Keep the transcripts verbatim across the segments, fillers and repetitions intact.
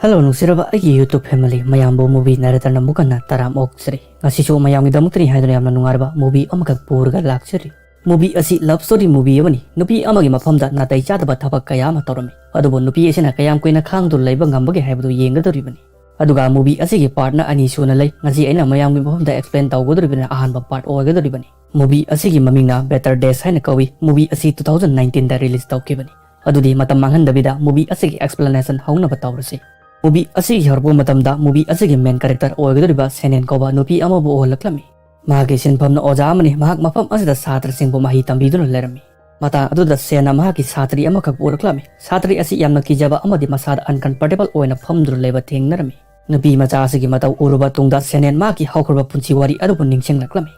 Hello, ꯅꯨꯡꯁꯤꯔꯕ ꯑꯩꯒꯤ YouTube family ꯃꯌꯥꯝꯕꯨ, movie narrator ꯅ ꯑꯃꯨꯛ ꯍꯟꯅ ꯇꯔꯥꯝ ꯑꯣꯛꯆꯔꯤ꯫ ꯉꯁꯤꯁꯨ ꯃꯌꯥꯝꯒꯤꯗꯃꯛꯇꯅꯤ ꯍꯥꯏꯗꯨꯅ ꯌꯥꯝꯅ ꯅꯨꯡꯉꯥꯏꯔꯕ movie ꯑꯃꯈꯛ ꯄꯨꯔꯒ ꯂꯥꯛꯆꯔꯤ꯫ Movie ꯑꯁꯤ love story movie ꯑꯃꯅꯤ꯫ ꯅꯨꯄꯤ ꯑꯃꯒꯤ ꯃꯐꯝꯗ ꯅꯥꯇꯩ ꯆꯥꯗꯕ ꯊꯕꯛ ꯀꯌꯥ ꯑꯃ ꯇꯧꯔꯝꯃꯤ, ꯑꯗꯨꯕꯨ ꯅꯨꯄꯤ ꯑꯁꯤꯅ ꯀꯌꯥꯝ ꯀꯨꯏꯅ ꯈꯥꯡꯗꯨꯅ ꯂꯩꯕ ꯉꯝꯕꯒꯦ ꯍꯥꯏꯕꯗꯨ ꯌꯦꯡꯒꯗꯧꯔꯤꯕꯅꯤ꯫ ꯑꯗꯨꯒ movie ꯑꯁꯤꯒꯤ part ꯅ ꯑꯅꯤ ꯁꯨꯅ ꯂꯩ꯫ ꯉꯁꯤ ꯑꯩꯅ ꯃꯌꯥꯝꯒꯤ ꯃꯐꯝꯗ explain ꯇꯧꯒꯗꯧꯔꯤꯕꯅ ꯑꯍꯥꯟꯕ part ꯑꯣꯏꯒꯗꯧꯔꯤꯕꯅꯤ꯫ Movie ꯑꯁꯤꯒꯤ ꯃꯃꯤꯡꯅ Better Days ꯍꯥꯏꯅ ꯀꯧꯏ꯫ Movie ꯑꯁꯤ two thousand nineteen ꯗ release ꯇꯧꯈꯤꯕꯅꯤ꯫ ꯑꯗꯨꯗꯤ ꯃꯇꯝ ꯃꯥꯡꯍꯟꯗꯕꯤꯗ movie ꯑꯁꯤꯒꯤ explanation ꯍꯧꯅꯕ ꯇꯧꯔꯁꯤ꯫ Movie ꯑꯁꯤꯒꯤ ꯍꯧꯔꯛꯄ ꯃꯇꯝꯗ movie ꯑꯁꯤꯒꯤ main character ꯑꯣꯏꯒꯗꯧꯔꯤꯕ ꯁꯦꯅꯦꯟ ꯀꯧꯕ ꯅꯨꯄꯤ ꯑꯃꯕꯨ ꯎꯍꯜꯂꯛꯂꯝꯃꯤ꯫ ꯃꯍꯥꯛꯀꯤ ꯁꯤꯟꯐꯝꯅ ꯑꯣꯖꯥ ꯑꯃꯅꯤ꯫ ꯃꯍꯥꯛ ꯃꯐꯝ ꯑꯁꯤꯗ ꯁꯥꯇ꯭ꯔꯁꯤꯡꯕꯨ ꯃꯍꯩ ꯇꯝꯕꯤꯗꯨꯅ ꯂꯩꯔꯝꯃꯤ꯫ ꯃꯇꯥꯡ ꯑꯗꯨꯗ ꯁꯦꯟꯅ ꯃꯍꯥꯛꯀꯤ ꯁꯥꯇ꯭ꯔꯤ ꯑꯃꯈꯛ ꯎꯔꯛꯂꯝꯃꯤ꯫ ꯁꯥꯇ꯭ꯔꯤ ꯑꯁꯤ ꯌꯥꯝꯅ ꯀꯤꯖꯕ ꯑꯃꯗꯤ ꯃꯁꯥꯗ uncomfortable ꯑꯣꯏꯅ ꯐꯝꯗꯨꯅ ꯂꯩꯕ ꯊꯦꯡꯅꯔꯝꯃꯤ꯫ ꯅꯨꯄꯤ ꯃꯆꯥ ꯑꯁꯤꯒꯤ ꯃꯇꯧ ꯎꯔꯨꯕ ꯇꯨꯡꯗ ꯁꯦꯅꯦꯟ ꯃꯍꯥꯛꯀꯤ ꯍꯧꯈ꯭ꯔꯕ ꯄꯨꯟꯁꯤ ꯋꯥꯔꯤ ꯑꯗꯨꯕꯨ ꯅꯤꯡꯁꯤꯡꯂꯛꯂꯝꯃꯤ꯫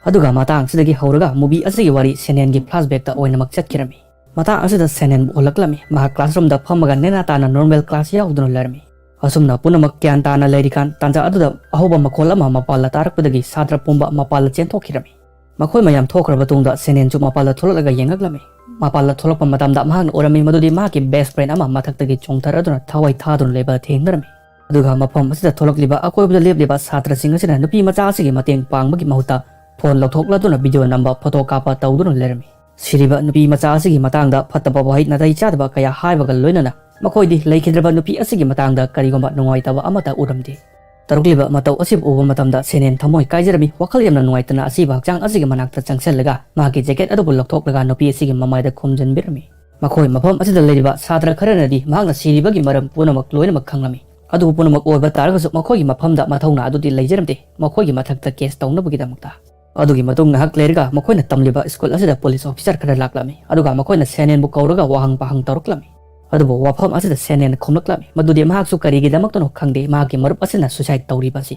ꯑꯗꯨꯒ ꯃꯇꯥꯡ ꯑꯁꯤꯗꯒꯤ ꯍꯧꯔꯒ movie ꯑꯁꯤꯒꯤ ꯋꯥꯔꯤ ꯁꯦꯅꯦꯟꯒꯤ flashback ꯇ ꯑꯣꯏꯅꯃꯛ ꯆꯠꯈꯤꯔꯝꯃꯤ꯫ ꯃꯇꯥꯡ ꯑꯁꯤꯗ ꯁꯦꯅꯦꯟꯕꯨ ꯎꯍꯜꯂꯛꯂꯝꯃꯤ꯫ ꯃꯍꯥꯛ classroom ꯗ ꯐꯝꯃꯒ ꯅꯦꯅꯥ ꯇꯥꯅ normal class ꯌꯥꯎꯗꯨꯅ ꯂꯩꯔꯝꯃꯤ꯫ ꯑꯁꯨꯝꯅ ꯄꯨꯝꯅꯃꯛ ꯒ꯭ꯌꯥꯟ ꯇꯥꯅ ꯂꯩꯔꯤꯀꯥꯟ, ꯇꯥꯟꯖꯥ ꯑꯗꯨꯗ ꯑꯍꯧꯕ ꯃꯈꯣꯜ ꯑꯃ ꯃꯄꯥꯜꯗ ꯇꯥꯔꯛꯄꯗꯒꯤ ꯁꯥꯇ꯭ꯔ ꯄꯨꯝꯕ ꯃꯄꯥꯜꯗ ꯆꯦꯟꯊꯣꯛꯈꯤꯔꯝꯃꯤ꯫ ꯃꯈꯣꯏ ꯃꯌꯥꯝ ꯊꯣꯛꯈ꯭ꯔꯕ ꯇꯨꯡꯗ ꯁꯦꯅꯦꯟꯁꯨ ꯃꯄꯥꯜꯗ ꯊꯣꯛꯂꯛꯂꯒ ꯌꯦꯡꯉꯛꯂꯝꯃꯤ꯫ ꯃꯄꯥꯜꯗ ꯊꯣꯛꯂꯛꯄ ꯃꯇꯝꯗ ꯃꯍꯥꯛꯅ ꯎꯔꯝꯃꯤ ꯃꯗꯨꯗꯤ ꯃꯍꯥꯛꯀꯤ best friend ꯑꯃ ꯃꯊꯛꯇꯒꯤ ꯆꯣꯡꯊꯔꯗꯨꯅ ꯊꯋꯥꯏ ꯊꯥꯗꯨꯅ ꯂꯩꯕ ꯊꯦꯡꯅꯔꯝꯃꯤ꯫ ꯑꯗꯨꯒ ꯃꯐꯝ ꯑꯁꯤꯗ ꯊꯣꯛꯂꯛꯂꯤꯕ ꯑꯀꯣꯏꯕꯗ ꯂꯦꯞꯂꯤꯕ ꯁꯥꯇ꯭ꯔꯁꯤꯡ ꯑꯁꯤꯅ ꯅꯨꯄꯤ ꯃꯆꯥ ꯑꯁꯤꯒꯤ ꯃꯇꯦꯡ ꯄꯥꯡꯕꯒꯤ ꯃꯍꯨꯠꯇ phone ꯂꯧꯊꯣꯛꯂꯗꯨꯅ video ꯅꯝꯕ, photo ꯀꯥꯞꯄ ꯇꯧꯗꯨꯅ ꯂꯩꯔꯝꯃꯤ꯫ ꯁꯤꯔꯤꯕ ꯅꯨꯄꯤ ꯃꯆꯥ ꯑꯁꯤꯒꯤ ꯃꯇꯥꯡꯗ ꯐꯠꯇꯕ ꯋꯥꯍꯩ ꯅꯥꯇꯩ ꯆꯥꯗꯕ ꯀꯌꯥ ꯍꯥꯏꯕꯒ ꯂꯣꯏꯅꯅ ꯃꯈꯣꯏꯗꯤ ꯂꯩꯈꯤꯗ꯭ꯔꯕ ꯅꯨꯄꯤ ꯑꯁꯤꯒꯤ ꯃꯇꯥꯡꯗ ꯀꯔꯤꯒꯨꯝꯕ ꯅꯨꯡꯉꯥꯏꯇꯕ ꯑꯃꯠꯇ ꯎꯔꯝꯗꯦ꯫ ꯇꯧꯔꯛꯂꯤꯕ ꯃꯇꯧ ꯑꯁꯤꯕꯨ ꯎꯕ ꯃꯇꯝꯗ ꯁꯦꯅꯦꯟ ꯊꯃꯣꯏ ꯀꯥꯏꯖꯔꯝꯃꯤ꯫ ꯋꯥꯈꯜ ꯌꯥꯝꯅ ꯅꯨꯡꯉꯥꯏꯇꯅ ꯑꯁꯤꯕ ꯍꯛꯆꯥꯡ ꯑꯁꯤꯒꯤ ꯃꯅꯥꯛꯇ ꯆꯪꯁꯤꯜꯂꯒ ꯃꯍꯥꯛꯀꯤ jacket ꯑꯗꯨꯕꯨ ꯂꯧꯊꯣꯛꯂꯒ ꯅꯨꯄꯤ ꯑꯁꯤꯒꯤ ꯃꯃꯥꯏꯗ ꯈꯨꯝꯖꯤꯟꯕꯤꯔꯝꯃꯤ꯫ ꯃꯈꯣꯏ ꯃꯐꯝ ꯑꯁꯤꯗ ꯂꯩꯔꯤꯕ ꯁꯥꯇ꯭ꯔ ꯈꯔꯅꯗꯤ ꯃꯍꯥꯛꯅ ꯁꯤꯔꯤꯕꯒꯤ ꯃꯔꯝ ꯄꯨꯝꯅꯃꯛ ꯂꯣꯏꯅꯃꯛ ꯈꯪꯂꯝꯃꯤ꯫ ꯑꯗꯨꯕꯨ ꯄꯨꯝꯅꯃꯛ ꯑꯣꯏꯕ ꯇꯥꯔꯒꯁꯨ ꯃꯈꯣꯏꯒꯤ ꯃꯐꯝꯗ ꯃꯊꯧꯅꯥ ꯑꯗꯨꯗꯤ ꯂꯩꯖꯔꯝꯗꯦ, ꯃꯈꯣꯏꯒꯤ ꯃꯊꯛꯇ case ꯇꯧꯅꯕꯒꯤꯗꯃꯛꯇ꯫ ꯑꯗꯨꯒꯤ ꯃꯇꯨꯡ ꯉꯥꯏꯍꯥꯛ ꯂꯩꯔꯒ ꯃꯈꯣꯏꯅ ꯇꯝꯂꯤꯕ school ꯑꯁꯤꯗ police officer ꯈꯔ ꯂꯥꯛꯂꯝꯃꯤ, ꯑꯗꯨꯒ ꯃꯈꯣꯏꯅ ꯁꯦꯅꯦꯟꯕꯨ ꯀꯧꯔꯒ ꯋꯥꯍꯪ ꯄꯥꯍꯪ ꯇꯧꯔꯛꯂꯝꯃꯤ꯫ ꯑꯗꯨꯕꯨ ꯋꯥꯐꯝ ꯑꯁꯤꯗ ꯁꯦꯅꯦꯟꯅ ꯈꯨꯝꯂꯛꯂꯝꯃꯤ ꯃꯗꯨꯗꯤ ꯃꯍꯥꯛꯁꯨ ꯀꯔꯤꯒꯤꯗꯃꯛꯇꯅꯣ ꯈꯪꯗꯦ, ꯃꯍꯥꯛꯀꯤ ꯃꯔꯨꯞ ꯑꯁꯤꯅ suicide ꯇꯧꯔꯤꯕ ꯑꯁꯤ꯫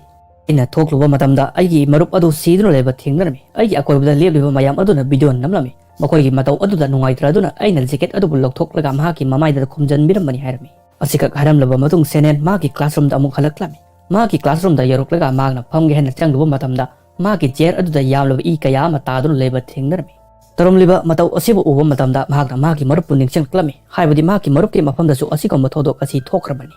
ꯑꯩꯅ ꯊꯣꯛꯂꯨꯕ ꯃꯇꯝꯗ ꯑꯩꯒꯤ ꯃꯔꯨꯞ ꯑꯗꯨ ꯁꯤꯗꯨꯅ ꯂꯩꯕ ꯊꯦꯡꯅꯔꯝꯃꯤ꯫ ꯑꯩꯒꯤ ꯑꯀꯣꯏꯕꯗ ꯂꯦꯞꯂꯤꯕ ꯃꯌꯥꯝ ꯑꯗꯨꯅ video ꯅꯝꯂꯝꯃꯤ꯫ ꯃꯈꯣꯏꯒꯤ ꯃꯇꯧ ꯑꯗꯨꯗ ꯅꯨꯡꯉꯥꯏꯇ꯭ꯔꯗꯨꯅ ꯑꯩꯅ jacket ꯑꯗꯨꯕꯨ ꯂꯧꯊꯣꯛꯂꯒ ꯃꯍꯥꯛꯀꯤ ꯃꯃꯥꯏꯗ ꯈꯨꯝꯖꯤꯟꯕꯤꯔꯝꯕꯅꯤ ꯍꯥꯏꯔꯝꯃꯤ꯫ ꯑꯁꯤꯈꯛ ꯍꯥꯏꯔꯝꯂꯕ ꯃꯇꯨꯡ ꯁꯦꯅꯦꯟ ꯃꯍꯥꯛꯀꯤ classroom ꯗ ꯑꯃꯨꯛ ꯍꯜꯂꯛꯂꯝꯃꯤ꯫ ꯃꯍꯥꯛꯀꯤ classroom ꯗ ꯌꯧꯔꯛꯂꯒ ꯃꯍꯥꯛꯅ ꯐꯝꯒꯦ ꯍꯥꯏꯅ ꯆꯪꯂꯨꯕ ꯃꯇꯝꯗ ꯃꯍꯥꯛꯀꯤ chair ꯑꯗꯨꯗ ꯌꯥꯝꯂꯕ ꯏ ꯀꯌꯥ ꯑꯃ ꯇꯥꯗꯨꯅ ꯂꯩꯕ ꯊꯦꯡꯅꯔꯝꯃꯤ꯫ ꯇꯧꯔꯝꯂꯤꯕ ꯃꯇꯧ ꯑꯁꯤꯕꯨ ꯎꯕ ꯃꯇꯝꯗ ꯃꯍꯥꯛꯅ ꯃꯍꯥꯛꯀꯤ ꯃꯔꯨꯞꯄꯨ ꯅꯤꯡꯁꯤꯡꯂꯛꯂꯝꯃꯤ, ꯍꯥꯏꯕꯗꯤ ꯃꯍꯥꯛꯀꯤ ꯃꯔꯨꯞꯀꯤ ꯃꯐꯝꯗꯁꯨ ꯑꯁꯤꯒꯨꯝꯕ ꯊꯧꯗꯣꯛ ꯑꯁꯤ ꯊꯣꯛꯈ꯭ꯔꯕꯅꯤ꯫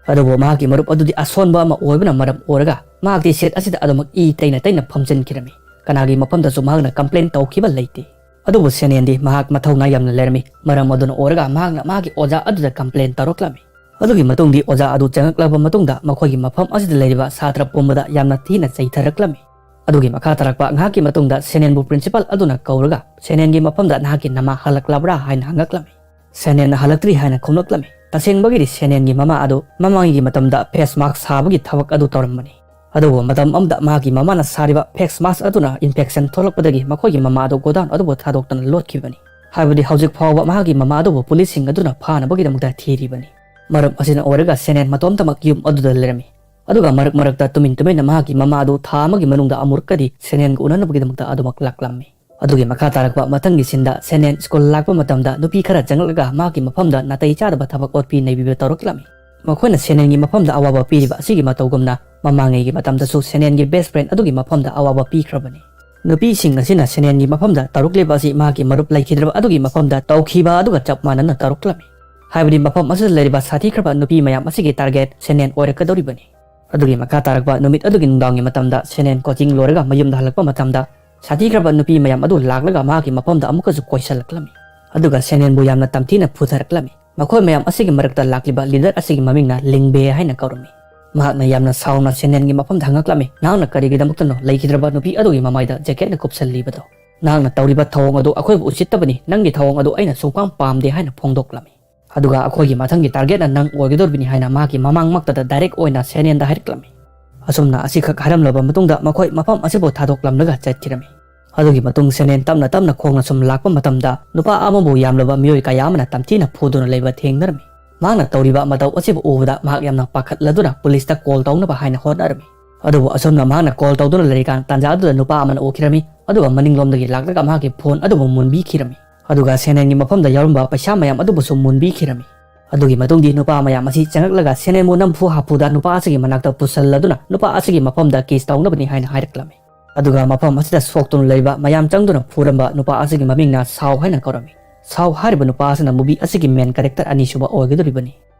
ꯑꯗꯨꯕꯨ ꯃꯍꯥꯛꯀꯤ ꯃꯔꯨꯞ ꯑꯗꯨꯗꯤ ꯑꯁꯣꯟꯕ ꯑꯃ ꯑꯣꯏꯕꯅ ꯃꯔꯝ ꯑꯣꯏꯔꯒ ꯃꯍꯥꯛꯇꯤ ꯁꯦꯠ ꯑꯁꯤꯗ ꯑꯗꯨꯃꯛ ꯏ ꯇꯩꯅ ꯇꯩꯅ ꯐꯝꯖꯤꯟꯈꯤꯔꯝꯃꯤ꯫ ꯀꯅꯥꯒꯤ ꯃꯐꯝꯗꯁꯨ ꯃꯍꯥꯛꯅ complain ꯇꯧꯈꯤꯕ ꯂꯩꯇꯦ꯫ ꯑꯗꯨꯕꯨ ꯁꯦꯅꯦꯟꯗꯤ ꯃꯍꯥꯛ ꯃꯊꯧꯅꯥ ꯌꯥꯝꯅ ꯂꯩꯔꯝꯃꯤ꯫ ꯃꯔꯝ ꯑꯗꯨꯅ ꯑꯣꯏꯔꯒ ꯃꯍꯥꯛꯅ ꯃꯥꯒꯤ ꯑꯣꯖꯥ ꯑꯗꯨꯗ complain ꯇꯧꯔꯛꯂꯝꯃꯤ꯫ ꯑꯗꯨꯒꯤ ꯃꯇꯨꯡꯗꯤ ꯑꯣꯖꯥ ꯑꯗꯨ ꯆꯪꯂꯛꯂꯕ ꯃꯇꯨꯡꯗ ꯃꯈꯣꯏꯒꯤ ꯃꯐꯝ ꯑꯁꯤꯗ ꯂꯩꯔꯤꯕ ꯁꯥꯇ꯭ꯔ ꯄꯨꯝꯕꯗ ꯌꯥꯝꯅ ꯊꯤꯅ ꯆꯩꯊꯔꯛꯂꯝꯃꯤ꯫ ꯑꯗꯨꯒꯤ ꯃꯈꯥ ꯇꯥꯔꯛꯄ ꯉꯥꯏꯍꯥꯛꯀꯤ ꯃꯇꯨꯡꯗ ꯁꯦꯅꯦꯟꯕꯨ principal ꯑꯗꯨꯅ ꯀꯧꯔꯒ ꯁꯦꯅꯦꯟꯒꯤ ꯃꯐꯝꯗ "ꯅꯍꯥꯛꯀꯤ ꯅꯃꯥ ꯍꯜꯂꯛꯂꯕ꯭ꯔꯥ?" ꯍꯥꯏꯅ ꯍꯪꯂꯛꯂꯝꯃꯤ꯫ ꯁꯦꯅꯦꯟꯅ "ꯍꯜꯂꯛꯇ꯭ꯔꯤ" ꯍꯥꯏꯅ ꯈꯨꯝꯂꯛꯂꯝꯃꯤ꯫ ꯇꯁꯦꯡꯕꯒꯤꯗꯤ ꯁꯦꯅꯦꯟꯒꯤ ꯃꯃꯥ ꯑꯗꯨ ꯃꯃꯥꯡꯒꯤ ꯃꯇꯝꯗ face mask ꯁꯥꯕꯒꯤ ꯊꯕꯛ ꯑꯗꯨ ꯇꯧꯔꯝꯕꯅꯤ꯫ ꯑꯗꯨꯕꯨ ꯃꯇꯝ ꯑꯃꯗ ꯃꯍꯥꯛꯀꯤ ꯃꯃꯥꯅ ꯁꯥꯔꯤꯕ face mask ꯑꯗꯨꯅ infection ꯊꯣꯛꯂꯛꯄꯗꯒꯤ ꯃꯈꯣꯏꯒꯤ ꯃꯃꯥ ꯑꯗꯨ godown ꯑꯗꯨꯕꯨ ꯊꯥꯗꯣꯛꯇꯨꯅ ꯂꯣꯠꯈꯤꯕꯅꯤ꯫ ꯍꯥꯏꯕꯗꯤ ꯍꯧꯖꯤꯛ ꯐꯥꯎꯕ ꯃꯍꯥꯛꯀꯤ ꯃꯃꯥ ꯑꯗꯨꯕꯨ ꯄꯨꯂꯤꯁꯁꯤꯡ ꯑꯗꯨꯅ ꯐꯥꯅꯕꯒꯤꯗꯃꯛꯇ ꯊꯤꯔꯤꯕꯅꯤ꯫ ꯃꯔꯝ ꯑꯁꯤꯅ ꯑꯣꯏꯔꯒ ꯁꯦꯅꯦꯟ ꯃꯇꯣꯝꯇꯃꯛ ꯌꯨꯝ ꯑꯗꯨꯗ ꯂꯩꯔꯝꯃꯤ꯫ ꯑꯗꯨꯒ ꯃꯔꯛ ꯃꯔꯛꯇ ꯇꯨꯃꯤꯟ ꯇꯨꯃꯤꯟꯅ ꯃꯍꯥꯛꯀꯤ ꯃꯃꯥ ꯑꯗꯨ ꯊꯥ ꯑꯃꯒꯤ ꯃꯅꯨꯡꯗ ꯑꯃꯨꯔꯛꯀꯗꯤ ꯁꯦꯅꯦꯟꯒ ꯎꯅꯅꯕꯒꯤꯗꯃꯛꯇ ꯑꯗꯨꯃꯛ ꯂꯥꯛꯂꯝꯃꯤ꯫ ꯑꯗꯨꯒꯤ ꯃꯈꯥ ꯇꯥꯔꯛꯄ ꯃꯊꯪꯒꯤ ꯁꯤꯟꯗ ꯁꯦꯅꯦꯟ ꯁ꯭ꯀꯨꯜ ꯂꯥꯛꯄ ꯃꯇꯝꯗ ꯅꯨꯄꯤ ꯈꯔ ꯆꯪꯂꯛꯂꯒ ꯃꯍꯥꯛꯀꯤ ꯃꯐꯝꯗ ꯅꯥꯇꯩ ꯆꯥꯗꯕ ꯊꯕꯛ ꯑꯣꯠꯄꯤ ꯅꯩꯕꯤꯕ ꯇꯧꯔꯛꯂꯝꯃꯤ꯫ ꯃꯈꯣꯏꯅ ꯁꯦꯅꯦꯟꯒꯤ ꯃꯐꯝꯗ ꯑꯋꯥꯕ ꯄꯤꯔꯤꯕ ꯑꯁꯤꯒꯤ ꯃꯇꯧꯒꯨꯝꯅ ꯃꯃꯥꯡꯉꯩꯒꯤ ꯃꯇꯝꯗꯁꯨ ꯁꯦꯅꯦꯟꯒꯤ best friend ꯑꯗꯨꯒꯤ ꯃꯐꯝꯗ ꯑꯋꯥꯕ ꯄꯤꯈ꯭ꯔꯕꯅꯤ꯫ ꯅꯨꯄꯤꯁꯤꯡ ꯑꯁꯤꯅ ꯁꯦꯅꯦꯟꯒꯤ ꯃꯐꯝꯗ ꯇꯧꯔꯛꯂꯤꯕ ꯑꯁꯤ ꯃꯍꯥꯛꯀꯤ ꯃꯔꯨꯞ ꯂꯩꯈꯤꯗ꯭ꯔꯕ ꯑꯗꯨꯒꯤ ꯃꯐꯝꯗ ꯇꯧꯈꯤꯕ ꯑꯗꯨꯒ ꯆꯞ ꯃꯥꯟꯅꯅ ꯇꯧꯔꯛꯂꯝꯃꯤ꯫ ꯍꯥꯏꯕꯗꯤ ꯃꯐꯝ ꯑꯁꯤꯗ ꯂꯩꯔꯤꯕ ꯁꯥꯊꯤꯈ꯭ꯔꯕ ꯅꯨꯄꯤ ꯃꯌꯥꯝ ꯑꯁꯤꯒꯤ target ꯁꯦꯅꯦꯟ ꯑꯣꯏꯔꯛꯀꯗꯧꯔꯤꯕꯅꯤ꯫ ꯑꯗꯨꯒꯤ ꯃꯈꯥ ꯇꯥꯔꯛꯄ ꯅꯨꯃꯤꯠ ꯑꯗꯨꯒꯤ ꯅꯨꯡꯗꯥꯡꯒꯤ ꯃꯇꯝꯗ ꯁꯦꯅꯦꯟ coaching ꯂꯣꯏꯔꯒ ꯃꯌꯨꯝꯗ ꯍꯜꯂꯛꯄ ꯃꯇꯝꯗ ꯁꯥꯊꯤꯈ꯭ꯔꯕ ꯅꯨꯄꯤ ꯃꯌꯥꯝ ꯑꯗꯨ ꯂꯥꯛꯂꯒ ꯃꯍꯥꯛꯀꯤ ꯃꯐꯝꯗ ꯑꯃꯨꯛꯀꯁꯨ ꯀꯣꯏꯁꯜꯂꯛꯂꯝꯃꯤ꯫ ꯑꯗꯨꯒ ꯁꯦꯅꯦꯟꯕꯨ ꯌꯥꯝꯅ ꯇꯝꯊꯤꯅ ꯐꯨꯊꯔꯛꯂꯝꯃꯤ꯫ ꯃꯈꯣꯏ ꯃꯌꯥꯝ ꯑꯁꯤꯒꯤ ꯃꯔꯛꯇ ꯂꯥꯛꯂꯤꯕ leader ꯑꯁꯤꯒꯤ ꯃꯃꯤꯡꯅ ꯂꯤꯡꯕꯦ ꯍꯥꯏꯅ ꯀꯧꯔꯝꯃꯤ꯫ ꯃꯍꯥꯛꯅ ꯌꯥꯝꯅ ꯁꯥꯎꯅ ꯁꯦꯅꯦꯟꯒꯤ ꯃꯐꯝꯗ ꯍꯪꯂꯛꯂꯝꯃꯤ, "ꯅꯍꯥꯛꯅ ꯀꯔꯤꯒꯤꯗꯃꯛꯇꯅꯣ ꯂꯩꯈꯤꯗ꯭ꯔꯕ ꯅꯨꯄꯤ ꯑꯗꯨꯒꯤ ꯃꯃꯥꯏꯗ jacketꯅ ꯀꯨꯞꯁꯜꯂꯤꯕꯗꯣ? ꯅꯍꯥꯛꯅ ꯇꯧꯔꯤꯕ ꯊꯧꯑꯣꯡ ꯑꯗꯨ ꯑꯩꯈꯣꯏꯕꯨ ꯎꯁꯤꯠꯇꯕꯅꯤ꯫ ꯅꯪꯒꯤ ꯊꯧꯑꯣꯡ ꯑꯗꯨ ꯑꯩꯅ ꯁꯨꯡꯄꯥꯝ ꯄꯥꯝꯗꯦ" ꯍꯥꯏꯅ ꯐꯣꯡꯗꯣꯛꯂꯝꯃꯤ꯫ ꯑꯗꯨꯒ ꯑꯩꯈꯣꯏꯒꯤ ꯃꯊꯪꯒꯤ targetꯅ ꯅꯪ ꯑꯣꯏꯒꯗꯧꯔꯤꯕꯅꯤ ꯍꯥꯏꯅ ꯃꯍꯥꯛꯀꯤ ꯃꯃꯥꯡꯃꯛꯇꯗ direct ꯑꯣꯏꯅ ꯁꯦꯅꯦꯟꯗ ꯍꯥꯏꯔꯛꯂꯝꯃꯤ꯫ ꯑꯁꯨꯝꯅ ꯑꯁꯤꯈꯛ ꯍꯥꯏꯔꯝꯂꯕ ꯃꯇꯨꯡꯗ ꯃꯈꯣꯏ ꯃꯐꯝ ꯑꯁꯤꯕꯨ ꯊꯥꯗꯣꯛꯂꯝꯂꯒ ꯆꯠꯈꯤꯔꯝꯃꯤ꯫ ꯑꯗꯨꯒꯤ ꯃꯇꯨꯡ ꯁꯦꯅꯦꯟ ꯇꯞꯅ ꯇꯞꯅ ꯈꯣꯡꯅ ꯁꯨꯝ ꯂꯥꯛꯄ ꯃꯇꯝꯗ ꯅꯨꯄꯥ ꯑꯃꯕꯨ ꯌꯥꯝꯂꯕ ꯃꯤꯑꯣꯏ ꯀꯌꯥ ꯑꯃꯅ ꯇꯝꯊꯤꯅ ꯐꯨꯗꯨꯅ ꯂꯩꯕ ꯊꯦꯡꯅꯔꯝꯃꯤ꯫ ꯃꯍꯥꯛꯅ ꯇꯧꯔꯤꯕ ꯃꯇꯧ ꯑꯁꯤꯕꯨ ꯎꯕꯗ ꯃꯍꯥꯛ ꯌꯥꯝꯅ ꯄꯥꯈꯠꯂꯗꯨꯅ ꯄꯨꯂꯤꯁꯇ call ꯇꯧꯅꯕ ꯍꯥꯏꯅ ꯍꯣꯠꯅꯔꯝꯃꯤ꯫ ꯑꯗꯨꯕꯨ ꯑꯁꯨꯝꯅ ꯃꯍꯥꯛꯅ call ꯇꯧꯗꯨꯅ ꯂꯩꯔꯤꯀꯥꯟ ꯇꯥꯟꯖꯥ ꯑꯗꯨꯗ ꯅꯨꯄꯥ ꯑꯃꯅ ꯎꯈꯤꯔꯝꯃꯤ, ꯑꯗꯨꯒ ꯃꯅꯤꯡꯂꯣꯝꯗꯒꯤ ꯂꯥꯛꯂꯒ ꯃꯍꯥꯛꯀꯤ phone ꯑꯗꯨꯕꯨ ꯃꯨꯟꯕꯤꯈꯤꯔꯝꯃꯤ꯫ ꯑꯗꯨꯒ ꯁꯦꯅꯦꯟꯒꯤ ꯃꯐꯝꯗ ꯌꯥꯎꯔꯝꯕ ꯄꯩꯁꯥ ꯃꯌꯥꯝ ꯑꯗꯨꯕꯨꯁꯨ ꯃꯨꯟꯕꯤꯈꯤꯔꯝꯃꯤ꯫ ꯑꯗꯨꯒꯤ ꯃꯇꯨꯡꯗꯤ ꯅꯨꯄꯥ ꯃꯌꯥꯝ ꯑꯁꯤ ꯆꯪꯂꯛꯂꯒ ꯁꯦꯅꯦꯟꯕꯨ ꯅꯝꯐꯨ ꯍꯥꯐꯨꯗ ꯅꯨꯄꯥ ꯑꯁꯤꯒꯤ ꯃꯅꯥꯛꯇ ꯄꯨꯁꯜꯂꯗꯨꯅ ꯅꯨꯄꯥ ꯑꯁꯤꯒꯤ ꯃꯐꯝꯗ case ꯇꯧꯅꯕꯅꯤ ꯍꯥꯏꯅ ꯍꯥꯏꯔꯛꯂꯝꯃꯤ꯫ ꯑꯗꯨꯒ ꯃꯐꯝ ꯑꯁꯤꯗ ꯁꯣꯛꯇꯨꯅ ꯂꯩꯕ ꯃꯌꯥꯝ ꯆꯪꯗꯨꯅ ꯐꯨꯔꯝꯕ ꯅꯨꯄꯥ ꯑꯁꯤꯒꯤ ꯃꯃꯤꯡꯅ ꯁꯥꯎ ꯍꯥꯏꯅ ꯀꯧꯔꯝꯃꯤ꯫ ꯁꯥꯎ ꯍꯥꯏꯔꯤꯕ ꯅꯨꯄꯥ ꯑꯁꯤꯅ movie ꯑꯁꯤꯒꯤ main character ꯑꯅꯤꯁꯨꯕ ꯑꯣꯏꯒꯗꯧꯔꯤꯕꯅꯤ꯫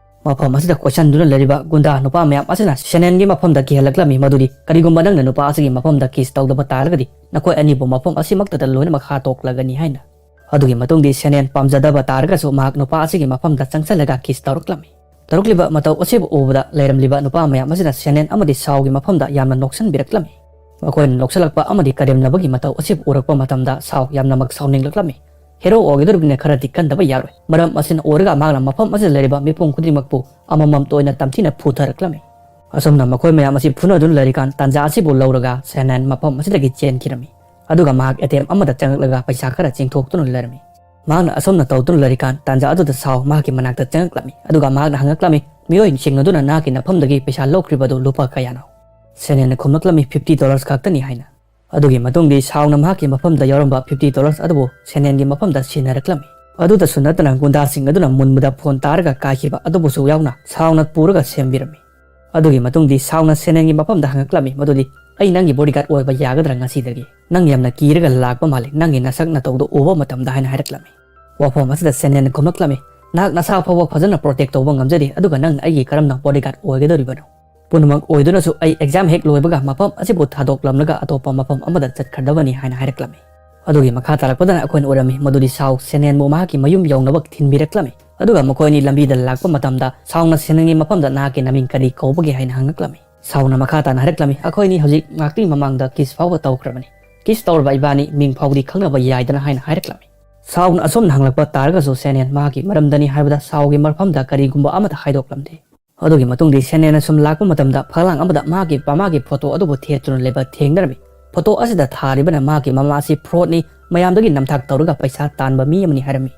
ꯃꯐꯝ ꯑꯁꯤꯗ ꯀꯣꯏꯁꯟꯗꯨꯅ ꯂꯩꯔꯤꯕ ꯒꯨꯟꯗꯥ ꯅꯨꯄꯥ ꯃꯌꯥꯝ ꯑꯁꯤꯅ ꯁꯦꯅꯦꯟꯒꯤ ꯃꯐꯝꯗ ꯀꯤꯍꯜꯂꯛꯂꯝꯃꯤ ꯃꯗꯨꯗꯤ, "ꯀꯔꯤꯒꯨꯝꯕ ꯅꯪꯅ ꯅꯨꯄꯥ ꯑꯁꯤꯒꯤ ꯃꯐꯝꯗ ꯀꯤꯁ ꯇꯧꯗꯕ ꯇꯥꯔꯒꯗꯤ ꯅꯈꯣꯏ ꯑꯅꯤꯕꯨ ꯃꯐꯝ ꯑꯁꯤꯃꯛꯇꯗ ꯂꯣꯏꯅꯃꯛ ꯍꯥꯠꯇꯣꯛꯂꯒꯅꯤ" ꯍꯥꯏꯅ꯫ ꯑꯗꯨꯒꯤ ꯃꯇꯨꯡꯗꯤ ꯁꯦꯅꯦꯟ ꯄꯥꯝꯖꯗꯕ ꯇꯥꯔꯒꯁꯨ ꯃꯍꯥꯛ ꯅꯨꯄꯥ ꯑꯁꯤꯒꯤ ꯃꯐꯝꯗ ꯆꯪꯁꯤꯜꯂꯒ ꯀꯤꯁ ꯇꯧꯔꯛꯂꯝꯃꯤ꯫ ꯇꯧꯔꯛꯂꯤꯕ ꯃꯇꯧ ꯑꯁꯤꯕꯨ ꯎꯕꯗ ꯂꯩꯔꯝꯂꯤꯕ ꯅꯨꯄꯥ ꯃꯌꯥꯝ ꯑꯁꯤꯅ ꯁꯦꯅꯦꯟ ꯑꯃꯗꯤ ꯁꯥꯎꯒꯤ ꯃꯐꯝꯗ ꯌꯥꯝꯅ ꯅꯣꯛꯁꯟꯕꯤꯔꯛꯂꯝꯃꯤ꯫ ꯃꯈꯣꯏꯅ ꯅꯣꯛꯁꯜꯂꯛꯄ ꯑꯃꯗꯤ ꯀꯔꯦꯝꯅꯕꯒꯤ ꯃꯇꯧ ꯑꯁꯤꯕꯨ ꯎꯔꯛꯄ ꯃꯇꯝꯗ ꯁꯥꯎ ꯌꯥꯝꯅꯃꯛ ꯁꯥꯎꯅꯤꯡꯂꯛꯂꯝꯃꯤ꯫ ꯍꯦꯔꯣ ꯑꯣꯏꯒꯗꯧꯔꯤꯕꯅꯤꯅ ꯈꯔꯗꯤ ꯀꯟꯗꯕ ꯌꯥꯔꯣꯏ꯫ ꯃꯔꯝ ꯑꯁꯤꯅ ꯑꯣꯏꯔꯒ ꯃꯍꯥꯛꯅ ꯃꯐꯝ ꯑꯁꯤꯗ ꯂꯩꯔꯤꯕ ꯃꯤꯄꯨꯝ ꯈꯨꯗꯤꯡꯃꯛꯄꯨ ꯑꯃꯃꯝꯇ ꯑꯣꯏꯅ ꯇꯝꯊꯤꯅ ꯐꯨꯊꯔꯛꯂꯝꯃꯤ꯫ ꯑꯁꯨꯝꯅ ꯃꯈꯣꯏ ꯃꯌꯥꯝ ꯑꯁꯤ ꯐꯨꯅꯗꯨꯅ ꯂꯩꯔꯤꯀꯥꯟ ꯇꯥꯟꯖꯥ ꯑꯁꯤꯕꯨ ꯂꯧꯔꯒ ꯁꯦꯅꯦꯟ ꯃꯐꯝ ꯑꯁꯤꯗꯒꯤ ꯆꯦꯟꯈꯤꯔꯝꯃꯤ꯫ ꯑꯗꯨꯒ ꯃꯍꯥꯛ ꯑꯦ ꯇꯤ ꯑꯦꯝ ꯑꯃꯗ ꯆꯪꯂꯛꯂꯒ ꯄꯩꯁꯥ ꯈꯔ ꯆꯤꯡꯊꯣꯛꯇꯨꯅ ꯂꯩꯔꯝꯃꯤ꯫ ꯃꯍꯥꯛꯅ ꯑꯁꯨꯝꯅ ꯇꯧꯗꯨꯅ ꯂꯩꯔꯤꯀꯥꯟ ꯇꯥꯟꯖꯥ ꯑꯗꯨꯗ ꯁꯥꯎ ꯃꯍꯥꯛꯀꯤ ꯃꯅꯥꯛꯇ ꯆꯪꯂꯛꯂꯝꯃꯤ꯫ ꯑꯗꯨꯒ ꯃꯍꯥꯛꯅ ꯍꯪꯂꯛꯂꯝꯃꯤ, "ꯃꯤꯑꯣꯏꯁꯤꯡ ꯑꯗꯨꯅ ꯅꯍꯥꯛꯀꯤ ꯅꯐꯝꯗꯒꯤ ꯄꯩꯁꯥ ꯂꯧꯈ꯭ꯔꯤꯕꯗꯨ ꯂꯨꯄꯥ ꯀꯌꯥꯅꯣ?" ꯁꯦꯅꯦꯟꯅ ꯈꯨꯝꯂꯛꯂꯝꯃꯤ, "ꯐꯤꯐꯇꯤ ꯗꯣꯂꯔꯁ ꯈꯛꯇꯅꯤ" ꯍꯥꯏꯅ꯫ ꯑꯗꯨꯒꯤ ꯃꯇꯨꯡꯗꯤ ꯁꯥꯎꯅ ꯃꯍꯥꯛꯀꯤ ꯃꯐꯝꯗ ꯌꯥꯎꯔꯝꯕ ꯐꯤꯐꯇꯤ ꯗꯣꯂꯔꯁ ꯑꯗꯨꯕꯨ ꯁꯦꯅꯦꯟꯒꯤ ꯃꯐꯝꯗ ꯁꯤꯟꯅꯔꯛꯂꯝꯃꯤ꯫ ꯑꯗꯨꯗꯁꯨ ꯅꯠꯇꯅ ꯒꯨꯟꯗꯥꯁꯤꯡ ꯑꯗꯨꯅ ꯃꯨꯟꯕꯗ ꯐꯣꯟ ꯇꯥꯔꯒ ꯀꯥꯏꯈꯤꯕ ꯑꯗꯨꯕꯨꯁꯨ ꯌꯥꯎꯅ ꯁꯥꯎꯅ ꯄꯨꯔꯒ ꯁꯦꯝꯕꯤꯔꯝꯃꯤ꯫ ꯑꯗꯨꯒꯤ ꯃꯇꯨꯡꯗꯤ ꯁꯥꯎꯅ ꯁꯦꯅꯦꯟꯒꯤ ꯃꯐꯝꯗ ꯍꯪꯉꯛꯂꯝꯃꯤ ꯃꯗꯨꯗꯤ, "ꯑꯩ ꯅꯪꯒꯤ ꯕꯣꯗꯤꯒꯥꯔꯗ ꯑꯣꯏꯕ ꯌꯥꯒꯗ꯭ꯔꯥ ꯉꯁꯤꯗꯒꯤ? ꯅꯪ ꯌꯥꯝꯅ ꯀꯤꯔꯒ ꯂꯥꯛꯄ ꯃꯥꯜꯂꯤ, ꯅꯪꯒꯤ ꯅꯁꯛ ꯅꯇꯧꯗꯣ ꯎꯕ ꯃꯇꯝꯗ" ꯍꯥꯏꯅ ꯍꯥꯏꯔꯛꯂꯝꯃꯤ꯫ ꯋꯥꯐꯝ ꯑꯁꯤꯗ ꯁꯦꯅꯦꯟꯅ ꯈꯨꯝꯂꯛꯂꯝꯃꯤ, "ꯅꯍꯥꯛ ꯅꯁꯥ ꯐꯥꯎꯕ ꯐꯖꯅ ꯄ꯭ꯔꯣꯇꯦꯛ ꯇꯧꯕ ꯉꯝꯖꯗꯦ, ꯑꯗꯨꯒ ꯅꯪꯅ ꯑꯩꯒꯤ ꯀꯔꯝꯅ ꯕꯣꯗꯤꯒꯥꯔꯗ ꯑꯣꯏꯒꯗꯧꯔꯤꯕꯅꯣ? ꯄꯨꯝꯅꯃꯛ ꯑꯣꯏꯗꯨꯅꯁꯨ ꯑꯩ ꯑꯦꯛꯖꯥꯝ ꯍꯦꯛ ꯂꯣꯏꯕꯒ ꯃꯐꯝ ꯑꯁꯤꯕꯨ ꯊꯥꯗꯣꯛꯂꯝꯂꯒ ꯑꯇꯣꯞꯄ ꯃꯐꯝ ꯑꯃꯗ ꯆꯠꯈ꯭ꯔꯗꯕꯅꯤ" ꯍꯥꯏꯅ ꯍꯥꯏꯔꯛꯂꯝꯃꯤ꯫ ꯑꯗꯨꯒꯤ ꯃꯈꯥ ꯇꯥꯔꯛꯄꯗꯅ ꯑꯩꯈꯣꯏꯅ ꯎꯔꯝꯃꯤ ꯃꯗꯨꯗꯤ ꯁꯥꯎ ꯁꯦꯅꯦꯟꯕꯨ ꯃꯍꯥꯛꯀꯤ ꯃꯌꯨꯝ ꯌꯧꯅꯕ ꯊꯤꯟꯕꯤꯔꯛꯂꯝꯃꯤ꯫ ꯑꯗꯨꯒ ꯃꯈꯣꯏ ꯑꯅꯤ ꯂꯝꯕꯤꯗ ꯂꯥꯛꯄ ꯃꯇꯝꯗ ꯁꯥꯎꯅ ꯁꯦꯅꯦꯟꯒꯤ ꯃꯐꯝꯗ "ꯅꯍꯥꯛꯀꯤ ꯅꯃꯤꯡ ꯀꯔꯤ ꯀꯧꯕꯒꯦ?" ꯍꯥꯏꯅ ꯍꯪꯂꯛꯂꯝꯃꯤ꯫ ꯁꯥꯎꯅ ꯃꯈꯥ ꯇꯥꯅ ꯍꯥꯏꯔꯛꯂꯝꯃꯤ, "ꯑꯩꯈꯣꯏ ꯑꯅꯤ ꯍꯧꯖꯤꯛ ꯉꯥꯛꯇꯒꯤ ꯃꯃꯥꯡꯗ ꯀꯤꯁ ꯐꯥꯎꯕ ꯇꯧꯈ꯭ꯔꯕꯅꯤ꯫ ꯀꯤꯁ ꯇꯧꯔꯕ ꯏꯕꯥꯅꯤ ꯃꯤꯡ ꯐꯥꯎꯗꯤ ꯈꯪꯅꯕ ꯌꯥꯏꯗꯅ" ꯍꯥꯏꯅ ꯍꯥꯏꯔꯛꯂꯝꯃꯤ꯫ ꯁꯥꯎꯅ ꯑꯁꯨꯝꯅ ꯍꯪꯂꯛꯄ ꯇꯥꯔꯒꯁꯨ ꯁꯦꯅꯦꯟ ꯃꯍꯥꯛꯀꯤ ꯃꯔꯝꯗꯅꯤ ꯍꯥꯏꯕꯗ ꯁꯥꯎꯒꯤ ꯃꯐꯝꯗ ꯀꯔꯤꯒꯨꯝꯕ ꯑꯃꯠꯇ ꯍꯥꯏꯗꯣꯛꯂꯝꯗꯦ꯫ ꯑꯗꯨꯒꯤ ꯃꯇꯨꯡꯗꯤ ꯁꯦꯅꯦꯟꯅ ꯁꯨꯝ ꯂꯥꯛꯄ ꯃꯇꯝꯗ ꯐꯛꯂꯥꯡ ꯑꯃꯗ ꯃꯍꯥꯛꯀꯤ ꯃꯃꯥꯒꯤ ꯐꯣꯇꯣ ꯑꯗꯨꯕꯨ ꯊꯦꯠꯇꯨꯅ ꯂꯩꯕ ꯊꯦꯡꯅꯔꯝꯃꯤ꯫ ꯐꯣꯇꯣ ꯑꯁꯤꯗ ꯊꯥꯔꯤꯕꯅ ꯃꯍꯥꯛꯀꯤ ꯃꯃꯥ ꯑꯁꯤ ꯐ꯭ꯔꯣꯗꯅꯤ, ꯃꯌꯥꯝꯗꯒꯤ ꯅꯝꯊꯥꯛ ꯇꯧꯔꯒ ꯄꯩꯁꯥ ꯇꯥꯟꯕ ꯃꯤ ꯑꯃꯅꯤ ꯍꯥꯏꯔꯝꯃꯤ꯫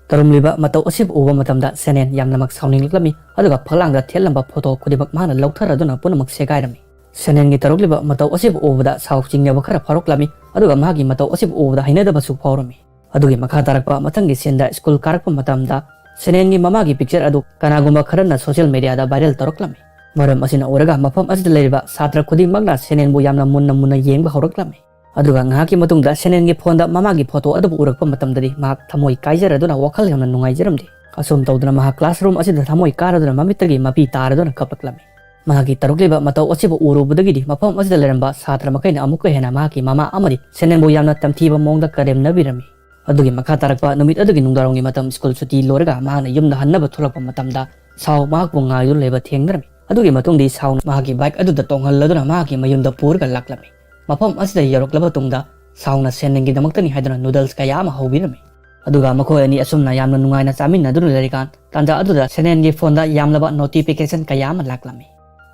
ꯇꯧꯔꯝꯂꯤꯕ ꯃꯇꯧ ꯑꯁꯤꯕꯨ ꯎꯕ ꯃꯇꯝꯗ ꯁꯦꯅꯦꯟ ꯌꯥꯝꯅꯃꯛ ꯁꯥꯎꯅꯤꯡꯂꯛꯂꯝꯃꯤ, ꯑꯗꯨꯒ ꯐꯛꯂꯥꯡꯗ ꯊꯦꯠꯂꯝꯕ ꯐꯣꯇꯣ ꯈꯨꯗꯤꯡꯃꯛ ꯃꯍꯥꯛꯅ ꯂꯧꯊꯔꯗꯨꯅ ꯄꯨꯝꯅꯃꯛ ꯁꯦꯒꯥꯏꯔꯝꯃꯤ꯫ ꯁꯦꯅꯦꯟꯒꯤ ꯇꯧꯔꯛꯂꯤꯕ ꯃꯇꯧ ꯑꯁꯤꯕꯨ ꯎꯕꯗ ꯁꯥꯎ ꯆꯤꯡꯅꯕ ꯈꯔ ꯐꯥꯎꯔꯛꯂꯝꯃꯤ, ꯑꯗꯨꯒ ꯃꯍꯥꯛꯀꯤ ꯃꯇꯧ ꯑꯁꯤꯕꯨ ꯎꯕꯗ ꯍꯩꯅꯗꯕꯁꯨ ꯐꯥꯎꯔꯝꯃꯤ꯫ ꯑꯗꯨꯒꯤ ꯃꯈꯥ ꯇꯥꯔꯛꯄ ꯃꯊꯪꯒꯤ ꯁꯤꯟꯗ ꯁ꯭ꯀꯨꯜ ꯀꯥꯔꯛꯄ ꯃꯇꯝꯗ ꯁꯦꯅꯦꯟꯒꯤ ꯃꯃꯥꯒꯤ ꯄꯤꯛꯆꯔ ꯑꯗꯨ ꯀꯅꯥꯒꯨꯝꯕ ꯈꯔꯅ ꯁꯣꯁꯤꯌꯦꯜ ꯃꯦꯗꯤꯌꯥꯗ ꯚꯥꯏꯔꯦꯜ ꯇꯧꯔꯛꯂꯝꯃꯤ꯫ ꯃꯔꯝ ꯑꯁꯤꯅ ꯑꯣꯏꯔꯒ ꯃꯐꯝ ꯑꯁꯤꯗ ꯂꯩꯔꯤꯕ ꯁꯥꯇ꯭ꯔ ꯈꯨꯗꯤꯡꯃꯛꯅ ꯁꯦꯅꯦꯟꯕꯨ ꯌꯥꯝꯅ ꯃꯨꯟꯅ ꯃꯨꯟꯅ ꯌꯦꯡꯕ ꯍꯧꯔꯛꯂꯝꯃꯤ꯫ ꯑꯗꯨꯒ ꯉꯥꯏꯍꯥꯛꯀꯤ ꯃꯇꯨꯡꯗ ꯁꯦꯅꯦꯟꯒꯤ ꯐꯣꯟꯗ ꯃꯃꯥꯒꯤ ꯐꯣꯇꯣ ꯑꯗꯨꯕꯨ ꯎꯔꯛꯄ ꯃꯇꯝꯗꯗꯤ ꯃꯍꯥꯛ ꯊꯃꯣꯏ ꯀꯥꯏꯖꯔꯗꯨꯅ ꯋꯥꯈꯜ ꯌꯥꯝꯅ ꯅꯨꯡꯉꯥꯏꯖꯔꯝꯗꯦ꯫ ꯑꯁꯨꯝ ꯇꯧꯗꯨꯅ ꯃꯍꯥꯛ classroom ꯑꯁꯤꯗ ꯊꯃꯣꯏ ꯀꯥꯏꯔꯗꯨꯅ ꯃꯃꯤꯠꯇꯒꯤ ꯃꯄꯤ ꯇꯥꯔꯗꯨꯅ ꯀꯞꯂꯛꯂꯝꯃꯤ꯫ ꯃꯍꯥꯛꯀꯤ ꯇꯧꯔꯛꯂꯤꯕ ꯃꯇꯧ ꯑꯁꯤꯕꯨ ꯎꯔꯨꯕꯗꯒꯤꯗꯤ ꯃꯐꯝ ꯑꯁꯤꯗ ꯂꯩꯔꯝꯕ ꯁꯥꯇ꯭ꯔ ꯃꯈꯩꯅ ꯑꯃꯨꯛꯀ ꯍꯦꯟꯅ ꯃꯍꯥꯛꯀꯤ ꯃꯃꯥ ꯑꯃꯗꯤ ꯁꯦꯅꯦꯟꯕꯨ ꯌꯥꯝꯅ ꯇꯝꯊꯤꯕ ꯃꯑꯣꯡꯗ ꯀꯔꯦꯝꯅꯕꯤꯔꯝꯃꯤ꯫ ꯑꯗꯨꯒꯤ ꯃꯈꯥ ꯇꯥꯔꯛꯄ ꯅꯨꯃꯤꯠ ꯑꯗꯨꯒꯤ ꯅꯨꯡꯗꯥꯡꯋꯥꯏꯔꯝꯒꯤ ꯃꯇꯝ, ꯁ꯭ꯀꯨꯜ ꯁꯨꯇꯤ ꯂꯣꯏꯔꯒ ꯃꯍꯥꯛꯅ ꯌꯨꯝꯗ ꯍꯟꯅꯕ ꯊꯣꯛꯂꯛꯄ ꯃꯇꯝꯗ ꯁꯥꯎ ꯃꯍꯥꯛꯄꯨ ꯉꯥꯏꯗꯨꯅ ꯂꯩꯕ ꯊꯦꯡꯅꯔꯝꯃꯤ꯫ ꯑꯗꯨꯒꯤ ꯃꯇꯨꯡꯗꯤ ꯁꯥꯎꯅ ꯃꯍꯥꯛꯀꯤ bike ꯑꯗꯨꯗ ꯇꯣꯡꯍꯜꯂꯗꯨꯅ ꯃꯍꯥꯛꯀꯤ ꯃꯌꯨꯝꯗ ꯄꯨꯔꯒ ꯂꯥꯛꯂꯝꯃꯤ꯫ ꯃꯐꯝ ꯑꯁꯤꯗ ꯌꯧꯔꯛꯂꯕ ꯇꯨꯡꯗ ꯁꯥꯎꯅ ꯁꯦꯅꯦꯟꯒꯤꯗꯃꯛꯇꯅꯤ ꯍꯥꯏꯗꯨꯅ noodles ꯀꯌꯥ ꯑꯃ ꯍꯧꯕꯤꯔꯝꯃꯤ꯫ ꯑꯗꯨꯒ ꯃꯈꯣꯏ ꯑꯅꯤ ꯑꯁꯨꯝꯅ ꯌꯥꯝꯅ ꯅꯨꯡꯉꯥꯏꯅ ꯆꯥꯃꯤꯟꯅꯗꯨꯅ ꯂꯩꯔꯤꯀꯥꯟ, ꯇꯥꯟꯖꯥ ꯑꯗꯨꯗ ꯁꯦꯅꯦꯟꯒꯤ phoneꯗ ꯌꯥꯝꯂꯕ notification ꯀꯌꯥ ꯑꯃ ꯂꯥꯛꯂꯝꯃꯤ꯫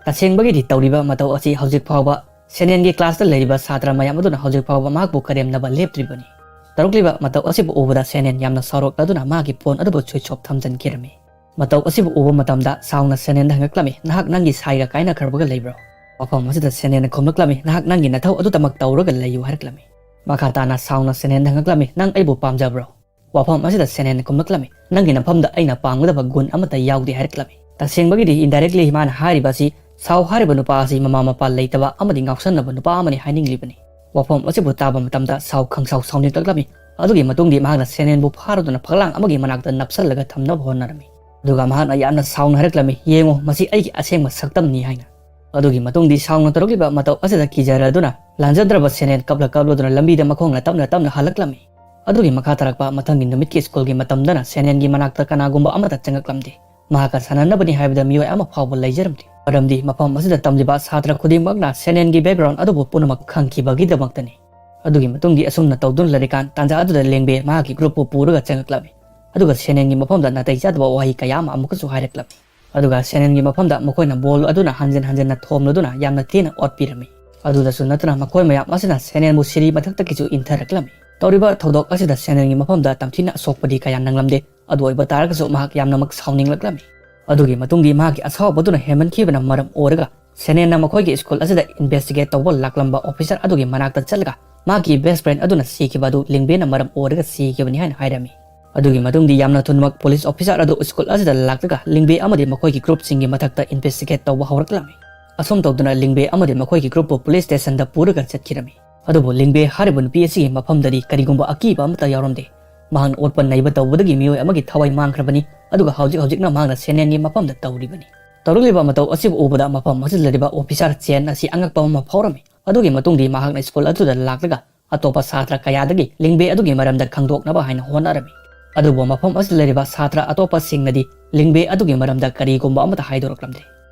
ꯇꯁꯦꯡꯕꯒꯤ ꯇꯧꯔꯤꯕ ꯃꯇꯧ ꯑꯁꯤ ꯍꯧꯖꯤꯛ ꯐꯥꯎꯕ ꯁꯦꯅꯦꯟꯒꯤ classꯇ ꯂꯩꯔꯤꯕ ꯁꯥꯇ꯭ꯔ ꯃꯌꯥꯝ ꯑꯗꯨꯅ ꯍꯧꯖꯤꯛ ꯐꯥꯎꯕ ꯃꯍꯥꯛꯄꯨ ꯀꯔꯦꯝꯅꯕ ꯂꯦꯞꯇ꯭ꯔꯤꯕꯅꯤ꯫ ꯇꯧꯔꯛꯂꯤꯕ ꯃꯇꯧ ꯑꯁꯤꯕꯨ ꯎꯕꯗ ꯁꯦꯅꯦꯟ ꯌꯥꯝꯅ ꯁꯥꯎꯔꯛꯂꯗꯨꯅ ꯃꯍꯥꯛꯀꯤ phone ꯑꯗꯨꯕꯨ switch off ꯊꯝꯖꯤꯟꯈꯤꯔꯝꯃꯤ꯫ ꯃꯇꯧ ꯑꯁꯤꯕꯨ ꯎꯕ ꯃꯇꯝꯗ ꯁꯥꯎꯅ ꯁꯦꯅꯦꯟꯗ ꯍꯪꯂꯛꯂꯝꯃꯤ, "ꯅꯍꯥꯛ ꯅꯪꯒꯤ ꯁꯥꯏꯒ ꯀꯥꯏꯅꯈ꯭ꯔꯕꯒ ꯂꯩꯕ꯭ꯔꯣ?" ꯋꯥꯐꯝ ꯑꯁꯤꯗ ꯁꯦꯅꯦꯟꯅ ꯈꯨꯝꯂꯛꯂꯝꯃꯤ, "ꯅꯍꯥꯛ ꯅꯪꯒꯤ ꯅꯊꯧ ꯑꯗꯨꯇꯃꯛ ꯇꯧꯔꯒ ꯂꯩꯌꯨ" ꯍꯥꯏꯔꯛꯂꯝꯃꯤ꯫ ꯃꯈꯥ ꯇꯥꯅ ꯁꯥꯎꯅ ꯁꯦꯅꯦꯟꯗ ꯍꯪꯂꯛꯂꯝꯃꯤ, "ꯅꯪ ꯑꯩꯕꯨ ꯄꯥꯝꯖꯕ꯭ꯔꯣ?" ꯋꯥꯐꯝ ꯑꯁꯤꯗ ꯁꯦꯅꯦꯟꯅ ꯈꯨꯝꯂꯛꯂꯝꯃꯤ, "ꯅꯪꯒꯤ ꯅꯐꯝꯗ ꯑꯩꯅ ꯄꯥꯝꯒꯗꯕ ꯒꯨꯟ ꯑꯃꯠꯇ ꯌꯥꯎꯗꯦ" ꯍꯥꯏꯔꯛꯂꯝꯃꯤ꯫ ꯇꯁꯦꯡꯕꯒꯤꯗꯤ indirectly ꯃꯥꯅ ꯍꯥꯏꯔꯤꯕ ꯑꯁꯤ ꯁꯥꯎ ꯍꯥꯏꯔꯤꯕ ꯅꯨꯄꯥ ꯑꯁꯤ ꯃꯃꯥ ꯃꯄꯥ ꯂꯩꯇꯕ ꯑꯃꯗꯤ ꯉꯥꯎꯁꯟꯅꯕ ꯅꯨꯄꯥ ꯑꯃꯅꯤ ꯍꯥꯏꯅꯤꯡꯂꯤꯕꯅꯤ꯫ ꯋꯥꯐꯝ ꯑꯁꯤꯕꯨ ꯇꯥꯕ ꯃꯇꯝꯗ ꯁꯥꯎ ꯈꯪꯁꯥꯎ ꯁꯥꯎꯅꯤꯡꯂꯛꯂꯝꯃꯤ꯫ ꯑꯗꯨꯒꯤ ꯃꯇꯨꯡꯗꯤ ꯃꯍꯥꯛꯅ ꯁꯦꯅꯦꯟꯕꯨ ꯐꯥꯔꯗꯨꯅ ꯐꯛꯂꯥꯡ ꯑꯃꯒꯤ ꯃꯅꯥꯛꯇ ꯅꯞꯁꯜꯂꯒ ꯊꯝꯅꯕ ꯍꯣꯠꯅꯔꯝꯃꯤ꯫ ꯑꯗꯨꯒ ꯃꯍꯥꯛꯅ ꯌꯥꯝꯅ ꯁꯥꯎꯅ ꯍꯥꯏꯔꯛꯂꯝꯃꯤ, "ꯌꯦꯡꯉꯨ, ꯃꯁꯤ ꯑꯩꯒꯤ ꯑꯁꯦꯡꯕ ꯁꯛꯇꯝꯅꯤ" ꯍꯥꯏꯅ꯫ ꯑꯗꯨꯒꯤ ꯃꯇꯨꯡꯗꯤ ꯁꯥꯎꯅ ꯇꯧꯔꯛꯂꯤꯕ ꯃꯇꯧ ꯑꯁꯤꯗ ꯀꯤꯖꯔꯗꯨꯅ ꯂꯥꯟꯖꯗ꯭ꯔꯕ ꯁꯦꯅꯦꯟ ꯀꯞꯂ ꯀꯞꯂꯗꯨꯅ ꯂꯝꯕꯤꯗ ꯃꯈꯣꯡꯅ ꯇꯞꯅ ꯇꯞꯅ ꯍꯜꯂꯛꯂꯝꯃꯤ꯫ ꯑꯗꯨꯒꯤ ꯃꯈꯥ ꯇꯥꯔꯛꯄ ꯃꯊꯪꯒꯤ ꯅꯨꯃꯤꯠꯀꯤ ꯁ꯭ꯀꯨꯜꯒꯤ ꯃꯇꯝꯗꯅ ꯁꯦꯅꯦꯟꯒꯤ ꯃꯅꯥꯛꯇ ꯀꯅꯥꯒꯨꯝꯕ ꯑꯃꯠꯇ ꯆꯪꯉꯛꯂꯝꯗꯦ꯫ ꯃꯍꯥꯛꯀ ꯁꯥꯟꯅꯅꯕꯅꯤ ꯍꯥꯏꯕꯗ ꯃꯤꯑꯣꯏ ꯑꯃ ꯐꯥꯎꯕ ꯂꯩꯖꯔꯝꯗꯦ, ꯃꯔꯝꯗꯤ ꯃꯐꯝ ꯑꯁꯤꯗ ꯇꯝꯂꯤꯕ ꯁꯥꯇ꯭ꯔ ꯈꯨꯗꯤꯡꯃꯛꯅ ꯁꯦꯅꯦꯟꯒꯤ background ꯑꯗꯨꯕꯨ ꯄꯨꯝꯅꯃꯛ ꯈꯪꯈꯤꯕꯒꯤꯗꯃꯛꯇꯅꯤ꯫ ꯑꯗꯨꯒꯤ ꯃꯇꯨꯡꯗꯤ ꯑꯁꯨꯝꯅ ꯇꯧꯗꯨꯅ ꯂꯩꯔꯤꯀꯥꯟ, ꯇꯥꯟꯖꯥ ꯑꯗꯨꯗ ꯂꯦꯡꯕꯦ ꯃꯍꯥꯛꯀꯤ groupꯄꯨ ꯄꯨꯔꯒ ꯆꯪꯉꯛꯂꯝꯃꯤ꯫ ꯑꯗꯨꯒ ꯁꯦꯅꯦꯟꯒꯤ ꯃꯐꯝꯗ ꯅꯥꯇꯩ ꯆꯥꯗꯕ ꯋꯥꯍꯩ ꯀꯌꯥ ꯑꯃ ꯑꯃꯨꯛꯀꯁꯨ ꯍꯥꯏꯔꯛꯂꯝꯃꯤ꯫ ꯑꯗꯨꯒ ꯁꯦꯅꯦꯟꯒꯤ ꯃꯐꯝꯗ ꯃꯈꯣꯏꯅ ball ꯑꯗꯨꯅ ꯍꯟꯖꯤꯟ ꯍꯟꯖꯤꯟꯅ ꯊꯣꯝꯂꯗꯨꯅ ꯌꯥꯝꯅ ꯊꯤꯅ ꯑꯣꯠꯄꯤꯔꯝꯃꯤ꯫ ꯑꯗꯨꯗꯁꯨ ꯅꯠꯇꯅ ꯃꯈꯣꯏ ꯃꯌꯥꯝ ꯑꯁꯤꯅ ꯁꯦꯅꯦꯟꯕꯨ ꯁꯤꯔꯤ ꯃꯊꯛꯇꯒꯤꯁꯨ ꯏꯟꯊꯔꯛꯂꯝꯃꯤ꯫ ꯇꯧꯔꯤꯕ ꯊꯧꯗꯣꯛ ꯑꯁꯤꯗ ꯁꯦꯅꯦꯟꯒꯤ ꯃꯐꯝꯗ ꯇꯝꯊꯤꯅ ꯑꯁꯣꯛꯄꯗꯤ ꯀꯌꯥ ꯅꯪꯂꯝꯗꯦ꯫ ꯑꯗꯨ ꯑꯣꯏꯕ ꯇꯥꯔꯒꯁꯨ ꯃꯍꯥꯛ ꯌꯥꯝꯅꯃꯛ ꯁꯥꯎꯅꯤꯡꯂꯛꯂꯝꯃꯤ꯫ ꯑꯗꯨꯒꯤ ꯃꯇꯨꯡꯗꯤ ꯃꯍꯥꯛꯀꯤ ꯑꯁꯥꯎꯕꯗꯨꯅ ꯍꯦꯟꯃꯟꯈꯤꯕꯅ ꯃꯔꯝ ꯑꯣꯏꯔꯒ ꯁꯦꯅꯦꯟꯅ ꯃꯈꯣꯏꯒꯤ ꯁ꯭ꯀꯨꯜ ꯑꯁꯤꯗ investigate ꯇꯧꯕ ꯂꯥꯛꯂꯝꯕ officer ꯑꯗꯨꯒꯤ ꯃꯅꯥꯛꯇ ꯆꯠꯂꯒ ꯃꯍꯥꯛꯀꯤ best friend ꯑꯗꯨꯅ ꯁꯤꯈꯤꯕ ꯑꯗꯨ ꯂꯤꯡꯕꯦꯅ ꯃꯔꯝ ꯑꯣꯏꯔꯒ ꯁꯤꯈꯤꯕꯅꯤ ꯍꯥꯏꯅ ꯍꯥꯏꯔꯝꯃꯤ꯫ ꯑꯗꯨꯒꯤ ꯃꯇꯨꯡꯗꯤ ꯌꯥꯝꯅ ꯊꯨꯅꯃꯛ police officer ꯑꯗꯨ ꯁ꯭ꯀꯨꯜ ꯑꯁꯤꯗ ꯂꯥꯛꯂꯒ ꯂꯤꯡꯕꯦ ꯑꯃꯗꯤ ꯃꯈꯣꯏꯒꯤ groupꯁꯤꯡꯒꯤ ꯃꯊꯛꯇ investigate ꯇꯧꯕ ꯍꯧꯔꯛꯂꯝꯃꯤ꯫ ꯑꯁꯨꯝ ꯇꯧꯗꯨꯅ ꯂꯤꯡꯕꯦ ꯑꯃꯗꯤ ꯃꯈꯣꯏꯒꯤ groupꯄꯨ police stationꯗ ꯄꯨꯔꯒ ꯆꯠꯈꯤꯔꯝꯃꯤ꯫ ꯑꯗꯨꯕꯨ ꯂꯤꯡꯕꯦ ꯍꯥꯏꯔꯤꯕ ꯅꯨꯄꯤ ꯑꯁꯤꯒꯤ ꯃꯐꯝꯗꯗꯤ ꯀꯔꯤꯒꯨꯝꯕ ꯑꯀꯤꯕ ꯑꯃꯠꯇ ꯌꯥꯎꯔꯝꯗꯦ꯫ ꯃꯍꯥꯛꯅ ꯑꯣꯠꯄ ꯅꯩꯕ ꯇꯧꯕꯗꯒꯤ ꯃꯤꯑꯣꯏ ꯑꯃꯒꯤ ꯊꯋꯥꯏ ꯃꯥꯡꯈ꯭ꯔꯕꯅꯤ, ꯑꯗꯨꯒ ꯍꯧꯖꯤꯛ ꯍꯧꯖꯤꯛꯅ ꯃꯍꯥꯛꯅ ꯁꯦꯅꯦꯟꯒꯤ ꯃꯐꯝꯗ ꯇꯧꯔꯤꯕꯅꯤ꯫ ꯇꯧꯔꯛꯂꯤꯕ ꯃꯇꯧ ꯑꯁꯤꯕꯨ ꯎꯕꯗ ꯃꯐꯝ ꯑꯁꯤꯗ ꯂꯩꯔꯤꯕ ꯑꯣꯐꯤꯁꯥꯔ ꯆꯦꯟ ꯑꯁꯤ ꯑꯉꯛꯄ ꯑꯃ ꯐꯥꯎꯔꯝꯃꯤ꯫ ꯑꯗꯨꯒꯤ ꯃꯇꯨꯡꯗꯤ ꯃꯍꯥꯛꯅ ꯁ꯭ꯀꯨꯜ ꯑꯗꯨꯗ ꯂꯥꯛꯂꯒ ꯑꯇꯣꯞꯄ ꯁꯥꯇ꯭ꯔ ꯀꯌꯥꯗꯒꯤ ꯂꯤꯡꯕꯦ ꯑꯗꯨꯒꯤ ꯃꯔꯝꯗ ꯈꯪꯗꯣꯛꯅꯕ ꯍꯥꯏꯅ ꯍꯣꯠꯅꯔꯝꯃꯤ꯫ ꯑꯗꯨꯕꯨ ꯃꯐꯝ ꯑꯁꯤꯗ ꯂꯩꯔꯤꯕ ꯁꯥꯇ꯭ꯔ ꯑꯇꯣꯞꯄꯁꯤꯡꯅꯗꯤ ꯂꯤꯡꯕꯦ ꯑꯗꯨꯒꯤ ꯃꯔꯝꯗ ꯀꯔꯤꯒꯨꯝꯕ ꯑꯃꯠꯇ ꯍꯥꯏꯗꯣꯔꯛꯂꯝꯗꯦ꯫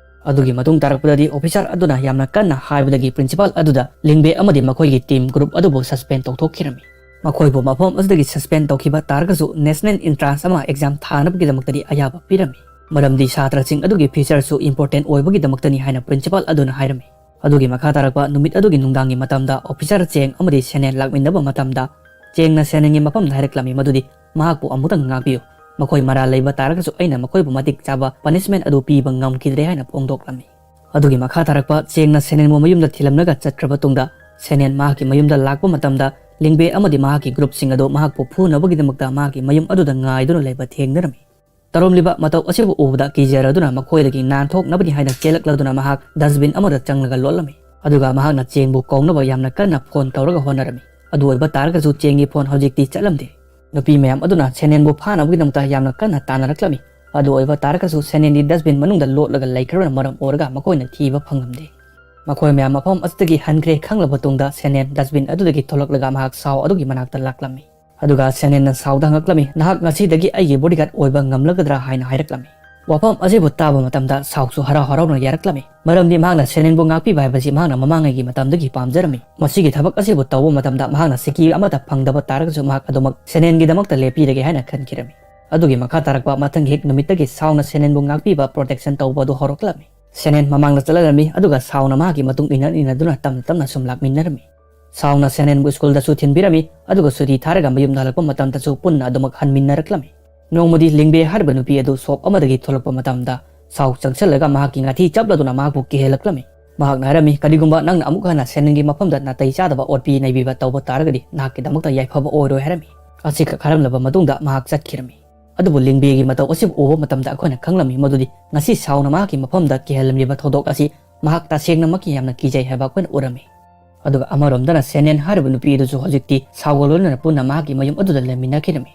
ꯑꯗꯨꯒꯤ ꯃꯇꯨꯡ ꯇꯥꯔꯛꯄꯗꯗꯤ ꯑꯣꯐꯤꯁꯥꯔ ꯑꯗꯨꯅ ꯌꯥꯝꯅ ꯀꯟꯅ ꯍꯥꯏꯕꯗꯒꯤ ꯄ꯭ꯔꯤꯟꯁꯤꯄꯥꯜ ꯑꯗꯨꯗ ꯂꯤꯡꯕꯦ ꯑꯃꯗꯤ ꯃꯈꯣꯏꯒꯤ ꯇꯤꯝ ꯒ꯭ꯔꯨꯞ ꯑꯗꯨꯕꯨ ꯁꯁꯄꯦꯟ ꯇꯧꯊꯣꯛꯈꯤꯔꯝꯃꯤ꯫ ꯃꯈꯣꯏꯕꯨ ꯃꯐꯝ ꯑꯁꯤꯗꯒꯤ ꯁꯁꯄꯦꯟ ꯇꯧꯈꯤꯕ ꯇꯥꯔꯒꯁꯨ ꯅꯦꯁꯅꯦꯜ ꯑꯦꯟꯇ꯭ꯔꯥꯟꯁ ꯑꯃ ꯑꯦꯛꯖꯥꯝ ꯊꯥꯅꯕꯒꯤꯗꯃꯛꯇꯗꯤ ꯑꯌꯥꯕ ꯄꯤꯔꯝꯃꯤ, ꯃꯔꯝꯗꯤ ꯁꯥꯇ꯭ꯔꯁꯤꯡ ꯑꯗꯨꯒꯤ ꯐ꯭ꯌꯨꯆꯔꯁꯨ ꯏꯝꯄꯣꯔꯇꯦꯟ ꯑꯣꯏꯕꯒꯤꯗꯃꯛꯇꯅꯤ ꯍꯥꯏꯅ ꯄ꯭ꯔꯤꯟꯁꯤꯄꯥꯜ ꯑꯗꯨꯅ ꯍꯥꯏꯔꯝꯃꯤ꯫ ꯑꯗꯨꯒꯤ ꯃꯈꯥ ꯇꯥꯔꯛꯄ ꯅꯨꯃꯤꯠ ꯑꯗꯨꯒꯤ ꯅꯨꯡꯗꯥꯡꯒꯤ ꯃꯇꯝꯗ ꯑꯣꯐꯤꯁꯥꯔ ꯆꯦꯡ ꯑꯃꯗꯤ ꯁꯦꯅꯦꯟ ꯂꯥꯛꯃꯤꯟꯅꯕ ꯃꯇꯝꯗ, ꯆꯦꯡꯅ ꯁꯦꯅꯦꯟꯒꯤ ꯃꯐꯝꯗ ꯍꯥꯏꯔꯛꯂꯝꯃꯤ ꯃꯗꯨꯗꯤ ꯃꯍꯥꯛꯄꯨ ꯑꯃꯨꯛꯇꯪ ꯉꯥꯛꯄꯤꯌꯨ, ꯃꯈꯣꯏ ꯃꯔꯥꯜ ꯂꯩꯕ ꯇꯥꯔꯒꯁꯨ ꯑꯩꯅ ꯃꯈꯣꯏꯕꯨ ꯃꯇꯤꯛ ꯆꯥꯕ ꯄꯅꯤꯁꯃꯦꯟ ꯑꯗꯨ ꯄꯤꯕ ꯉꯝꯈꯤꯗ꯭ꯔꯦ ꯍꯥꯏꯅ ꯐꯣꯡꯗꯣꯛꯂꯝꯃꯤ꯫ ꯑꯗꯨꯒꯤ ꯃꯈꯥ ꯇꯥꯔꯛꯄ ꯆꯦꯡꯅ ꯁꯦꯅꯦꯟꯕꯨ ꯃꯌꯨꯝꯗ ꯊꯤꯜꯂꯝꯂꯒ ꯆꯠꯈ꯭ꯔꯕ ꯇꯨꯡꯗ, ꯁꯦꯅꯦꯟ ꯃꯍꯥꯛꯀꯤ ꯃꯌꯨꯝꯗ ꯂꯥꯛꯄ ꯃꯇꯝꯗ ꯂꯤꯡꯕꯦ ꯑꯃꯗꯤ ꯃꯍꯥꯛꯀꯤ ꯒ꯭ꯔꯨꯞꯁꯤꯡ ꯑꯗꯨ ꯃꯍꯥꯛꯄꯨ ꯐꯨꯅꯕꯒꯤꯗꯃꯛꯇ ꯃꯍꯥꯛꯀꯤ ꯃꯌꯨꯝ ꯑꯗꯨꯗ ꯉꯥꯏꯗꯨꯅ ꯂꯩꯕ ꯊꯦꯡꯅꯔꯝꯃꯤ꯫ ꯇꯧꯔꯝꯂꯤꯕ ꯃꯇꯧ ꯑꯁꯤꯕꯨ ꯎꯕꯗ ꯀꯤꯖꯔꯗꯨꯅ ꯃꯈꯣꯏꯗꯒꯤ ꯅꯥꯟꯊꯣꯛꯅꯕꯅꯤ ꯍꯥꯏꯅ ꯆꯦꯜꯂꯛꯂꯗꯨꯅ ꯃꯍꯥꯛ ꯗꯁꯕꯤꯟ ꯑꯃꯗ ꯆꯪꯂꯒ ꯂꯣꯠꯂꯝꯃꯤ꯫ ꯑꯗꯨꯒ ꯃꯍꯥꯛꯅ ꯆꯦꯡꯕꯨ ꯀꯧꯅꯕ ꯌꯥꯝꯅ ꯀꯟꯅ ꯐꯣꯟ ꯇꯧꯔꯒ ꯍꯣꯠꯅꯔꯝꯃꯤ꯫ ꯑꯗꯨ ꯑꯣꯏꯕ ꯇꯥꯔꯒꯁꯨ ꯆꯦꯡꯒꯤ ꯐꯣꯟ ꯍꯧꯖꯤꯛꯇꯤ ꯆꯠꯂꯝꯗꯦ꯫ ꯅꯨꯄꯤ ꯃꯌꯥꯝ ꯑꯗꯨꯅ ꯁꯦꯅꯦꯟꯕꯨ ꯐꯥꯅꯕꯒꯤꯗꯃꯛꯇ ꯌꯥꯝꯅ ꯀꯟꯅ ꯇꯥꯟꯅꯔꯛꯂꯝꯃꯤ꯫ ꯑꯗꯨ ꯑꯣꯏꯕ ꯇꯥꯔꯒꯁꯨ ꯁꯦꯅꯦꯟꯗꯤ ꯗꯁꯕꯤꯟ ꯃꯅꯨꯡꯗ ꯂꯣꯠꯂꯒ ꯂꯩꯈ꯭ꯔꯕꯅ ꯃꯔꯝ ꯑꯣꯏꯔꯒ ꯃꯈꯣꯏꯅ ꯊꯤꯕ ꯐꯪꯂꯝꯗꯦ꯫ ꯃꯈꯣꯏ ꯃꯌꯥꯝ ꯃꯐꯝ ꯑꯁꯤꯗꯒꯤ ꯍꯟꯈ꯭ꯔꯦ ꯈꯪꯂꯕ ꯇꯨꯡꯗ ꯁꯦꯅꯦꯟ ꯗꯁꯕꯤꯟ ꯑꯗꯨꯗꯒꯤ ꯊꯣꯛꯂꯛꯂꯒ ꯃꯍꯥꯛ ꯁꯥꯎ ꯑꯗꯨꯒꯤ ꯃꯅꯥꯛꯇ ꯂꯥꯛꯂꯝꯃꯤ꯫ ꯑꯗꯨꯒ ꯁꯦꯅꯦꯟꯅ ꯁꯥꯎꯗ ꯍꯪꯂꯛꯂꯝꯃꯤ, "ꯅꯍꯥꯛ ꯉꯁꯤꯗꯒꯤ ꯑꯩꯒꯤ ꯕꯣꯗꯤꯒꯥꯔꯗ ꯑꯣꯏꯕ ꯉꯝꯂꯒꯗ꯭ꯔꯥ?" ꯍꯥꯏꯅ ꯍꯥꯏꯔꯛꯂꯝꯃꯤ꯫ ꯋꯥꯐꯝ ꯑꯁꯤꯕꯨ ꯇꯥꯕ ꯃꯇꯝꯗ ꯁꯥꯎꯁꯨ ꯍꯔꯥꯎ ꯍꯔꯥꯎꯅ ꯌꯥꯔꯛꯂꯝꯃꯤ, ꯃꯔꯝꯗꯤ ꯃꯍꯥꯛꯅ ꯁꯦꯅꯦꯟꯕꯨ ꯉꯥꯛꯄꯤꯕ ꯍꯥꯏꯕꯁꯤ ꯃꯍꯥꯛꯅ ꯃꯃꯥꯡꯉꯩꯒꯤ ꯃꯇꯝꯗꯒꯤ ꯄꯥꯝꯖꯔꯝꯃꯤ꯫ ꯃꯁꯤꯒꯤ ꯊꯕꯛ ꯑꯁꯤꯕꯨ ꯇꯧꯕ ꯃꯇꯝꯗ ꯃꯍꯥꯛꯅ ꯁꯤꯀꯤ ꯑꯃꯠꯇ ꯐꯪꯗꯕ ꯇꯥꯔꯒꯁꯨ ꯃꯍꯥꯛ ꯑꯗꯨꯃꯛ ꯁꯦꯅꯦꯟꯒꯤꯗꯃꯛꯇ ꯂꯦꯞꯄꯤꯔꯒꯦ ꯍꯥꯏꯅ ꯈꯟꯈꯤꯔꯝꯃꯤ꯫ ꯑꯗꯨꯒꯤ ꯃꯈꯥ ꯇꯥꯔꯛꯄ ꯃꯊꯪꯒꯤ ꯍꯦꯛ ꯅꯨꯃꯤꯠꯇꯒꯤ ꯁꯥꯎꯅ ꯁꯦꯅꯦꯟꯕꯨ ꯉꯥꯛꯄꯤꯕ, ꯄ꯭ꯔꯣꯇꯦꯛꯁꯟ ꯇꯧꯕ ꯑꯗꯨ ꯍꯧꯔꯛꯂꯝꯃꯤ꯫ ꯁꯦꯅꯦꯟ ꯃꯃꯥꯡꯗ ꯆꯠꯂꯔꯝꯃꯤ, ꯑꯗꯨꯒ ꯁꯥꯎꯅ ꯃꯍꯥꯛꯀꯤ ꯃꯇꯨꯡ ꯏꯟꯅ ꯏꯟꯅꯗꯨꯅ ꯇꯞꯅ ꯇꯞꯅ ꯁꯨꯝ ꯂꯥꯛꯃꯤꯟꯅꯔꯝꯃꯤ꯫ ꯁꯥꯎꯅ ꯁꯦꯅꯦꯟꯕꯨ ꯁ꯭ꯀꯨꯜꯗꯁꯨ ꯊꯤꯟꯕꯤꯔꯝꯃꯤ, ꯑꯗꯨꯒ ꯁꯨꯇꯤ ꯊꯥꯔꯒ ꯃꯌꯨꯝꯗ ꯍꯜꯂꯛꯄ ꯃꯇꯝꯗꯁꯨ ꯄꯨꯟꯅ ꯑꯗꯨꯃꯛ ꯍꯟꯃꯤꯟꯅꯔꯛꯂꯝꯃꯤ꯫ ꯅꯣꯡꯃꯗꯤ ꯂꯤꯡꯕꯦ ꯍꯥꯏꯔꯤꯕ ꯅꯨꯄꯤ ꯑꯗꯨ ꯁꯣꯞ ꯑꯃꯗꯒꯤ ꯊꯣꯛꯂꯛꯄ ꯃꯇꯝꯗ ꯁꯥꯎ ꯆꯪꯁꯤꯜꯂꯒ ꯃꯍꯥꯛꯀꯤ ꯉꯥꯊꯤ ꯆꯞꯂꯗꯨꯅ ꯃꯍꯥꯛꯄꯨ ꯀꯤꯍꯜꯂꯛꯂꯝꯃꯤ꯫ ꯃꯍꯥꯛꯅ ꯍꯥꯏꯔꯝꯃꯤ, "ꯀꯔꯤꯒꯨꯝꯕ ꯅꯪꯅ ꯑꯃꯨꯛ ꯍꯟꯅ ꯁꯦꯅꯦꯟꯒꯤ ꯃꯐꯝꯗ ꯅꯥꯇꯩ ꯆꯥꯗꯕ ꯑꯣꯠꯄꯤ ꯅꯩꯕꯤꯕ ꯇꯧꯕ ꯇꯥꯔꯒꯗꯤ ꯅꯍꯥꯛꯀꯤꯗꯃꯛꯇ ꯌꯥꯏꯐꯕ ꯑꯣꯏꯔꯣꯏ" ꯍꯥꯏꯔꯝꯃꯤ꯫ ꯑꯁꯤꯈꯛ ꯍꯥꯏꯔꯝꯂꯕ ꯃꯇꯨꯡꯗ ꯃꯍꯥꯛ ꯆꯠꯈꯤꯔꯝꯃꯤ꯫ ꯑꯗꯨꯕꯨ ꯂꯤꯡꯕꯦꯒꯤ ꯃꯇꯧ ꯑꯁꯤꯕꯨ ꯎꯕ ꯃꯇꯝꯗ ꯑꯩꯈꯣꯏꯅ ꯈꯪꯂꯝꯃꯤ ꯃꯗꯨꯗꯤ ꯉꯁꯤ ꯁꯥꯎꯅ ꯃꯍꯥꯛꯀꯤ ꯃꯐꯝꯗ ꯀꯤꯍꯜꯂꯝꯂꯤꯕ ꯊꯧꯗꯣꯛ ꯑꯁꯤ ꯃꯍꯥꯛ ꯇꯁꯦꯡꯅꯃꯛꯀꯤ ꯌꯥꯝꯅ ꯀꯤꯖꯩ ꯍꯥꯏꯕ ꯑꯩꯈꯣꯏꯅ ꯎꯔꯝꯃꯤ꯫ ꯑꯗꯨꯒ ꯑꯃꯔꯣꯝꯗꯅ ꯁꯦꯅꯦꯟ ꯍꯥꯏꯔꯤꯕ ꯅꯨꯄꯤ ꯑꯗꯨꯁꯨ ꯍꯧꯖꯤꯛꯇꯤ ꯁꯥꯎꯒ ꯂꯣꯏꯅꯅ ꯄꯨꯟꯅ ꯃꯍꯥꯛꯀꯤ ꯃꯌꯨꯝ ꯑꯗꯨꯗ ꯂꯩꯃꯤꯟꯅꯈꯤꯔꯝꯃꯤ꯫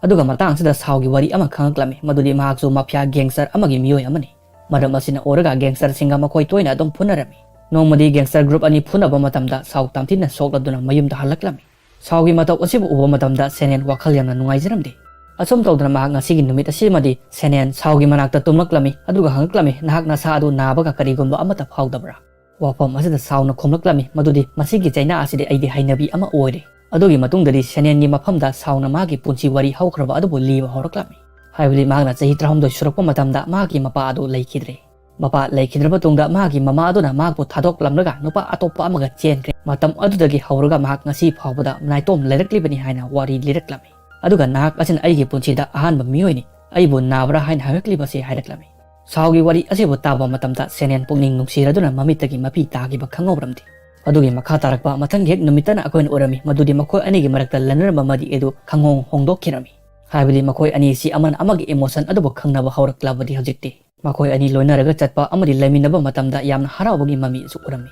ꯑꯗꯨꯒ ꯃꯇꯥꯡ ꯑꯁꯤꯗ ꯁꯥꯎꯒꯤ ꯋꯥꯔꯤ ꯑꯃ ꯈꯪꯉꯛꯂꯝꯃꯤ, ꯃꯗꯨꯗꯤ ꯃꯍꯥꯛꯁꯨ ꯃꯥꯐꯤꯌꯥ ꯒꯦꯡꯁꯇꯔ ꯑꯃꯒꯤ ꯃꯤꯑꯣꯏ ꯑꯃꯅꯤ꯫ ꯃꯔꯝ ꯑꯁꯤꯅ ꯑꯣꯏꯔꯒ ꯒꯦꯡꯁꯇꯔꯁꯤꯡꯒ ꯃꯈꯣꯏ ꯇꯣꯏꯅ ꯑꯗꯨꯝ ꯐꯨꯅꯔꯝꯃꯤ꯫ ꯅꯣꯡꯃꯗꯤ ꯒꯦꯡꯁꯇꯔ ꯒ꯭ꯔꯨꯞ ꯑꯅꯤ ꯐꯨꯅꯕ ꯃꯇꯝꯗ ꯁꯥꯎ ꯇꯝꯊꯤꯅ ꯁꯣꯛꯂꯗꯨꯅ ꯃꯌꯨꯝꯗ ꯍꯜꯂꯛꯂꯝꯃꯤ꯫ ꯁꯥꯎꯒꯤ ꯃꯇꯧ ꯑꯁꯤꯕꯨ ꯎꯕ ꯃꯇꯝꯗ ꯁꯦꯅꯦꯟ ꯋꯥꯈꯜ ꯌꯥꯝꯅ ꯅꯨꯡꯉꯥꯏꯖꯔꯝꯗꯦ꯫ ꯑꯁꯨꯝ ꯇꯧꯗꯅ ꯃꯍꯥꯛ ꯉꯁꯤꯒꯤ ꯅꯨꯃꯤꯠ ꯑꯁꯤꯃꯗꯤ ꯁꯦꯅꯦꯟ ꯁꯥꯎꯒꯤ ꯃꯅꯥꯛꯇ ꯇꯨꯝꯂꯛꯂꯝꯃꯤ, ꯑꯗꯨꯒ ꯍꯪꯂꯛꯂꯝꯃꯤ, "ꯅꯍꯥꯛ ꯅꯁꯥ ꯑꯗꯨ ꯅꯥꯕꯒ ꯀꯔꯤꯒꯨꯝꯕ ꯑꯃꯠꯇ ꯐꯥꯎꯗꯕ꯭ꯔꯥ?" ꯋꯥꯐꯝ ꯑꯁꯤꯗ ꯁꯥꯎꯅ ꯈꯨꯝꯂꯛꯂꯝꯃꯤ, ꯃꯗꯨꯗꯤ, "ꯃꯁꯤꯒꯤ ꯆꯩꯅꯥ ꯑꯁꯤꯗꯤ ꯑꯩꯗꯤ ꯍꯩꯅꯕꯤ ꯑꯃ ꯑꯣꯏꯔꯦ"꯫ ꯑꯗꯨꯒꯤ ꯃꯇꯨꯡꯗꯗꯤ ꯁꯦꯅꯦꯟꯒꯤ ꯃꯐꯝꯗ ꯁꯥꯎꯅ ꯃꯥꯒꯤ ꯄꯨꯟꯁꯤ ꯋꯥꯔꯤ ꯍꯧꯈ꯭ꯔꯕ ꯑꯗꯨꯕꯨ ꯂꯤꯕ ꯍꯧꯔꯛꯂꯝꯃꯤ꯫ ꯍꯥꯏꯕꯗꯤ ꯃꯍꯥꯛꯅ ꯆꯍꯤ ꯇꯔꯥꯍꯨꯝꯗꯣꯏ ꯁꯨꯔꯛꯄ ꯃꯇꯝꯗ ꯃꯍꯥꯛꯀꯤ ꯃꯄꯥ ꯑꯗꯨ ꯂꯩꯈꯤꯗ꯭ꯔꯦ꯫ ꯃꯄꯥ ꯂꯩꯈꯤꯗ꯭ꯔꯕ ꯇꯨꯡꯗ ꯃꯍꯥꯛꯀꯤ ꯃꯃꯥ ꯑꯗꯨꯅ ꯃꯍꯥꯛꯄꯨ ꯊꯥꯗꯣꯛꯂꯝꯂꯒ ꯅꯨꯄꯥ ꯑꯇꯣꯞꯄ ꯑꯃꯒ ꯆꯦꯟꯈ꯭ꯔꯦ꯫ ꯃꯇꯝ ꯑꯗꯨꯗꯒꯤ ꯍꯧꯔꯒ ꯃꯍꯥꯛ ꯉꯁꯤ ꯐꯥꯎꯕꯗ ꯅꯥꯏꯇꯣꯝ ꯂꯩꯔꯛꯂꯤꯕꯅꯤ ꯍꯥꯏꯅ ꯋꯥꯔꯤ ꯂꯤꯔꯛꯂꯝꯃꯤ꯫ ꯑꯗꯨꯒ ꯅꯍꯥꯛ ꯑꯁꯤꯅ ꯑꯩꯒꯤ ꯄꯨꯟꯁꯤꯗ ꯑꯍꯥꯟꯕ ꯃꯤꯑꯣꯏꯅꯤ, ꯑꯩꯕꯨ ꯅꯥꯕ꯭ꯔꯥ ꯍꯥꯏꯅ ꯍꯪꯉꯛꯂꯤꯕꯁꯤ ꯍꯥꯏꯔꯛꯂꯝꯃꯤ꯫ ꯁꯥꯎꯒꯤ ꯋꯥꯔꯤ ꯑꯁꯤꯕꯨ ꯇꯥꯕ ꯃꯇꯝꯗ ꯁꯦꯅꯦꯟ ꯄꯨꯛꯅꯤꯡ ꯅꯨꯡꯁꯤꯔꯗꯨꯅ ꯃꯃꯤꯠꯇꯒꯤ ꯃꯄꯤ ꯇꯥꯈꯤꯕ ꯈꯪꯍꯧꯔꯝꯗꯦ꯫ ꯑꯗꯨꯒꯤ ꯃꯈꯥ ꯇꯥꯔꯛꯄ ꯃꯊꯪꯒꯤ ꯍꯦꯛ ꯅꯨꯃꯤꯠꯇꯅ ꯑꯩꯈꯣꯏꯅ ꯎꯔꯝꯃꯤ, ꯃꯗꯨꯗꯤ ꯃꯈꯣꯏ ꯑꯅꯤꯒꯤ ꯃꯔꯛꯇ ꯂꯩꯅꯔꯝꯕ ꯃꯔꯤ ꯑꯗꯨ ꯈꯪꯍꯣꯡ ꯍꯣꯡꯗꯣꯛꯈꯤꯔꯝꯃꯤ꯫ ꯍꯥꯏꯕꯗꯤ ꯃꯈꯣꯏ ꯑꯅꯤꯁꯤ ꯑꯃꯅ ꯑꯃꯒꯤ ꯏꯃꯣꯁꯟ ꯑꯗꯨꯕꯨ ꯈꯪꯅꯕ ꯍꯧꯔꯛꯂꯕꯗꯤ ꯍꯧꯖꯤꯛꯇꯤ꯫ ꯃꯈꯣꯏ ꯑꯅꯤ ꯂꯣꯏꯅꯔꯒ ꯆꯠꯄ ꯑꯃꯗꯤ ꯂꯩꯃꯤꯟꯅꯕ ꯃꯇꯝꯗ ꯌꯥꯝꯅ ꯍꯔꯥꯎꯕꯒꯤ ꯃꯃꯤꯁꯨ ꯎꯔꯝꯃꯤ꯫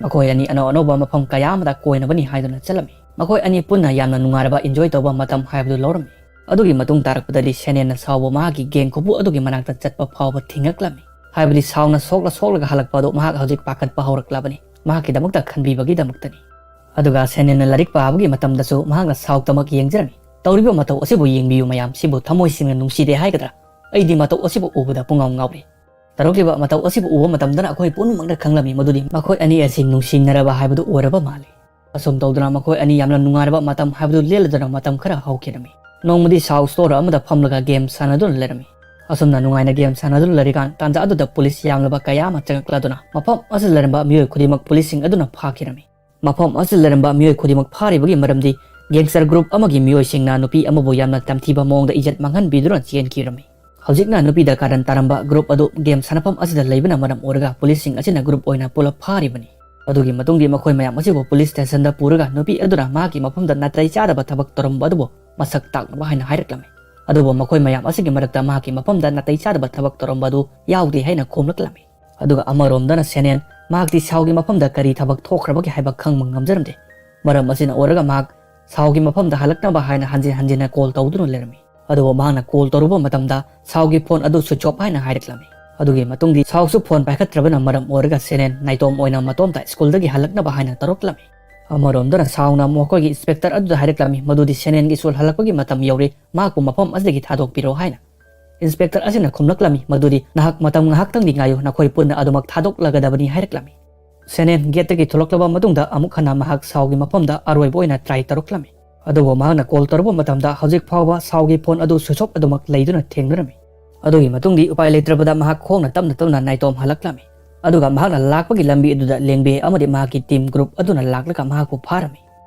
ꯃꯈꯣꯏ ꯑꯅꯤ ꯑꯅꯧ ꯑꯅꯧꯕ ꯃꯐꯝ ꯀꯌꯥ ꯑꯃꯗ ꯀꯣꯏꯅꯕꯅꯤ ꯍꯥꯏꯗꯨꯅ ꯆꯠꯂꯝꯃꯤ꯫ ꯃꯈꯣꯏ ꯑꯅꯤ ꯄꯨꯟꯅ ꯌꯥꯝꯅ ꯅꯨꯡꯉꯥꯏꯔꯕ, ꯏꯟꯖꯣꯏ ꯇꯧꯕ ꯃꯇꯝ ꯍꯥꯏꯕꯗꯨ ꯂꯧꯔꯝꯃꯤ꯫ ꯑꯗꯨꯒꯤ ꯃꯇꯨꯡ ꯇꯥꯔꯛꯄꯗꯗꯤ ꯁꯦꯅꯦꯟꯅ ꯁꯥꯎꯕꯨ ꯃꯍꯥꯛꯀꯤ ꯒꯦꯡ ꯈꯨꯕꯨ ꯑꯗꯨꯒꯤ ꯃꯅꯥꯛꯇ ꯆꯠꯄ ꯐꯥꯎꯕ ꯊꯤꯡꯉꯛꯂꯝꯃꯤ꯫ ꯍꯥꯏꯕꯗꯤ ꯁꯥꯎꯅ ꯁꯣꯛꯂ ꯁꯣꯛꯂꯒ ꯍꯜꯂꯛꯄ ꯑꯗꯨ ꯃꯍꯥꯛ ꯍꯧꯖꯤꯛ ꯄꯥꯈꯠꯄ ꯍꯧꯔꯛꯂꯕꯅꯤ, ꯃꯍꯥꯛꯀꯤꯗꯃꯛꯇ ꯈꯟꯕꯤꯕꯒꯤꯗꯃꯛꯇꯅꯤ꯫ ꯑꯗꯨꯒ ꯁꯦꯅꯦꯟꯅ ꯂꯥꯏꯔꯤꯛ ꯄꯥꯕꯒꯤ ꯃꯇꯝꯗꯁꯨ ꯃꯍꯥꯛꯅ ꯁꯥꯎꯇꯃꯛ ꯌꯦꯡꯖꯔꯝꯃꯤ꯫ "ꯇꯧꯔꯤꯕ ꯃꯇꯧ ꯑꯁꯤꯕꯨ ꯌꯦꯡꯕꯤꯌꯨ ꯃꯌꯥꯝ, ꯁꯤꯕꯨ ꯊꯃꯣꯏ ꯁꯦꯡꯅ ꯅꯨꯡꯁꯤꯗꯦ ꯍꯥꯏꯒꯗ꯭ꯔꯥ? ꯑꯩꯗꯤ ꯃꯇꯧ ꯑꯁꯤꯕꯨ ꯎꯕꯗ ꯄꯨꯡꯉꯥꯎ ꯉꯥꯎꯔꯦ꯫ ꯇꯧꯔꯛꯂꯤꯕ ꯃꯇꯧ ꯑꯁꯤꯕꯨ ꯎꯕ ꯃꯇꯝꯗꯅ ꯑꯩꯈꯣꯏ ꯄꯨꯝꯅꯃꯛꯅ ꯈꯪꯂꯝꯃꯤ ꯃꯗꯨꯗꯤ ꯃꯈꯣꯏ ꯑꯅꯤ ꯑꯁꯤ ꯅꯨꯡꯁꯤꯅꯔꯕ ꯍꯥꯏꯕꯗꯨ ꯑꯣꯏꯔꯕ ꯃꯥꯜꯂꯤ"꯫ ꯑꯁꯨꯝ ꯇꯧꯗꯨꯅ ꯃꯈꯣꯏ ꯑꯅꯤ ꯌꯥꯝꯅ ꯅꯨꯡꯉꯥꯏꯔꯕ ꯃꯇꯝ ꯍꯥꯏꯕꯗꯨ ꯂꯦꯜꯂꯗꯨꯅ ꯃꯇꯝ ꯈꯔ ꯍꯧꯈꯤꯔꯝꯃꯤ꯫ ꯅꯣꯡꯃꯗꯤ ꯁꯥꯎ ꯁ꯭ꯇꯣꯔ ꯑꯃꯗ ꯐꯝꯂꯒ ꯒꯦꯝ ꯁꯥꯟꯅꯗꯨꯅ ꯂꯩꯔꯝꯃꯤ꯫ ꯑꯁꯨꯝꯅ ꯅꯨꯡꯉꯥꯏꯅ ꯒꯦꯝ ꯁꯥꯟꯅꯗꯨꯅ ꯂꯩꯔꯤꯀꯥꯟ ꯇꯥꯟꯖꯥ ꯑꯗꯨꯗ ꯄꯨꯂꯤꯁ ꯌꯥꯝꯂꯕ ꯀꯌꯥ ꯑꯃ ꯆꯪꯂꯛꯂꯗꯨꯅ ꯃꯐꯝ ꯑꯁꯤꯗ ꯂꯩꯔꯝꯕ ꯃꯤꯑꯣꯏ ꯈꯨꯗꯤꯡꯃꯛ ꯄꯨꯂꯤꯁꯁꯤꯡ ꯑꯗꯨꯅ ꯐꯥꯈꯤꯔꯝꯃꯤ꯫ ꯃꯐꯝ ꯑꯁꯤꯗ ꯂꯩꯔꯝꯕ ꯃꯤꯑꯣꯏ ꯈꯨꯗꯤꯡꯃꯛ ꯐꯥꯔꯤꯕꯒꯤ ꯃꯔꯝꯗꯤ ꯒꯦꯡꯁꯇꯔ ꯒ꯭ꯔꯨꯞ ꯑꯃꯒꯤ ꯃꯤꯑꯣꯏꯁꯤꯡꯅ ꯅꯨꯄꯤ ꯑꯃꯕꯨ ꯌꯥꯝꯅ ꯇꯝꯊꯤꯕ ꯃꯑꯣꯡꯗ ꯏꯖꯠ ꯃꯥꯡꯍꯟꯕꯤꯗꯨꯅ ꯆꯦꯟꯈꯤꯔꯝꯃꯤ꯫ ꯍꯧꯖꯤꯛꯅ ꯅꯨꯄꯤꯗ ꯀꯥꯔꯟ ꯇꯥꯔꯝꯕ ꯒ꯭ꯔꯨꯞ ꯑꯗꯨ ꯒꯦꯝ ꯁꯥꯟꯅꯐꯝ ꯑꯁꯤꯗ ꯂꯩꯕꯅ ꯃꯔꯝ ꯑꯣꯏꯔꯒ ꯄꯨꯂꯤꯁꯁꯤꯡ ꯑꯁꯤꯅ ꯒ꯭ꯔꯨꯞ ꯑꯣꯏꯅ ꯄꯨꯂꯞ ꯐꯥꯔꯤꯕꯅꯤ꯫ ꯑꯗꯨꯒꯤ ꯃꯇꯨꯡꯗꯤ ꯃꯈꯣꯏ ꯃꯌꯥꯝ ꯑꯁꯤꯕꯨ ꯄꯨꯂꯤꯁ ꯁ꯭ꯇꯦꯁꯟꯗ ꯄꯨꯔꯒ ꯅꯨꯄꯤ ꯑꯗꯨꯅ ꯃꯍꯥꯛꯀꯤ ꯃꯐꯝꯗ ꯅꯥꯇꯩ ꯆꯥꯗꯕ ꯊꯕꯛ ꯇꯧꯔꯝꯕ ꯑꯗꯨꯕꯨ ꯃꯁꯛ ꯇꯥꯛꯅꯕ ꯍꯥꯏꯅ ꯍꯥꯏꯔꯛꯂꯝꯃꯤ꯫ ꯑꯗꯨꯕꯨ ꯃꯈꯣꯏ ꯃꯌꯥꯝ ꯑꯁꯤꯒꯤ ꯃꯔꯛꯇ ꯃꯍꯥꯛꯀꯤ ꯃꯐꯝꯗ ꯅꯥꯇꯩ ꯆꯥꯗꯕ ꯊꯕꯛ ꯇꯧꯔꯝꯕ ꯑꯗꯨ ꯌꯥꯎꯗꯦ ꯍꯥꯏꯅ ꯈꯨꯝꯂꯛꯂꯝꯃꯤ꯫ ꯑꯗꯨꯒ ꯑꯃꯔꯣꯝꯗꯅ ꯁꯦꯅꯦꯟ ꯃꯍꯥꯛꯇꯤ ꯁꯥꯎꯒꯤ ꯃꯐꯝꯗ ꯀꯔꯤ ꯊꯕꯛ ꯊꯣꯛꯈ꯭ꯔꯕꯒꯦ ꯍꯥꯏꯕ ꯈꯪꯕ ꯉꯝꯖꯔꯝꯗꯦ꯫ ꯃꯔꯝ ꯑꯁꯤꯅ ꯑꯣꯏꯔꯒ ꯃꯍꯥꯛ ꯁꯥꯎꯒꯤ ꯃꯐꯝꯗ ꯍꯜꯂꯛꯅꯕ ꯍꯥꯏꯅ ꯍꯟꯖꯤꯟ ꯍꯟꯖꯤꯟꯅ ꯀꯣꯜ ꯇꯧꯗꯨꯅ ꯂꯩꯔꯝꯃꯤ꯫ ꯑꯗꯨꯕꯨ ꯃꯍꯥꯛꯅ ꯀꯣꯜ ꯇꯧꯔꯨꯕ ꯃꯇꯝꯗ ꯁꯥꯎꯒꯤ ꯐꯣꯟ ꯑꯗꯨ ꯁ꯭ꯋꯤꯆ ꯑꯣꯐ ꯍꯥꯏꯅ ꯍꯥꯏꯔꯛꯂꯝꯃꯤ꯫ ꯑꯗꯨꯒꯤ ꯃꯇꯨꯡꯗꯤ ꯁꯥꯎꯁꯨ ꯐꯣꯟ ꯄꯥꯏꯈꯠꯇ꯭ꯔꯕꯅ ꯃꯔꯝ ꯑꯣꯏꯔꯒ ꯁꯦꯅꯦꯟ ꯅꯥꯏꯇꯣꯝ ꯑꯣꯏꯅ ꯃꯇꯣꯝꯇ ꯁ꯭ꯀꯨꯜꯗꯒꯤ ꯍꯜꯂꯛꯅꯕ ꯍꯥꯏꯅ ꯇꯧꯔꯛꯂꯝꯃꯤ꯫ ꯑꯃꯔꯣꯝꯗꯅ ꯁꯥꯎꯅ ꯃꯈꯣꯏꯒꯤ ꯏꯟꯁꯄꯦꯛꯇꯔ ꯑꯗꯨꯗ ꯍꯥꯏꯔꯛꯂꯝꯃꯤ ꯃꯗꯨꯗꯤ ꯁꯦꯅꯦꯟꯒꯤ ꯁ꯭ꯀꯨꯜ ꯍꯜꯂꯛꯄꯒꯤ ꯃꯇꯝ ꯌꯧꯔꯦ, ꯃꯍꯥꯛꯄꯨ ꯃꯐꯝ ꯑꯁꯤꯗꯒꯤ ꯊꯥꯗꯣꯛꯄꯤꯔꯣ ꯍꯥꯏꯅ꯫ ꯏꯟꯁꯄꯦꯛꯇꯔ ꯑꯁꯤꯅ ꯈꯨꯝꯂꯛꯂꯝꯃꯤ ꯃꯗꯨꯗꯤ ꯅꯍꯥꯛ ꯃꯇꯝ ꯉꯥꯏꯍꯥꯛꯇꯪꯗꯤ ꯉꯥꯏꯌꯨ, ꯅꯈꯣꯏ ꯄꯨꯟꯅ ꯑꯗꯨꯃꯛ ꯊꯥꯗꯣꯛꯂꯒꯗꯕꯅꯤ ꯍꯥꯏꯔꯛꯂꯝꯃꯤ꯫ ꯁꯦꯅꯦꯟ ꯒꯦꯠꯇꯒꯤ ꯊꯣꯛꯂꯛꯂꯕ ꯃꯇꯨꯡꯗ ꯑꯃꯨꯛ ꯍꯟꯅ ꯃꯍꯥꯛ ꯁꯥꯎꯒꯤ ꯃꯐꯝꯗ ꯑꯔꯣꯏꯕ ꯑꯣꯏꯅ ꯇ꯭ꯔꯥꯏ ꯇꯧꯔꯛꯂꯝꯃꯤ꯫ ꯑꯗꯨꯕꯨ ꯃꯍꯥꯛꯅ ꯀꯣꯜ ꯇꯧꯔꯨꯕ ꯃꯇꯝꯗ ꯍꯧꯖꯤꯛ ꯐꯥꯎꯕ ꯁꯥꯎꯒꯤ ꯐꯣꯟ ꯑꯗꯨ ꯁ꯭ꯋꯤꯆ ꯑꯣꯐ ꯑꯗꯨꯃꯛ ꯂꯩꯗꯨꯅ ꯊꯦꯡꯅꯔꯝꯃꯤ꯫ ꯑꯗꯨꯒꯤ ꯃꯇꯨꯡꯗꯤ ꯎꯄꯥꯏ ꯂꯩꯇ꯭ꯔꯕꯗ ꯃꯍꯥꯛ ꯈꯣꯡꯅ ꯇꯞꯅ ꯇꯞꯅ ꯅꯥꯏꯇꯣꯝ ꯍꯜꯂꯛꯂꯝꯃꯤ꯫ ꯑꯗꯨꯒ ꯃꯍꯥꯛꯅ ꯂꯥꯛꯄꯒꯤ ꯂꯝꯕꯤ ꯑꯗꯨꯗ ꯂꯦꯡꯕꯦ ꯑꯃꯗꯤ ꯃꯍꯥꯛꯀꯤ ꯇꯤꯝ ꯒ꯭ꯔꯨꯞ ꯑꯗꯨꯅ ꯂꯥꯛꯂꯒ ꯃꯍꯥꯛꯄꯨ ꯐꯥꯔꯝꯃꯤ꯫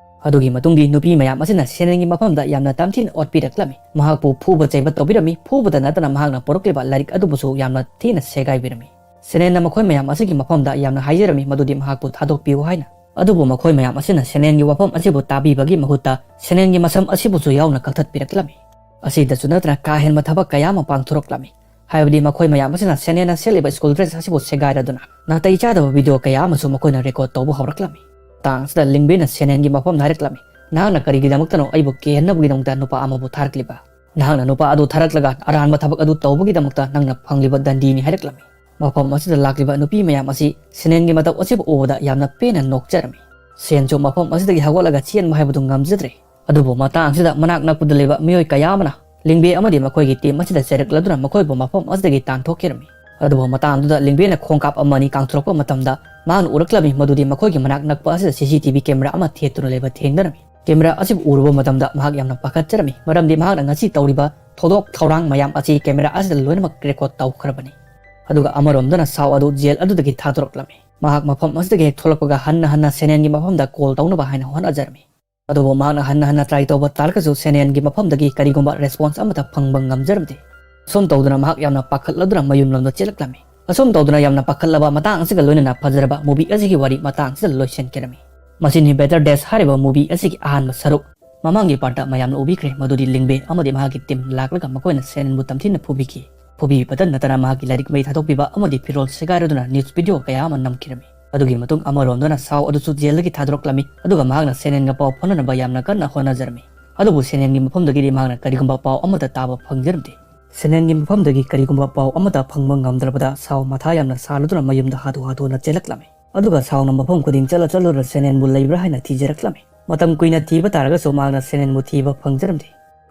ꯑꯗꯨꯒꯤ ꯃꯇꯨꯡꯗꯤ ꯅꯨꯄꯤ ꯃꯌꯥꯝ ꯑꯁꯤꯅ ꯁꯦꯅꯦꯟꯒꯤ ꯃꯐꯝꯗ ꯌꯥꯝꯅ ꯇꯝꯊꯤꯅ ꯑꯣꯠꯄꯤꯔꯛꯂꯝꯃꯤ꯫ ꯃꯍꯥꯛꯄꯨ ꯐꯨꯕ ꯆꯩꯕ ꯇꯧꯕꯤꯔꯝꯃꯤ꯫ ꯐꯨꯕꯗ ꯅꯠꯇꯅ ꯃꯍꯥꯛꯅ ꯄꯣꯔꯛꯂꯤꯕ ꯂꯥꯏꯔꯤꯛ ꯑꯗꯨꯕꯨꯁꯨ ꯌꯥꯝꯅ ꯊꯤꯅ ꯁꯦꯒꯥꯏꯕꯤꯔꯝꯃꯤ꯫ ꯁꯦꯅꯦꯟꯅ ꯃꯈꯣꯏ ꯃꯌꯥꯝ ꯑꯁꯤꯒꯤ ꯃꯐꯝꯗ ꯌꯥꯝꯅ ꯍꯥꯏꯖꯔꯝꯃꯤ ꯃꯗꯨꯗꯤ ꯃꯍꯥꯛꯄꯨ ꯊꯥꯗꯣꯛꯄꯤꯌꯨ ꯍꯥꯏꯅ꯫ ꯑꯗꯨꯕꯨ ꯃꯈꯣꯏ ꯃꯌꯥꯝ ꯑꯁꯤꯅ ꯁꯦꯅꯦꯟꯒꯤ ꯋꯥꯐꯝ ꯑꯁꯤꯕꯨ ꯇꯥꯕꯤꯕꯒꯤ ꯃꯍꯨꯠꯇ ꯁꯦꯅꯦꯟꯒꯤ ꯃꯁꯝ ꯑꯁꯤꯕꯨꯁꯨ ꯌꯥꯎꯅ ꯀꯛꯊꯠꯄꯤꯔꯛꯂꯝꯃꯤ꯫ ꯑꯁꯤꯗꯁꯨ ꯅꯠꯇꯅ ꯀꯥ ꯍꯦꯟꯕ ꯊꯕꯛ ꯀꯌꯥ ꯑꯃ ꯄꯥꯡꯊꯣꯔꯛꯂꯝꯃꯤ꯫ ꯍꯥꯏꯕꯗꯤ ꯃꯈꯣꯏ ꯃꯌꯥꯝ ꯑꯁꯤꯅ ꯁꯦꯅꯦꯟꯅ ꯁꯦꯠꯂꯤꯕ ꯁ꯭ꯀꯨꯜ ꯗ꯭ꯔꯦꯁ ꯑꯁꯤꯕꯨ ꯁꯦꯒꯥꯏꯔꯗꯨꯅ ꯅꯥꯇꯩ ꯆꯥꯗꯕ ꯚꯤꯗꯤꯑꯣ ꯀꯌꯥ ꯑꯃꯁꯨ ꯃꯈꯣꯏꯅ ꯔꯦꯀꯣꯔꯗ ꯇꯧꯕ ꯍꯧꯔꯛꯂꯝꯃꯤ꯫ ꯃꯇꯥꯡ ꯑꯁꯤꯗ ꯂꯤꯡꯕꯦꯅ ꯁꯦꯅꯦꯟꯒꯤ ꯃꯐꯝꯗ ꯍꯥꯏꯔꯛꯂꯝꯃꯤ, "ꯅꯍꯥꯛꯅ ꯀꯔꯤꯒꯤꯗꯃꯛꯇꯅꯣ ꯑꯩꯕꯨ ꯀꯤꯍꯟꯅꯕꯒꯤꯗꯃꯛꯇ ꯅꯨꯄꯥ ꯑꯃꯕꯨ ꯊꯥꯔꯛꯂꯤꯕ? ꯅꯍꯥꯛꯅ ꯅꯨꯄꯥ ꯑꯗꯨ ꯊꯥꯔꯛꯂꯒ ꯑꯔꯥꯟꯕ ꯊꯕꯛ ꯑꯗꯨ ꯇꯧꯕꯒꯤꯗꯃꯛꯇ ꯅꯪꯅ ꯐꯪꯂꯤꯕ ꯗꯟꯗꯤꯅꯤ" ꯍꯥꯏꯔꯛꯂꯝꯃꯤ꯫ ꯃꯐꯝ ꯑꯁꯤꯗ ꯂꯥꯛꯂꯤꯕ ꯅꯨꯄꯤ ꯃꯌꯥꯝ ꯑꯁꯤ ꯁꯦꯅꯦꯟꯒꯤ ꯃꯇꯧ ꯑꯁꯤꯕꯨ ꯎꯕꯗ ꯌꯥꯝꯅ ꯄꯦꯟꯅ ꯅꯣꯛꯆꯔꯝꯃꯤ꯫ ꯁꯦꯟꯁꯨ ꯃꯐꯝ ꯑꯁꯤꯗꯒꯤ ꯍꯧꯒꯠꯂꯒ ꯆꯦꯟꯕ ꯍꯥꯏꯕꯗꯨ ꯉꯝꯖꯗ꯭ꯔꯦ꯫ ꯑꯗꯨꯕꯨ ꯃꯇꯥꯡ ꯑꯁꯤꯗ ꯃꯅꯥꯛ ꯅꯛꯄꯗ ꯂꯩꯕ ꯃꯤꯑꯣꯏ ꯀꯌꯥ ꯑꯃꯅ ꯂꯤꯡꯕꯦ ꯑꯃꯗꯤ ꯃꯈꯣꯏꯒꯤ ꯇꯤꯝ ꯑꯁꯤꯗ ꯆꯩꯔꯛꯂꯗꯨꯅ ꯃꯈꯣꯏꯕꯨ ꯃꯐꯝ ꯑꯁꯤꯗꯒꯤ ꯇꯥꯟꯊꯣꯛꯈꯤꯔꯝꯃꯤ꯫ ꯑꯗꯨꯕꯨ ꯃꯇꯥꯡꯗꯨꯗ ꯂꯤꯡꯕꯦꯅ ꯈꯣꯡꯀꯥꯞ ꯑꯃ ꯑꯅꯤ ꯀꯥꯡꯊꯣꯔꯛꯄ ꯃꯇꯝꯗ ꯃꯍꯥꯛꯅ ꯎꯔꯛꯂꯝꯃꯤ ꯃꯗꯨꯗꯤ ꯃꯈꯣꯏꯒꯤ ꯃꯅꯥꯛ ꯅꯛꯄ ꯑꯁꯤꯗ ꯁꯤ ꯁꯤ ꯇꯤ ꯚꯤ ꯀꯦꯃꯦꯔꯥ ꯑꯃ ꯊꯦꯠꯇꯨꯅ ꯂꯩꯕ ꯊꯦꯡꯅꯔꯝꯃꯤ꯫ ꯀꯦꯃꯦꯔꯥ ꯑꯁꯤꯕꯨ ꯎꯔꯨꯕ ꯃꯇꯝꯗ ꯃꯍꯥꯛ ꯌꯥꯝꯅ ꯄꯥꯈꯠꯆꯔꯝꯃꯤ, ꯃꯔꯝꯗꯤ ꯃꯍꯥꯛꯅ ꯉꯁꯤ ꯇꯧꯔꯤꯕ ꯊꯧꯗꯣꯛ ꯊꯧꯔꯥꯡ ꯃꯌꯥꯝ ꯑꯁꯤ ꯀꯦꯃꯦꯔꯥ ꯑꯁꯤꯗ ꯂꯣꯏꯅꯃꯛ ꯔꯦꯀꯣꯔꯗ ꯇꯧꯈ꯭ꯔꯕꯅꯤ꯫ ꯑꯗꯨꯒ ꯑꯃꯔꯣꯝꯗꯅ ꯁꯥꯎ ꯑꯗꯨ ꯖꯦꯜ ꯑꯗꯨꯗꯒꯤ ꯊꯥꯗꯣꯔꯛꯂꯝꯃꯤ꯫ ꯃꯍꯥꯛ ꯃꯐꯝ ꯑꯁꯤꯗꯒꯤ ꯍꯦꯛ ꯊꯣꯛꯂꯛꯄꯒ ꯍꯟꯅ ꯍꯟꯅ ꯁꯦꯅꯦꯟꯒꯤ ꯃꯐꯝꯗ ꯀꯣꯜ ꯇꯧꯅꯕ ꯍꯥꯏꯅ ꯍꯣꯠꯅꯖꯔꯝꯃꯤ꯫ ꯑꯗꯨꯕꯨ ꯃꯍꯥꯛꯅ ꯍꯟꯅ ꯍꯟꯅ ꯇ꯭ꯔꯥꯏ ꯇꯧꯕ ꯇꯥꯔꯒꯁꯨ ꯁꯦꯅꯦꯟꯒꯤ ꯃꯐꯝꯗꯒꯤ ꯀꯔꯤꯒꯨꯝꯕ ꯔꯦꯁꯄꯣꯟꯁ ꯑꯃꯠꯇ ꯐꯪꯕ ꯉꯝꯖꯔꯝꯗꯦ꯫ ꯑꯁꯨꯝ ꯇꯧꯗꯨꯅ ꯃꯍꯥꯛ ꯌꯥꯝꯅ ꯄꯥꯈꯠꯂꯗꯨꯅ ꯃꯌꯨꯝꯂꯣꯝꯗ ꯆꯦꯜꯂꯛꯂꯝꯃꯤ꯫ ꯑꯁꯨꯝ ꯇꯧꯗꯨꯅ ꯌꯥꯝꯅ ꯄꯥꯈꯠꯂꯕ ꯃꯇꯥꯡ ꯑꯁꯤꯒ ꯂꯣꯏꯅꯅ ꯐꯖꯔꯕ ꯃꯨꯚꯤ ꯑꯁꯤꯒꯤ ꯋꯥꯔꯤ ꯃꯇꯥꯡ ꯑꯁꯤꯗ ꯂꯣꯏꯁꯤꯟꯈꯤꯔꯝꯃꯤ꯫ ꯃꯁꯤꯅꯤ Better Days ꯍꯥꯏꯔꯤꯕ ꯃꯨꯚꯤ ꯑꯁꯤꯒꯤ ꯑꯍꯥꯟꯕ ꯁꯔꯨꯛ꯫ ꯃꯃꯥꯡꯒꯤ ꯄꯥꯔꯠꯇ ꯃꯌꯥꯝꯅ ꯎꯕꯤꯈ꯭ꯔꯦ ꯃꯗꯨꯗꯤ ꯂꯤꯡꯕꯦ ꯑꯃꯗꯤ ꯃꯍꯥꯛꯀꯤ ꯇꯤꯝ ꯂꯥꯛꯂꯒ ꯃꯈꯣꯏꯅ ꯁꯦꯅꯦꯟꯕꯨ ꯇꯝꯊꯤꯅ ꯐꯨꯕꯤꯈꯤ꯫ ꯐꯨꯕꯤꯕꯇ ꯅꯠꯇꯅ ꯃꯍꯥꯛꯀꯤ ꯂꯥꯏꯔꯤꯛ ꯃꯩ ꯊꯥꯗꯣꯛꯄꯤꯕ ꯑꯃꯗꯤ ꯐꯤꯔꯣꯜ ꯁꯦꯒꯥꯏꯔꯗꯨꯅ ꯅ꯭ꯌꯨꯁ ꯚꯤꯗꯤꯑꯣ ꯀꯌꯥ ꯑꯃ ꯅꯝꯈꯤꯔꯝꯃꯤ꯫ ꯑꯗꯨꯒꯤ ꯃꯇꯨꯡ ꯑꯃꯔꯣꯝꯗꯅ ꯁꯥꯎ ꯑꯗꯨꯁꯨ ꯖꯦꯜꯗꯒꯤ ꯊꯥꯗꯣꯔꯛꯂꯝꯃꯤ, ꯑꯗꯨꯒ ꯃꯍꯥꯛꯅ ꯁꯦꯅꯦꯟꯒ ꯄꯥꯎ ꯐꯥꯎꯅꯅꯕ ꯌꯥꯝꯅ ꯀꯟꯅ ꯍꯣꯠꯅꯖꯔꯝꯃꯤ꯫ ꯑꯗꯨꯕꯨ ꯁꯦꯅꯦꯟꯒꯤ ꯃꯐꯝꯗꯒꯤꯗꯤ ꯃꯍꯥꯛꯅ ꯀꯔꯤꯒꯨꯝꯕ ꯄꯥꯎ ꯑꯃꯠꯇ ꯇꯥꯕ ꯐꯪꯖꯔꯝꯗꯦ꯫ ꯁꯦꯅꯦꯟꯒꯤ ꯃꯐꯝꯗꯒꯤ ꯀꯔꯤꯒꯨꯝꯕ ꯄꯥꯎ ꯑꯃꯠꯇ ꯐꯪꯕ ꯉꯝꯗ꯭ꯔꯕꯗ ꯁꯥꯎ ꯃꯊꯥ ꯌꯥꯝꯅ ꯁꯥꯔꯗꯨꯅ ꯃꯌꯨꯝꯗ ꯍꯥꯊꯨ ꯍꯥꯊꯨꯅ ꯆꯦꯜꯂꯛꯂꯝꯃꯤ꯫ ꯑꯗꯨꯒ ꯁꯥꯎꯅ ꯃꯐꯝ ꯈꯨꯗꯤꯡ ꯆꯠꯂ ꯆꯠꯂꯨꯔ ꯁꯦꯅꯦꯟꯕꯨ ꯂꯩꯕ꯭ꯔꯥ ꯍꯥꯏꯅ ꯊꯤꯖꯔꯛꯂꯝꯃꯤ꯫ ꯃꯇꯝ ꯀꯨꯏꯅ ꯊꯤꯕ ꯇꯥꯔꯒꯁꯨ ꯃꯍꯥꯛꯅ ꯁꯦꯅꯦꯟꯕꯨ ꯊꯤꯕ ꯐꯪꯖꯔꯝꯗꯦ꯫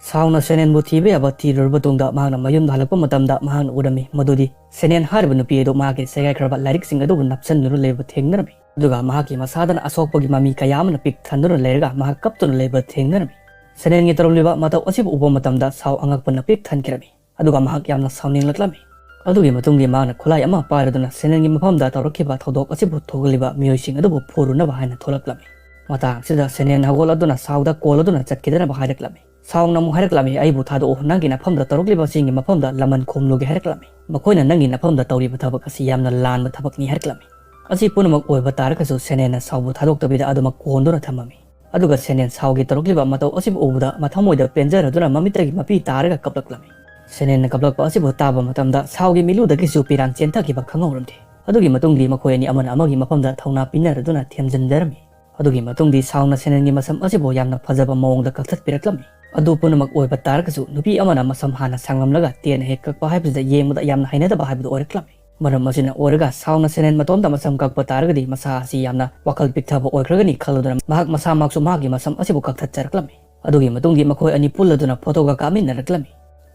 ꯁꯥꯎꯅ ꯁꯦꯅꯦꯟꯕꯨ ꯊꯤꯕ ꯌꯥꯕ ꯊꯤꯔꯨꯔꯕ ꯇꯨꯡꯗ ꯃꯍꯥꯛꯅ ꯃꯌꯨꯝꯗ ꯍꯜꯂꯛꯄ ꯃꯇꯝꯗ ꯃꯍꯥꯛꯅ ꯎꯔꯝꯃꯤ ꯃꯗꯨꯗꯤ ꯁꯦꯅꯦꯟ ꯍꯥꯏꯔꯤꯕ ꯅꯨꯄꯤ ꯑꯗꯨ ꯃꯍꯥꯛꯀꯤ ꯁꯦꯒꯥꯏꯈ꯭ꯔꯕ ꯂꯥꯏꯔꯤꯛꯁꯤꯡ ꯑꯗꯨꯕꯨ ꯅꯞꯁꯤꯟꯗꯨꯅ ꯂꯩꯕ ꯊꯦꯡꯅꯔꯝꯃꯤ꯫ ꯑꯗꯨꯒ ꯃꯍꯥꯛꯀꯤ ꯃꯁꯥꯗꯅ ꯑꯁꯣꯛꯄꯒꯤ ꯃꯃꯤ ꯀꯌꯥ ꯑꯃꯅ ꯄꯤꯛ ꯊꯟꯗꯨꯅ ꯂꯩꯔꯒ ꯃꯍꯥꯛ ꯀꯞꯇꯨꯅ ꯂꯩꯕ ꯊꯦꯡꯅꯔꯝꯃꯤ꯫ ꯁꯦꯅꯦꯟꯒꯤ ꯇꯧꯔꯝꯂꯤꯕ ꯃꯇꯧ ꯑꯁꯤꯕꯨ ꯎꯕ ꯃꯇꯝꯗ ꯁꯥꯎ ꯑꯉꯛꯄꯅ ꯄꯤꯛ ꯊꯟꯈꯤꯔꯝꯃꯤ꯫ ꯑꯗꯨꯒ ꯃꯍꯥꯛ ꯌꯥꯝꯅ ꯁꯥꯎꯅꯤꯡꯂꯛꯂꯝꯃꯤ꯫ ꯑꯗꯨꯒꯤ ꯃꯇꯨꯡꯗꯤ ꯃꯍꯥꯛꯅ ꯈꯨꯠꯂꯥꯏ ꯑꯃ ꯄꯥꯏꯔꯗꯨꯅ ꯁꯦꯅꯦꯟꯒꯤ ꯃꯐꯝꯗ ꯇꯧꯔꯛꯈꯤꯕ ꯊꯧꯗꯣꯛ ꯑꯁꯤꯕꯨ ꯊꯣꯛꯍꯜꯂꯤꯕ ꯃꯤꯑꯣꯏꯁꯤꯡ ꯑꯗꯨꯕꯨ ꯐꯨꯔꯨꯅꯕ ꯍꯥꯏꯅ ꯊꯣꯛꯂꯛꯂꯝꯃꯤ꯫ ꯃꯇꯥꯡ ꯑꯁꯤꯗ ꯁꯦꯅꯦꯟ ꯍꯧꯒꯠꯂꯗꯨꯅ ꯁꯥꯎꯗ ꯀꯣꯜꯂꯗꯨꯅ ꯆꯠꯈꯤꯗꯅꯕ ꯍꯥꯏꯔꯛꯂꯝꯃꯤ꯫ ꯁꯥꯎꯅ ꯑꯃꯨꯛ ꯍꯥꯏꯔꯛꯂꯝꯃꯤ, "ꯑꯩꯕꯨ ꯊꯥꯗꯣꯛꯑꯣ, ꯅꯪꯒꯤ ꯅꯐꯝꯗ ꯇꯧꯔꯛꯂꯤꯕꯁꯤꯡꯒꯤ ꯃꯐꯝꯗ ꯂꯃꯟ ꯈꯣꯝꯂꯨꯒꯦ" ꯍꯥꯏꯔꯛꯂꯝꯃꯤ꯫ "ꯃꯈꯣꯏꯅ ꯅꯪꯒꯤ ꯅꯐꯝꯗ ꯇꯧꯔꯤꯕ ꯊꯕꯛ ꯑꯁꯤ ꯌꯥꯝꯅ ꯂꯥꯟꯕ ꯊꯕꯛꯅꯤ" ꯍꯥꯏꯔꯛꯂꯝꯃꯤ꯫ ꯑꯁꯤ ꯄꯨꯝꯅꯃꯛ ꯑꯣꯏꯕ ꯇꯥꯔꯒꯁꯨ ꯁꯦꯅꯦꯟꯅ ꯁꯥꯎꯕꯨ ꯊꯥꯗꯣꯛꯇꯕꯤꯗ ꯑꯗꯨꯃꯛ ꯀꯣꯟꯗꯨꯅ ꯊꯝꯃꯝꯃꯤ꯫ ꯑꯗꯨꯒ ꯁꯦꯅꯦꯟ ꯁꯥꯎꯒꯤ ꯇꯧꯔꯛꯂꯤꯕ ꯃꯇꯧ ꯑꯁꯤꯕꯨ ꯎꯕꯗ ꯃꯊꯃꯣꯏꯗ ꯄꯦꯟꯖꯔꯗꯨꯅ ꯃꯃꯤꯠꯇꯒꯤ ꯃꯄꯤ ꯇꯥꯔꯒ ꯀꯞꯂꯛꯂꯝꯃꯤ꯫ ꯁꯦꯅꯦꯟꯅ ꯀꯞꯂꯛꯄ ꯑꯁꯤꯕꯨ ꯇꯥꯕ ꯃꯇꯝꯗ ꯁꯥꯎꯒꯤ ꯃꯤꯠꯂꯨꯗꯒꯤꯁꯨ ꯄꯤꯔꯥꯡ ꯆꯦꯟꯊꯈꯤꯕ ꯈꯪꯍꯧꯔꯝꯗꯦ꯫ ꯑꯗꯨꯒꯤ ꯃꯇꯨꯡꯗꯤ ꯃꯈꯣꯏ ꯑꯅꯤ ꯑꯃꯅ ꯑꯃꯒꯤ ꯃꯐꯝꯗ ꯊꯧꯅꯥ ꯄꯤꯅꯔꯗꯨꯅ ꯊꯦꯝꯖꯤꯟꯖꯔꯝꯃꯤ꯫ ꯑꯗꯨꯒꯤ ꯃꯇꯨꯡꯗꯤ ꯁꯥꯎꯅ ꯁꯦꯅꯦꯟꯒꯤ ꯃꯁꯝ ꯑꯁꯤꯕꯨ ꯌꯥꯝꯅ ꯐꯖꯕ ꯃꯑꯣꯡꯗ ꯀꯛꯊꯠꯄꯤꯔꯛꯂꯝꯃꯤ꯫ ꯑꯗꯨ ꯄꯨꯝꯅꯃꯛ ꯑꯣꯏꯕ ꯇꯥꯔꯒꯁꯨ ꯅꯨꯄꯤ ꯑꯃꯅ ꯃꯁꯝ ꯍꯥꯟꯅ ꯁꯥꯡꯂꯝꯂꯒ ꯇꯦꯟꯅ ꯍꯦꯛ ꯀꯛꯄ ꯍꯥꯏꯕꯁꯤꯗ ꯌꯦꯡꯕꯗ ꯌꯥꯝꯅ ꯍꯩꯅꯗꯕ ꯍꯥꯏꯕꯗꯨ ꯑꯣꯏꯔꯛꯂꯝꯃꯤ꯫ ꯃꯔꯝ ꯑꯁꯤꯅ ꯑꯣꯏꯔꯒ ꯁꯥꯎꯅ ꯁꯦꯅꯦꯟ ꯃꯇꯣꯝꯇ ꯃꯁꯝ ꯀꯛꯄ ꯇꯥꯔꯒꯗꯤ ꯃꯁꯥ ꯑꯁꯤ ꯌꯥꯝꯅ ꯋꯥꯈꯜ ꯄꯤꯛꯊꯕ ꯑꯣꯏꯈ꯭ꯔꯒꯅꯤ ꯈꯜꯂꯗꯨꯅ ꯃꯍꯥꯛ ꯃꯁꯥꯃꯛꯁꯨ ꯃꯍꯥꯛꯀꯤ ꯃꯁꯝ ꯑꯁꯤꯕꯨ ꯀꯛꯊꯠꯆꯔꯛꯂꯝꯃꯤ꯫ ꯑꯗꯨꯒꯤ ꯃꯇꯨꯡꯗꯤ ꯃꯈꯣꯏ ꯑꯅꯤ ꯄꯨꯜꯂꯗꯨꯅ ꯐꯣꯇꯣꯒ ꯀꯥꯞꯃꯤꯟꯅꯔꯛꯂꯝꯃꯤ꯫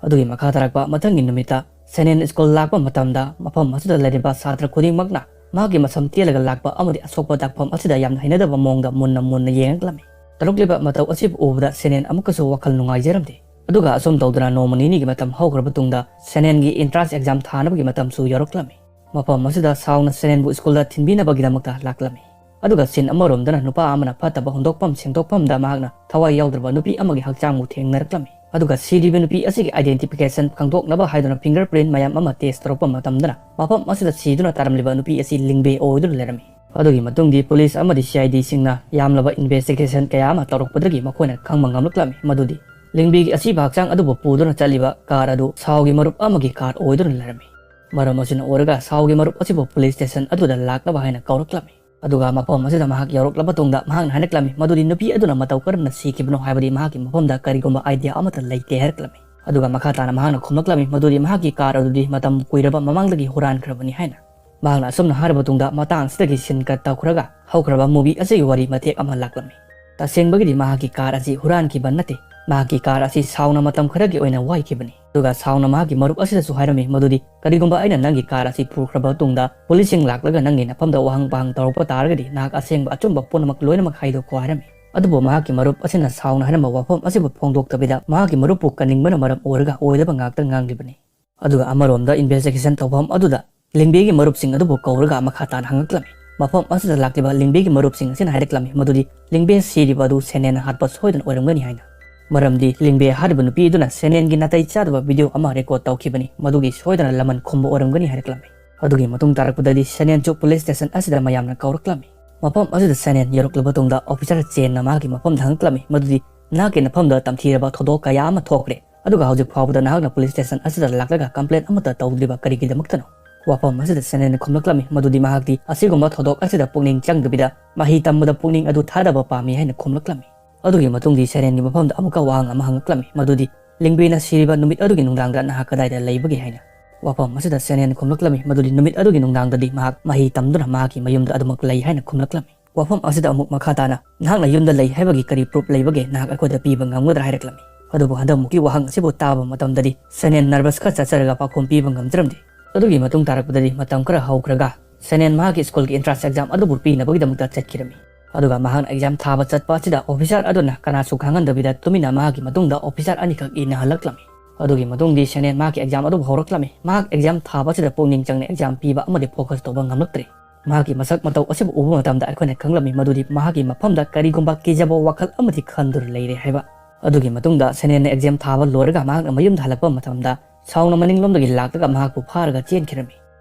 ꯑꯗꯨꯒꯤ ꯃꯈꯥ ꯇꯥꯔꯛꯄ ꯃꯊꯪꯒꯤ ꯅꯨꯃꯤꯠꯇ ꯁꯦꯅꯦꯟ ꯁ꯭ꯀꯨꯜ ꯂꯥꯛꯄ ꯃꯇꯝꯗ ꯃꯐꯝ ꯑꯁꯤꯗ ꯂꯩꯔꯤꯕ ꯁꯥꯇ꯭ꯔ ꯈꯨꯗꯤꯡꯃꯛꯅ ꯃꯍꯥꯛꯀꯤ ꯃꯁꯝ ꯇꯦꯜꯂꯒ ꯂꯥꯛꯄ ꯑꯃꯗꯤ ꯑꯁꯣꯛꯄ ꯇꯥꯛꯐꯝ ꯑꯁꯤꯗ ꯌꯥꯝꯅ ꯍꯩꯅꯗꯕ ꯃꯑꯣꯡꯗ ꯃꯨꯟꯅ ꯃꯨꯟꯅ ꯌꯦꯡꯂꯛꯂꯝꯃꯤ꯫ ꯇꯧꯔꯛꯂꯤꯕ ꯃꯇꯧ ꯑꯁꯤꯕꯨ ꯎꯕꯗ ꯁꯦꯅꯦꯟ ꯑꯃꯨꯛꯀꯁꯨ ꯋꯥꯈꯜ ꯅꯨꯡꯉꯥꯏꯖꯔꯝꯗꯦ꯫ ꯑꯗꯨꯒ ꯑꯁꯨꯝ ꯇꯧꯗꯨꯅ ꯅꯣꯡꯃ ꯅꯤꯅꯤꯒꯤ ꯃꯇꯝ ꯍꯧꯈ꯭ꯔꯕ ꯇꯨꯡꯗ ꯁꯦꯅꯦꯟꯒꯤ entrance exam ꯊꯥꯅꯕꯒꯤ ꯃꯇꯝꯁꯨ ꯌꯧꯔꯛꯂꯝꯃꯤ꯫ ꯃꯐꯝ ꯑꯁꯤꯗ ꯁꯥꯎꯅ ꯁꯦꯅꯦꯟꯕꯨ ꯁ꯭ꯀꯨꯜꯗ ꯊꯤꯟꯕꯤꯅꯕꯒꯤꯗꯃꯛꯇ ꯂꯥꯛꯂꯝꯃꯤ꯫ ꯑꯗꯨꯒ scene ꯑꯃꯔꯣꯝꯗꯅ ꯅꯨꯄꯥ ꯑꯃꯅ ꯐꯠꯇꯕ ꯍꯨꯟꯗꯣꯛꯐꯝ ꯁꯦꯡꯗꯣꯛꯐꯝꯗ ꯃꯍꯥꯛꯅ ꯊꯋꯥꯏ ꯌꯥꯎꯗ꯭ꯔꯕ ꯅꯨꯄꯤ ꯑꯃꯒꯤ ꯍꯛꯆꯥꯡꯕꯨ ꯊꯦꯡꯅꯔꯛꯂꯝꯃꯤ꯫ ꯑꯗꯨꯒ ꯁꯤꯔꯤꯕ ꯅꯨꯄꯤ ꯑꯁꯤꯒꯤ identification ꯈꯪꯗꯣꯛꯅꯕ ꯍꯥꯏꯗꯨꯅ finger print ꯃꯌꯥꯝ ꯑꯃ test ꯇꯧꯔꯛꯄ ꯃꯇꯝꯗꯅ ꯃꯐꯝ ꯑꯁꯤꯗ ꯁꯤꯗꯨꯅ ꯇꯥꯔꯝꯂꯤꯕ ꯅꯨꯄꯤ ꯑꯁꯤ ꯂꯤꯡꯕꯦ ꯑꯣꯏꯗꯨꯅ ꯂꯩꯔꯝꯃꯤ꯫ ꯑꯗꯨꯒꯤ ꯃꯇꯨꯡꯗꯤ ꯄꯨꯂꯤꯁ ꯑꯃꯗꯤ C I D ꯁꯤꯡꯅ ꯌꯥꯝꯂꯕ investigation ꯀꯌꯥ ꯑꯃ ꯇꯧꯔꯛꯄꯗꯒꯤ ꯃꯈꯣꯏꯅ ꯈꯪꯕ ꯉꯝꯂꯛꯂꯝꯃꯤ ꯃꯗꯨꯗꯤ ꯂꯤꯡꯕꯤꯒꯤ ꯑꯁꯤꯕ ꯍꯛꯆꯥꯡ ꯑꯗꯨꯕꯨ ꯄꯨꯗꯨꯅ ꯆꯠꯂꯤꯕ car ꯑꯗꯨ ꯁꯥꯎꯒꯤ ꯃꯔꯨꯞ ꯑꯃꯒꯤ car ꯑꯣꯏꯗꯨꯅ ꯂꯩꯔꯝꯃꯤ꯫ ꯃꯔꯝ ꯑꯁꯤꯅ ꯑꯣꯏꯔꯒ ꯁꯥꯎꯒꯤ ꯃꯔꯨꯞ ꯑꯁꯤꯕꯨ ꯄꯨꯂꯤꯁ ꯁ꯭ꯇꯦꯁꯟ ꯑꯗꯨꯗ ꯂꯥꯛꯅꯕ ꯍꯥꯏꯅ ꯀꯧꯔꯛꯂꯝꯃꯤ꯫ ꯑꯗꯨꯒ ꯃꯐꯝ ꯑꯁꯤꯗ ꯃꯍꯥꯛ ꯌꯧꯔꯛꯂꯕ ꯇꯨꯡꯗ ꯃꯍꯥꯛꯅ ꯍꯥꯏꯔꯛꯂꯝꯃꯤ ꯃꯗꯨꯗꯤ ꯅꯨꯄꯤ ꯑꯗꯨꯅ ꯃꯇꯧ ꯀꯔꯝꯅ ꯁꯤꯈꯤꯕꯅꯣ ꯍꯥꯏꯕꯗꯤ ꯃꯍꯥꯛꯀꯤ ꯃꯐꯝꯗ ꯀꯔꯤꯒꯨꯝꯕ ꯑꯥꯏꯗꯤꯌꯥ ꯑꯃꯠꯇ ꯂꯩꯇꯦ ꯍꯥꯏꯔꯛꯂꯝꯃꯤ꯫ ꯑꯗꯨꯒ ꯃꯈꯥ ꯇꯥꯅ ꯃꯍꯥꯛꯅ ꯈꯨꯝꯂꯛꯂꯝꯃꯤ ꯃꯗꯨꯗꯤ ꯃꯍꯥꯛꯀꯤ ꯀꯥꯔ ꯑꯗꯨꯗꯤ ꯃꯇꯝ ꯀꯨꯏꯔꯕ ꯃꯃꯥꯡꯗꯒꯤ ꯍꯨꯔꯥꯟꯈ꯭ꯔꯕꯅꯤ ꯍꯥꯏꯅ꯫ ꯃꯍꯥꯛꯅ ꯑꯁꯨꯝꯅ ꯍꯥꯏꯔꯕ ꯇꯨꯡꯗ ꯃꯇꯥꯡ ꯑꯁꯤꯗꯒꯤ ꯁꯤꯟ ꯀꯠ ꯇꯧꯈ꯭ꯔꯒ ꯍꯧꯈ꯭ꯔꯕ ꯃꯨꯚꯤ ꯑꯁꯤꯒꯤ ꯋꯥꯔꯤ ꯃꯇꯦꯛ ꯑꯃ ꯂꯥꯛꯂꯝꯃꯤ꯫ ꯇꯁꯦꯡꯕꯒꯤꯗꯤ ꯃꯍꯥꯛꯀꯤ ꯀꯥꯔ ꯑꯁꯤ ꯍꯨꯔꯥꯟꯈꯤꯕ ꯅꯠꯇꯦ꯫ ꯃꯍꯥꯛꯀꯤ ꯀꯥꯔ ꯑꯁꯤ ꯁꯥꯎꯅ ꯃꯇꯝ ꯈꯔꯒꯤ ꯑꯣꯏꯅ ꯋꯥꯏꯈꯤꯕꯅꯤ꯫ ꯑꯗꯨꯒ ꯁꯥꯎꯅ ꯃꯍꯥꯛꯀꯤ ꯃꯔꯨꯞ ꯑꯁꯤꯗꯁꯨ ꯍꯥꯏꯔꯝꯃꯤ ꯃꯗꯨꯗꯤ ꯀꯔꯤꯒꯨꯝꯕ ꯑꯩꯅ ꯅꯪꯒꯤ ꯀꯥꯔ ꯑꯁꯤ ꯄꯨꯈ꯭ꯔꯕ ꯇꯨꯡꯗ ꯄꯨꯂꯤꯁꯁꯤꯡ ꯂꯥꯛꯂꯒ ꯅꯪꯒꯤ ꯅꯐꯝꯗ ꯋꯥꯍꯪ ꯄꯥꯍꯪ ꯇꯧꯔꯛꯄ ꯇꯥꯔꯒꯗꯤ ꯅꯍꯥꯛ ꯑꯁꯦꯡꯕ ꯑꯆꯨꯝꯕ ꯄꯨꯝꯅꯃꯛ ꯂꯣꯏꯅꯃꯛ ꯍꯥꯏꯗꯣꯛꯈꯣ ꯍꯥꯏꯔꯝꯃꯤ꯫ ꯑꯗꯨꯕꯨ ꯃꯍꯥꯛꯀꯤ ꯃꯔꯨꯞ ꯑꯁꯤꯅ ꯁꯥꯎꯅ ꯍꯥꯏꯔꯝꯕ ꯋꯥꯐꯝ ꯑꯁꯤꯕꯨ ꯐꯣꯡꯗꯣꯛꯇꯕꯤꯗ ꯃꯍꯥꯛꯀꯤ ꯃꯔꯨꯞꯄꯨ ꯀꯟꯅꯤꯡꯕꯅ ꯃꯔꯝ ꯑꯣꯏꯔꯒ ꯑꯣꯏꯗꯕ ꯉꯥꯛꯇ ꯉꯥꯡꯂꯤꯕꯅꯤ꯫ ꯑꯗꯨꯒ ꯑꯃꯔꯣꯝꯗ ꯏꯟꯚꯦꯁꯇꯤꯒꯦꯁꯟ ꯇꯧꯐꯝ ꯑꯗꯨꯗ ꯂꯤꯡꯕꯦꯒꯤ ꯃꯔꯨꯞꯁꯤꯡ ꯑꯗꯨꯕꯨ ꯀꯧꯔꯒ ꯃꯈꯥ ꯇꯥꯅ ꯍꯪꯉꯛꯂꯝꯃꯤ꯫ ꯃꯐꯝ ꯑꯁꯤꯗ ꯂꯥꯛꯂꯤꯕ ꯂꯤꯡꯕꯦꯒꯤ ꯃꯔꯨꯞꯁꯤꯡ ꯑꯁꯤꯅ ꯍꯥꯏꯔꯛꯂꯝꯃꯤ ꯃꯗꯨꯗꯤ ꯂꯤꯡꯕꯦ ꯁꯤꯔꯤꯕ ꯑꯗꯨ ꯁꯦꯅꯦꯟꯅ ꯍꯥꯠꯄ ꯁꯣꯏꯗꯅ ꯑꯣꯏꯔꯝꯒꯅꯤ ꯍꯥꯏꯅ꯫ ꯃꯔꯝꯗꯤ ꯂꯤꯡꯕꯦ ꯍꯥꯏꯔꯤꯕ ꯅꯨꯄꯤ ꯑꯗꯨꯅ ꯁꯦꯅꯦꯟꯒꯤ ꯅꯥꯇꯩ ꯆꯥꯗꯕ ꯚꯤꯗꯤꯑꯣ ꯑꯃ ꯔꯦꯀꯣꯔꯗ ꯇꯧꯈꯤꯕꯅꯤ, ꯃꯗꯨꯒꯤ ꯁꯣꯏꯗꯅ ꯂꯃꯟ ꯈꯨꯝꯕ ꯑꯣꯏꯔꯝꯒꯅꯤ ꯍꯥꯏꯔꯛꯂꯝꯃꯤ꯫ ꯑꯗꯨꯒꯤ ꯃꯇꯨꯡ ꯇꯥꯔꯛꯄꯗꯗꯤ ꯁꯦꯅꯦꯟꯁꯨ ꯄꯨꯂꯤꯁ ꯁ꯭ꯇꯦꯁꯟ ꯑꯁꯤꯗ ꯃꯌꯥꯝꯅ ꯀꯧꯔꯛꯂꯝꯃꯤ꯫ ꯃꯐꯝ ꯑꯁꯤꯗ ꯁꯦꯅꯦꯟ ꯌꯧꯔꯛꯂꯕ ꯇꯨꯡꯗ ꯑꯣꯐꯤꯁꯥꯔ ꯆꯦꯟꯅ ꯃꯍꯥꯛꯀꯤ ꯃꯐꯝꯗ ꯍꯪꯉꯛꯂꯝꯃꯤ ꯃꯗꯨꯗꯤ ꯅꯍꯥꯛꯀꯤ ꯅꯐꯝꯗ ꯇꯝꯊꯤꯔꯕ ꯊꯧꯗꯣꯛ ꯀꯌꯥ ꯑꯃ ꯊꯣꯛꯈ꯭ꯔꯦ, ꯑꯗꯨꯒ ꯍꯧꯖꯤꯛ ꯐꯥꯎꯕꯗ ꯅꯍꯥꯛꯅ ꯄꯨꯂꯤꯁ ꯁ꯭ꯇꯦꯁꯟ ꯑꯁꯤꯗ ꯂꯥꯛꯂꯒ ꯀꯝꯄ꯭ꯂꯦꯟ ꯑꯃꯠꯇ ꯇꯧꯗ꯭ꯔꯤꯕ ꯀꯔꯤꯒꯤꯗꯃꯛꯇꯅꯣ? ꯋꯥꯐꯝ ꯑꯁꯤꯗ ꯁꯦꯅꯦꯟꯅ ꯈꯨꯝꯂꯛꯂꯝꯃꯤ ꯃꯗꯨꯗꯤ ꯃꯍꯥꯛꯇꯤ ꯑꯁꯤꯒꯨꯝꯕ ꯊꯧꯗꯣꯛ ꯑꯁꯤꯗ ꯄꯨꯛꯅꯤꯡ ꯆꯪꯗꯕꯤꯗ ꯃꯍꯩ ꯇꯝꯕꯗ ꯄꯨꯛꯅꯤꯡ ꯑꯗꯨ ꯊꯥꯗꯕ ꯄꯥꯝꯃꯤ ꯍꯥꯏꯅ ꯈꯨꯝꯂꯛꯂꯝꯃꯤ꯫ ꯑꯗꯨꯒꯤ ꯃꯇꯨꯡꯗꯤ ꯁꯦꯅꯦꯟꯒꯤ ꯃꯐꯝꯗ ꯑꯃꯨꯛꯀ ꯋꯥꯍꯪ ꯑꯃ ꯍꯪꯉꯛꯂꯝꯃꯤ ꯃꯗꯨꯗꯤ ꯂꯤꯡꯕꯦꯅ ꯁꯤꯔꯤꯕ ꯅꯨꯃꯤꯠ ꯑꯗꯨꯒꯤ ꯅꯨꯡꯗꯥꯡꯗ ꯅꯍꯥꯛ ꯀꯗꯥꯏꯗ ꯂꯩꯕꯒꯦ ꯍꯥꯏꯅ꯫ ꯋꯥꯐꯝ ꯑꯁꯤꯗ ꯁꯦꯅꯦꯟꯅ ꯈꯨꯝꯂꯛꯂꯝꯃꯤ ꯃꯗꯨꯗꯤ ꯅꯨꯃꯤꯠ ꯑꯗꯨꯒꯤ ꯅꯨꯡꯗꯥꯡꯗꯗꯤ ꯃꯍꯥꯛ ꯃꯍꯩ ꯇꯝꯗꯨꯅ ꯃꯍꯥꯛꯀꯤ ꯃꯌꯨꯝꯗ ꯑꯗꯨꯃꯛ ꯂꯩ ꯍꯥꯏꯅ ꯈꯨꯝꯂꯛꯂꯝꯃꯤ꯫ ꯋꯥꯐꯝ ꯑꯁꯤꯗ ꯑꯃꯨꯛ ꯃꯈꯥ ꯇꯥꯅ ꯅꯍꯥꯛꯅ ꯌꯨꯝꯗ ꯂꯩ ꯍꯥꯏꯕꯒꯤ ꯀꯔꯤ ꯄ꯭ꯔꯨꯐ ꯂꯩꯕꯒꯦ ꯅꯍꯥꯛ ꯑꯩꯈꯣꯏꯗ ꯄꯤꯕ ꯉꯝꯒꯗ꯭ꯔꯥ ꯍꯥꯏꯔꯛꯂꯝꯃꯤ꯫ ꯑꯗꯨꯕꯨ ꯍꯟꯗꯛꯃꯨꯛꯀꯤ ꯋꯥꯍꯪ ꯑꯁꯤꯕꯨ ꯇꯥꯕ ꯃꯇꯝꯗꯗꯤ ꯁꯦꯅꯦꯟ ꯅꯔꯚꯁ ꯈꯔ ꯆꯠꯆꯔꯒ ꯄꯥꯎꯈꯨꯝ ꯄꯤꯕ ꯉꯝꯖꯔꯝꯗꯦ꯫ ꯑꯗꯨꯒꯤ ꯃꯇꯨꯡ ꯇꯥꯔꯛꯄꯗꯗꯤ ꯃꯇꯝ ꯈꯔ ꯍꯧꯈ꯭ꯔꯒ ꯁꯦꯅꯦꯟ ꯃꯍꯥꯛꯀꯤ ꯁ꯭ꯀꯨꯜꯒꯤ ꯑꯦꯟꯇ꯭ꯔꯥꯟꯁ ꯑꯦꯛꯖꯥꯝ ꯑꯗꯨꯕꯨ ꯄꯤꯅꯕꯒꯤꯗꯃꯛꯇ ꯆꯠꯈꯤꯔꯝꯃꯤ꯫ ꯑꯗꯨꯒ ꯃꯍꯥꯛꯅ ꯑꯦꯛꯖꯥꯝ ꯊꯥꯕ ꯆꯠꯄ ꯑꯁꯤꯗ ꯑꯣꯐꯤꯁꯥꯔ ꯑꯗꯨꯅ ꯀꯅꯥꯁꯨ ꯈꯪꯍꯟꯗꯕꯤꯗ ꯇꯨꯃꯤꯟꯅ ꯃꯍꯥꯛꯀꯤ ꯃꯇꯨꯡꯗ ꯑꯣꯐꯤꯁꯥꯔ ꯑꯅꯤꯈꯛ ꯏꯟꯅꯍꯜꯂꯛꯂꯝꯃꯤ꯫ ꯑꯗꯨꯒꯤ ꯃꯇꯨꯡꯗꯤ ꯁꯦꯅꯦꯟ ꯃꯍꯥꯛꯀꯤ ꯑꯦꯛꯖꯥꯝ ꯑꯗꯨꯕꯨ ꯍꯧꯔꯛꯂꯝꯃꯤ꯫ ꯃꯍꯥꯛ ꯑꯦꯛꯖꯥꯝ ꯊꯥꯕ ꯑꯁꯤꯗ ꯄꯨꯛꯅꯤꯡ ꯆꯪꯅ ꯑꯦꯛꯖꯥꯝ ꯄꯤꯕ ꯑꯃꯗꯤ ꯐꯣꯀꯁ ꯇꯧꯕ ꯉꯝꯂꯛꯇ꯭ꯔꯦ꯫ ꯃꯍꯥꯛꯀꯤ ꯃꯁꯛ ꯃꯇꯧ ꯑꯁꯤꯕꯨ ꯎꯕ ꯃꯇꯝꯗ ꯑꯩꯈꯣꯏꯅ ꯈꯪꯂꯝꯃꯤ ꯃꯗꯨꯗꯤ ꯃꯍꯥꯛꯀꯤ ꯃꯐꯝꯗ ꯀꯔꯤꯒꯨꯝꯕ ꯀꯤꯖꯕ ꯋꯥꯈꯜ ꯑꯃꯗꯤ ꯈꯟꯗꯨꯅ ꯂꯩꯔꯦ ꯍꯥꯏꯕ꯫ ꯑꯗꯨꯒꯤ ꯃꯇꯨꯡꯗ ꯁꯦꯅꯦꯟꯅ ꯑꯦꯛꯖꯥꯝ ꯊꯥꯕ ꯂꯣꯏꯔꯒ ꯃꯍꯥꯛꯅ ꯃꯌꯨꯝꯗ ꯍꯜꯂꯛꯄ ꯃꯇꯝꯗ ꯁꯥꯎꯅ ꯃꯅꯤꯡꯂꯣꯝꯗꯒꯤ ꯂꯥꯛꯂꯒ ꯃꯍꯥꯛꯄꯨ ꯐꯥꯔꯒ ꯆꯦꯟꯈꯤꯔꯝꯃꯤ꯫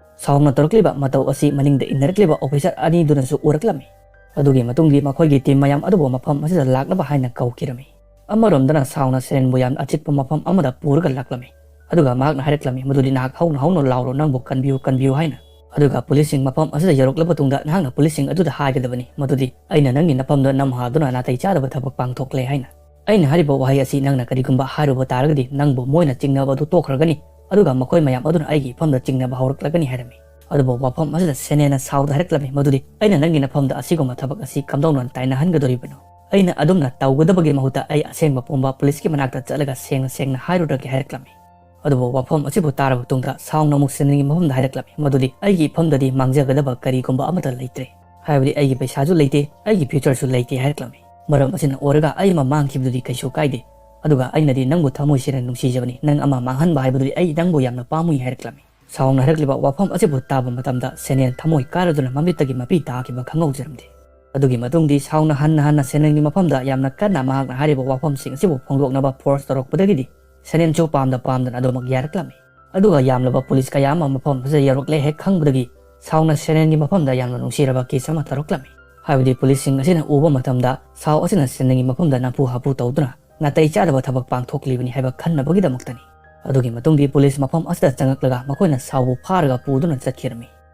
ꯁꯥꯎꯅ ꯇꯧꯔꯛꯂꯤꯕ ꯃꯇꯧ ꯑꯁꯤ ꯃꯅꯤꯡꯗ ꯏꯟꯅꯔꯛꯂꯤꯕ ꯑꯣꯐꯤꯁꯥꯔ ꯑꯅꯤꯗꯨꯅꯁꯨ ꯎꯔꯛꯂꯝꯃꯤ꯫ ꯑꯗꯨꯒꯤ ꯃꯇꯨꯡꯗꯤ ꯃꯈꯣꯏꯒꯤ ꯇꯤꯝ ꯃꯌꯥꯝ ꯑꯗꯨꯕꯨ ꯃꯐꯝ ꯑꯁꯤꯗ ꯂꯥꯛꯅꯕ ꯍꯥꯏꯅ ꯀꯧꯈꯤꯔꯝꯃꯤ꯫ ꯑꯃꯔꯣꯝꯗꯅ ꯁꯥꯎꯅ ꯁꯦꯅꯦꯟꯕꯨ ꯌꯥꯝꯅ ꯑꯆꯤꯛꯄ ꯃꯐꯝ ꯑꯃꯗ ꯄꯨꯔꯒ ꯂꯥꯛꯂꯝꯃꯤ꯫ ꯑꯗꯨꯒ ꯃꯍꯥꯛꯅ ꯍꯥꯏꯔꯛꯂꯝꯃꯤ ꯃꯗꯨꯗꯤ, "ꯅꯍꯥꯛ ꯍꯧꯅ ꯍꯧꯅ ꯂꯥꯎꯔꯣ, ꯅꯪꯕꯨ ꯀꯟꯕꯤꯌꯨ, ꯀꯟꯕꯤꯌꯨ" ꯍꯥꯏꯅ꯫ ꯑꯗꯨꯒ ꯄꯨꯂꯤꯁꯁꯤꯡ ꯃꯐꯝ ꯑꯁꯤꯗ ꯌꯧꯔꯛꯂꯕ ꯇꯨꯡꯗ ꯅꯍꯥꯛꯅ ꯄꯨꯂꯤꯁꯁꯤꯡ ꯑꯗꯨꯗ ꯍꯥꯏꯒꯗꯕꯅꯤ ꯃꯗꯨꯗꯤ, "ꯑꯩꯅ ꯅꯪꯒꯤ ꯅꯐꯝꯗ ꯅꯝꯍꯥꯗꯨꯅ ꯅꯥꯇꯩ ꯆꯥꯗꯕ ꯊꯕꯛ ꯄꯥꯡꯊꯣꯛꯂꯦ" ꯍꯥꯏꯅ꯫ ꯑꯩꯅ ꯍꯥꯏꯔꯤꯕ ꯋꯥꯍꯩ ꯑꯁꯤ ꯅꯪꯅ ꯀꯔꯤꯒꯨꯝꯕ ꯍꯥꯏꯔꯨꯕ ꯇꯥꯔꯒꯗꯤ ꯅꯪꯕꯨ ꯃꯣꯏꯅ ꯆꯤꯡꯅꯕ ꯑꯗꯨ ꯇꯣꯛꯈ꯭ꯔꯒꯅꯤ, ꯑꯗꯨꯒ ꯃꯈꯣꯏ ꯃꯌꯥꯝ ꯑꯗꯨꯅ ꯑꯩꯒꯤ ꯏꯐꯝꯗ ꯆꯤꯡꯅꯕ ꯍꯧꯔꯛꯂꯒꯅꯤ ꯍꯥꯏꯔꯝꯃꯤ꯫ ꯑꯗꯨꯕꯨ ꯋꯥꯐꯝ ꯑꯁꯤꯗ ꯁꯦꯅꯦꯟꯅ ꯁꯥꯎꯗ ꯍꯥꯏꯔꯛꯂꯝꯃꯤ ꯃꯗꯨꯗꯤ, "ꯑꯩꯅ ꯅꯪꯒꯤ ꯅꯐꯝꯗ ꯑꯁꯤꯒꯨꯝꯕ ꯊꯕꯛ ꯑꯁꯤ ꯀꯝꯗꯧꯅ ꯇꯥꯏꯅꯍꯟꯒꯗꯧꯔꯤꯕꯅꯣ? ꯑꯩꯅ ꯑꯗꯨꯝꯅ ꯇꯧꯒꯗꯕꯒꯤ ꯃꯍꯨꯠꯇ ꯑꯩ ꯑꯁꯦꯡꯕ ꯄꯨꯝꯕ ꯄꯨꯂꯤꯁꯀꯤ ꯃꯅꯥꯛꯇ ꯆꯠꯂꯒ ꯁꯦꯡꯅ ꯁꯦꯡꯅ ꯍꯥꯏꯔꯨꯔꯒꯦ" ꯍꯥꯏꯔꯛꯂꯝꯃꯤ꯫ ꯑꯗꯨꯕꯨ ꯋꯥꯐꯝ ꯑꯁꯤꯕꯨ ꯇꯥꯔꯕ ꯇꯨꯡꯗ ꯁꯥꯎꯅ ꯑꯃꯨꯛ ꯁꯦꯅꯦꯟꯒꯤ ꯃꯐꯝꯗ ꯍꯥꯏꯔꯛꯂꯝꯃꯤ ꯃꯗꯨꯗꯤ, "ꯑꯩꯒꯤ ꯏꯐꯝꯗꯗꯤ ꯃꯥꯡꯖꯒꯗꯕ ꯀꯔꯤꯒꯨꯝꯕ ꯑꯃꯠꯇ ꯂꯩꯇ꯭ꯔꯦ, ꯍꯥꯏꯕꯗꯤ ꯑꯩꯒꯤ ꯄꯩꯁꯥꯁꯨ ꯂꯩꯇꯦ, ꯑꯩꯒꯤ ꯐ꯭ꯌꯨꯆꯔꯁꯨ ꯂꯩꯇꯦ" ꯍꯥꯏꯔꯛꯂꯝꯃꯤ꯫ ꯃꯔꯝ ꯑꯁꯤꯅ ꯑꯣꯏꯔꯒ ꯑꯩ ꯑꯃ ꯃꯥꯡꯈꯤꯕꯗꯨꯗꯤ ꯀꯩꯁꯨ ꯀꯥꯏꯗꯦ, ꯑꯗꯨꯒ ꯑꯩꯅꯗꯤ ꯅꯪꯕꯨ ꯊꯃꯣꯏ ꯁꯦꯡꯅ ꯅꯨꯡꯁꯤꯖꯕꯅꯤ, ꯅꯪ ꯑꯃ ꯃꯥꯡꯍꯟꯕ ꯍꯥꯏꯕꯗꯨꯗꯤ ꯑꯩ ꯅꯪꯕꯨ ꯌꯥꯝꯅ ꯄꯥꯝꯃꯨꯏ ꯍꯥꯏꯔꯛꯂꯝꯃꯤ꯫ ꯁꯥꯎꯅ ꯍꯥꯏꯔꯛꯂꯤꯕ ꯋꯥꯐꯝ ꯑꯁꯤꯕꯨ ꯇꯥꯕ ꯃꯇꯝꯗ ꯁꯦꯅꯦꯟ ꯊꯃꯣꯏ ꯀꯥꯏꯔꯗꯨꯅ ꯃꯃꯤꯠꯇꯒꯤ ꯃꯄꯤ ꯇꯥꯈꯤꯕ ꯈꯪꯍꯧꯖꯔꯝꯗꯦ꯫ ꯑꯗꯨꯒꯤ ꯃꯇꯨꯡꯗꯤ ꯁꯥꯎꯅ ꯍꯟꯅ ꯍꯟꯅ ꯁꯦꯅꯦꯟꯒꯤ ꯃꯐꯝꯗ ꯌꯥꯝꯅ ꯀꯟꯅ ꯃꯍꯥꯛꯅ ꯍꯥꯏꯔꯤꯕ ꯋꯥꯐꯝꯁꯤꯡ ꯑꯁꯤꯕꯨ ꯐꯣꯡꯗꯣꯛꯅꯕ ꯐꯣꯔꯁ ꯇꯧꯔꯛꯄꯗꯒꯤꯗꯤ ꯁꯦꯅꯦꯟꯁꯨ ꯄꯥꯝꯗ ꯄꯥꯝꯗꯅ ꯑꯗꯨꯃꯛ ꯌꯥꯔꯛꯂꯝꯃꯤ꯫ ꯑꯗꯨꯒ ꯌꯥꯝꯂꯕ ꯄꯨꯂꯤꯁ ꯀꯌꯥ ꯑꯃ ꯃꯐꯝ ꯑꯁꯤꯗ ꯌꯧꯔꯛꯂꯦ ꯍꯦꯛ ꯈꯪꯕꯗꯒꯤ ꯁꯥꯎꯅ ꯁꯦꯅꯦꯟꯒꯤ ꯃꯐꯝꯗ ꯌꯥꯝꯅ ꯅꯨꯡꯁꯤꯔꯕ ꯀꯦꯁ ꯑꯃ ꯇꯧꯔꯛꯂꯝꯃꯤ꯫ ꯍꯥꯏꯕꯗꯤ ꯄꯨꯂꯤꯁꯁꯤꯡ ꯑꯁꯤꯅ ꯎꯕ ꯃꯇꯝꯗ ꯁꯥꯎ ꯑꯁꯤꯅ ꯁꯦꯅꯦꯟꯒꯤ ꯃꯐꯝꯗ ꯅꯝꯐꯨ ꯍꯥꯐꯨ ꯇꯧꯗꯨꯅ ꯅꯥꯇꯩ ꯆꯥꯗꯕ ꯊꯕꯛ ꯄꯥꯡꯊꯣꯛꯂꯤꯕꯅꯤ ꯍꯥꯏꯕ ꯈꯟꯅꯕꯒꯤꯗꯃꯛꯇꯅꯤ꯫ ꯑꯗꯨꯒꯤ ꯃꯇꯨꯡꯗꯤ ꯄꯨꯂꯤꯁ ꯃꯐꯝ ꯑꯁꯤꯗ ꯆꯪꯂꯛꯂꯒ ꯃꯈꯣꯏꯅ ꯁꯥꯎꯕꯨ ꯐꯥꯔꯒ ꯄꯨꯗꯨꯅ ꯆꯠꯈꯤꯔꯝꯃꯤ꯫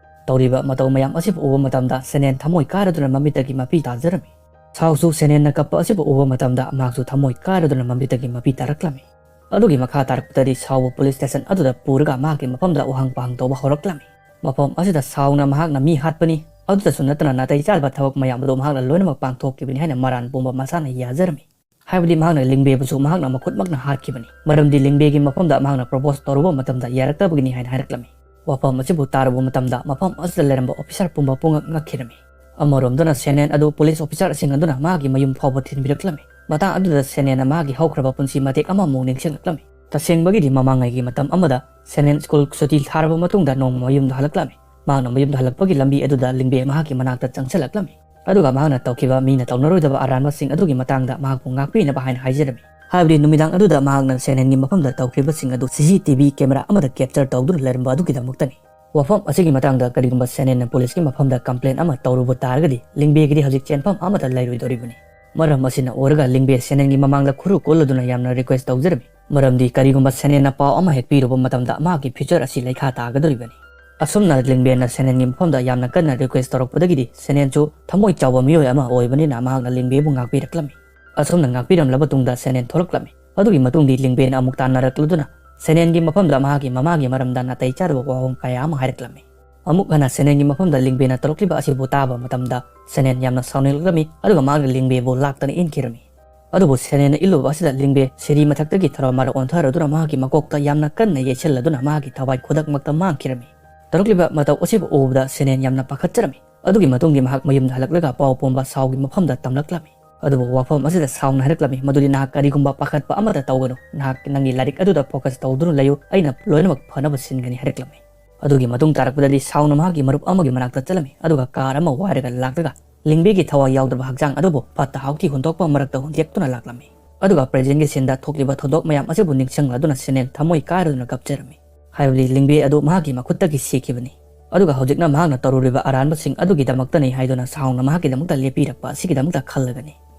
ꯇꯧꯔꯤꯕ ꯃꯇꯧ ꯃꯌꯥꯝ ꯑꯁꯤꯕꯨ ꯎꯕ ꯃꯇꯝꯗ ꯁꯦꯅꯦꯟ ꯊꯃꯣꯏ ꯀꯥꯏꯔꯗꯨꯅ ꯃꯃꯤꯠꯇꯒꯤ ꯃꯄꯤ ꯇꯥꯖꯔꯝꯃꯤ꯫ ꯁꯥꯎꯁꯨ ꯁꯦꯅꯦꯟꯅ ꯀꯞꯄ ꯑꯁꯤꯕꯨ ꯎꯕ ꯃꯇꯝꯗ ꯃꯍꯥꯛꯁꯨ ꯊꯃꯣꯏ ꯀꯥꯏꯔꯗꯨꯅ ꯃꯃꯤꯠꯇꯒꯤ ꯃꯄꯤ ꯇꯥꯔꯛꯂꯝꯃꯤ꯫ ꯑꯗꯨꯒꯤ ꯃꯈꯥ ꯇꯥꯔꯛꯄꯗꯗꯤ ꯁꯥꯎꯕꯨ ꯄꯨꯂꯤꯁ ꯁ꯭ꯇꯦꯁꯟ ꯑꯗꯨꯗ ꯄꯨꯔꯒ ꯃꯍꯥꯛꯀꯤ ꯃꯐꯝꯗ ꯎꯍꯪ ꯄꯥꯍꯪ ꯇꯧꯕ ꯍꯧꯔꯛꯂꯝꯃꯤ꯫ ꯃꯐꯝ ꯑꯁꯤꯗ ꯁꯥꯎꯅ ꯃꯍꯥꯛꯅ ꯃꯤ ꯍꯥꯠꯄꯅꯤ, ꯑꯗꯨꯗꯁꯨ ꯅꯠꯇꯅ ꯅꯥꯇꯩ ꯆꯥꯗꯕ ꯊꯕꯛ ꯃꯌꯥꯝ ꯑꯗꯨ ꯃꯍꯥꯛꯅ ꯂꯣꯏꯅꯃꯛ ꯄꯥꯡꯊꯣꯛꯈꯤꯕꯅꯤ ꯍꯥꯏꯅ ꯃꯔꯥꯟ ꯄꯨꯝꯕ ꯃꯁꯥꯅ ꯌꯥꯖꯔꯝꯃꯤ꯫ ꯍꯥꯏꯕꯗꯤ ꯃꯍꯥꯛꯅ ꯂꯤꯡꯕꯦꯕꯨꯁꯨ ꯃꯍꯥꯛꯅ ꯃꯈꯨꯠꯃꯛꯅ ꯍꯥꯠꯈꯤꯕꯅꯤ, ꯃꯔꯝꯗꯤ ꯂꯤꯡꯕꯦꯒꯤ ꯃꯐꯝꯗ ꯃꯍꯥꯛꯅ ꯄ꯭ꯔꯣꯄꯣꯁ ꯇꯧꯔꯨꯕ ꯃꯇꯝꯗ ꯌꯥꯔꯛꯇꯕꯒꯤꯅꯤ ꯍꯥꯏꯅ ꯍꯥꯏꯔꯛꯂꯝꯃꯤ꯫ ꯋꯥꯐꯝ ꯑꯁꯤꯕꯨ ꯇꯥꯔꯨꯕ ꯃꯇꯝꯗ ꯃꯐꯝ ꯑꯁꯤꯗ ꯂꯩꯔꯝꯕ ꯑꯣꯐꯤꯁꯥꯔ ꯄꯨꯝꯕ ꯄꯨꯡꯉꯛ ꯉꯛꯈꯤꯔꯝꯃꯤ꯫ ꯑꯃꯔꯣꯝꯗꯅ ꯁꯦꯅꯦꯟ ꯑꯗꯨ ꯄꯨꯂꯤꯁ ꯑꯣꯐꯤꯁꯥꯔꯁꯤꯡ ꯑꯗꯨꯅ ꯃꯥꯒꯤ ꯃꯌꯨꯝ ꯐꯥꯎꯕ ꯊꯤꯟꯕꯤꯔꯛꯂꯝꯃꯤ꯫ ꯃꯇꯥꯡ ꯑꯗꯨꯗ ꯁꯦꯅꯦꯟꯅ ꯃꯥꯒꯤ ꯍꯧꯈ꯭ꯔꯕ ꯄꯨꯟꯁꯤ ꯃꯇꯦꯛ ꯑꯃꯃꯨꯛ ꯅꯤꯡꯁꯤꯡꯂꯛꯂꯝꯃꯤ꯫ ꯇꯁꯦꯡꯕꯒꯤꯗꯤ ꯃꯃꯥꯡꯉꯩꯒꯤ ꯃꯇꯝ ꯑꯃꯗ ꯁꯦꯅꯦꯟ ꯁ꯭ꯀꯨꯜ ꯁꯨꯇꯤ ꯊꯥꯔꯕ ꯃꯇꯨꯡꯗ ꯅꯣꯡꯃ ꯃꯌꯨꯝꯗ ꯍꯜꯂꯛꯂꯝꯃꯤ꯫ ꯃꯍꯥꯛꯅ ꯃꯌꯨꯝꯗ ꯍꯜꯂꯛꯄꯒꯤ ꯂꯝꯕꯤ ꯑꯗꯨꯗ ꯂꯤꯡꯕꯦ ꯃꯍꯥꯛꯀꯤ ꯃꯅꯥꯛꯇ ꯆꯪꯁꯤꯜꯂꯛꯂꯝꯃꯤ꯫ ꯑꯗꯨꯒ ꯃꯍꯥꯛꯅ ꯇꯧꯈꯤꯕ ꯃꯤꯅ ꯇꯧꯅꯔꯣꯏꯗꯕ ꯑꯔꯥꯟꯕꯁꯤꯡ ꯑꯗꯨꯒꯤ ꯃꯇꯥꯡꯗ ꯃꯍꯥꯛꯄꯨ ꯉꯥꯛꯄꯤꯅꯕ ꯍꯥꯏꯅ ꯍꯥꯏꯖꯔꯝꯃꯤ꯫ ꯍꯥꯏꯕꯗꯤ ꯅꯨꯃꯤꯗꯥꯡ ꯑꯗꯨꯗ ꯃꯍꯥꯛꯅ ꯁꯦꯅꯦꯟꯒꯤ ꯃꯐꯝꯗ ꯇꯧꯈꯤꯕꯁꯤꯡ ꯑꯗꯨ ꯁꯤ ꯁꯤ ꯇꯤ ꯚꯤ ꯀꯦꯃꯦꯔꯥ ꯑꯃꯗ ꯀꯦꯞꯆꯔ ꯇꯧꯗꯨꯅ ꯂꯩꯔꯝꯕ ꯑꯗꯨꯒꯤꯗꯃꯛꯇꯅꯤ꯫ ꯋꯥꯐꯝ ꯑꯁꯤꯒꯤ ꯃꯇꯥꯡꯗ ꯀꯔꯤꯒꯨꯝꯕ ꯁꯦꯅꯦꯟꯅ ꯄꯨꯂꯤꯁꯀꯤ ꯃꯐꯝꯗ ꯀꯝꯄ꯭ꯂꯦꯟ ꯑꯃ ꯇꯧꯔꯨꯕ ꯇꯥꯔꯒꯗꯤ ꯂꯤꯡꯕꯦꯒꯤꯗꯤ ꯍꯧꯖꯤꯛ ꯆꯦꯟꯐꯝ ꯑꯃꯠꯇ ꯂꯩꯔꯣꯏꯗꯧꯔꯤꯕꯅꯤ꯫ ꯃꯔꯝ ꯑꯁꯤꯅ ꯑꯣꯏꯔꯒ ꯂꯤꯡꯕꯦ ꯁꯦꯅꯦꯟꯒꯤ ꯃꯃꯥꯡꯗ ꯈꯨꯔꯨ ꯀꯣꯜꯂꯗꯨꯅ ꯌꯥꯝꯅ ꯔꯤꯀ꯭ꯋꯦꯁ ꯇꯧꯖꯔꯝꯃꯤ꯫ ꯃꯔꯝꯗꯤ ꯀꯔꯤꯒꯨꯝꯕ ꯁꯦꯅꯦꯟꯅ ꯄꯥꯎ ꯑꯃ ꯍꯦꯛ ꯄꯤꯔꯨꯕ ꯃꯇꯝꯗ ꯃꯍꯥꯛꯀꯤ future ꯑꯁꯤ ꯂꯩꯈꯥ ꯇꯥꯒꯗꯧꯔꯤꯕꯅꯤ꯫ ꯑꯁꯨꯝꯅ ꯂꯤꯡꯕꯦꯟꯅ ꯁꯦꯅꯦꯟꯒꯤ ꯃꯐꯝꯗ ꯌꯥꯝꯅ ꯀꯟꯅ request ꯇꯧꯔꯛꯄꯗꯒꯤꯗꯤ ꯁꯦꯅꯦꯟꯁꯨ ꯊꯃꯣꯏ ꯆꯥꯎꯕ ꯃꯤꯑꯣꯏ ꯑꯃ ꯑꯣꯏꯕꯅꯤꯅ ꯃꯍꯥꯛꯅ ꯂꯤꯡꯕꯦꯕꯨ ꯉꯥꯛꯄꯤꯔꯛꯂꯝꯃꯤ꯫ ꯑꯁꯨꯝꯅ ꯉꯥꯛꯄꯤꯔꯝꯂꯕ ꯇꯨꯡꯗ ꯁꯦꯅꯦꯟ ꯊꯣꯛꯂꯛꯂꯝꯃꯤ꯫ ꯑꯗꯨꯒꯤ ꯃꯇꯨꯡꯗꯤ ꯂꯤꯡꯕꯦꯟ ꯑꯃꯨꯛ ꯇꯥꯟꯅꯔꯛꯂꯗꯨꯅ ꯁꯦꯅꯦꯟꯒꯤ ꯃꯐꯝꯗ ꯃꯍꯥꯛꯀꯤ ꯃꯃꯥꯒꯤ ꯃꯔꯝꯗ ꯅꯥꯇꯩ ꯆꯥꯗꯕ ꯋꯥꯐꯝ ꯀꯌꯥ ꯑꯃ ꯍꯥꯏꯔꯛꯂꯝꯃꯤ꯫ ꯑꯃꯨꯛ ꯍꯟꯅ ꯁꯦꯅꯦꯟꯒꯤ ꯃꯐꯝꯗ ꯂꯤꯡꯕꯦꯅ ꯇꯧꯔꯛꯂꯤꯕ ꯑꯁꯤꯕꯨ ꯇꯥꯕ ꯃꯇꯝꯗ ꯁꯦꯅꯦꯟ ꯌꯥꯝꯅ ꯁꯥꯎꯅꯤꯡꯂꯛꯂꯝꯃꯤ, ꯑꯗꯨꯒ ꯃꯍꯥꯛꯅ ꯂꯤꯡꯕꯦꯕꯨ ꯂꯥꯛꯇꯅ ꯏꯟꯈꯤꯔꯝꯃꯤ꯫ ꯑꯗꯨꯕꯨ ꯁꯦꯅꯦꯟꯅ ꯏꯜꯂꯨꯕ ꯑꯁꯤꯗ ꯂꯤꯡꯕꯦ ꯁꯤꯔꯤ ꯃꯊꯛꯇꯒꯤ ꯊꯔꯣ ꯃꯥꯔꯣ ꯑꯣꯟꯊꯔꯗꯨꯅ ꯃꯍꯥꯛꯀꯤ ꯃꯀꯣꯛꯇ ꯌꯥꯝꯅ ꯀꯟꯅ ꯌꯩꯁꯤꯜꯂꯗꯨꯅ ꯃꯍꯥꯛꯀꯤ ꯊꯋꯥꯏ ꯈꯨꯗꯛꯃꯛꯇ ꯃꯥꯡꯈꯤꯔꯝꯃꯤ꯫ ꯇꯧꯔꯛꯂꯤꯕ ꯃꯇꯧ ꯑꯁꯤꯕꯨ ꯎꯕꯗ ꯁꯦꯅꯦꯟ ꯌꯥꯝꯅ ꯄꯥꯈꯠꯆꯔꯝꯃꯤ꯫ ꯑꯗꯨꯒꯤ ꯃꯇꯨꯡꯗꯤ ꯃꯍꯥꯛ ꯃꯌꯨꯝꯗ ꯍꯜꯂꯛꯂꯒ ꯄꯥꯎ ꯄꯨꯝꯕ ꯁꯥꯎꯒꯤ ꯃꯐꯝꯗ ꯇꯝꯂꯛꯂꯝꯃꯤ꯫ ꯑꯗꯨꯕꯨ ꯋꯥꯐꯝ ꯑꯁꯤꯗ ꯁꯥꯎꯅ ꯍꯥꯏꯔꯛꯂꯝꯃꯤ ꯃꯗꯨꯗꯤ ꯅꯍꯥꯛ ꯀꯔꯤꯒꯨꯝꯕ ꯄꯥꯈꯠꯄ ꯑꯃꯠꯇ ꯇꯧꯒꯅꯨ, ꯅꯍꯥꯛ ꯅꯪꯒꯤ ꯂꯥꯏꯔꯤꯛ ꯑꯗꯨꯗ focus ꯇꯧꯗꯨꯅ ꯂꯩꯌꯨ, ꯑꯩꯅ ꯂꯣꯏꯅꯃꯛ ꯐꯅꯕ ꯁꯤꯟꯒꯅꯤ ꯍꯥꯏꯔꯛꯂꯝꯃꯤ꯫ ꯑꯗꯨꯒꯤ ꯃꯇꯨꯡ ꯇꯥꯔꯛꯄꯗꯗꯤ ꯁꯥꯎꯅ ꯃꯍꯥꯛꯀꯤ ꯃꯔꯨꯞ ꯑꯃꯒꯤ ꯃꯅꯥꯛꯇ ꯆꯠꯂꯝꯃꯤ, ꯑꯗꯨꯒ car ꯑꯃ ꯋꯥꯏꯔꯒ ꯂꯥꯛꯂꯒ ꯂꯤꯡꯕꯤꯒꯤ ꯊꯋꯥꯏ ꯌꯥꯎꯗ꯭ꯔꯕ ꯍꯛꯆꯥꯡ ꯑꯗꯨꯕꯨ ꯐꯠꯇ ꯍꯥꯎꯊꯤ ꯍꯨꯟꯗꯣꯛꯄ ꯃꯔꯛꯇ ꯍꯨꯟꯗꯦꯛꯇꯨꯅ ꯂꯥꯛꯂꯝꯃꯤ꯫ ꯑꯗꯨꯒ presentꯒꯤ sceneꯗ ꯊꯣꯛꯂꯤꯕ ꯊꯧꯗꯣꯛ ꯃꯌꯥꯝ ꯑꯁꯤꯕꯨ ꯅꯤꯡꯁꯤꯡꯂꯗꯨꯅ ꯁꯦꯅꯦꯟ ꯊꯃꯣꯏ ꯀꯥꯏꯔꯗꯨꯅ ꯀꯞꯆꯔꯝꯃꯤ꯫ ꯍꯥꯏꯕꯗꯤ ꯂꯤꯡꯕꯤ ꯑꯗꯨ ꯃꯍꯥꯛꯀꯤ ꯃꯈꯨꯠꯇꯒꯤ ꯁꯤꯈꯤꯕꯅꯤ꯫ ꯑꯗꯨꯒ ꯍꯧꯖꯤꯛꯅ ꯃꯍꯥꯛꯅ ꯇꯧꯔꯨꯔꯤꯕ ꯑꯔꯥꯟꯕꯁꯤꯡ ꯑꯗꯨꯒꯤꯗꯃꯛꯇꯅꯤ ꯍꯥꯏꯗꯨꯅ ꯁꯥꯎꯅ ꯃꯍꯥꯛꯀꯤꯗꯃꯛꯇ ꯂꯦꯞꯄꯤꯔꯛꯄ ꯑꯁꯤꯒꯤꯗꯃꯛꯇ ꯈꯜꯂꯒꯅꯤ꯫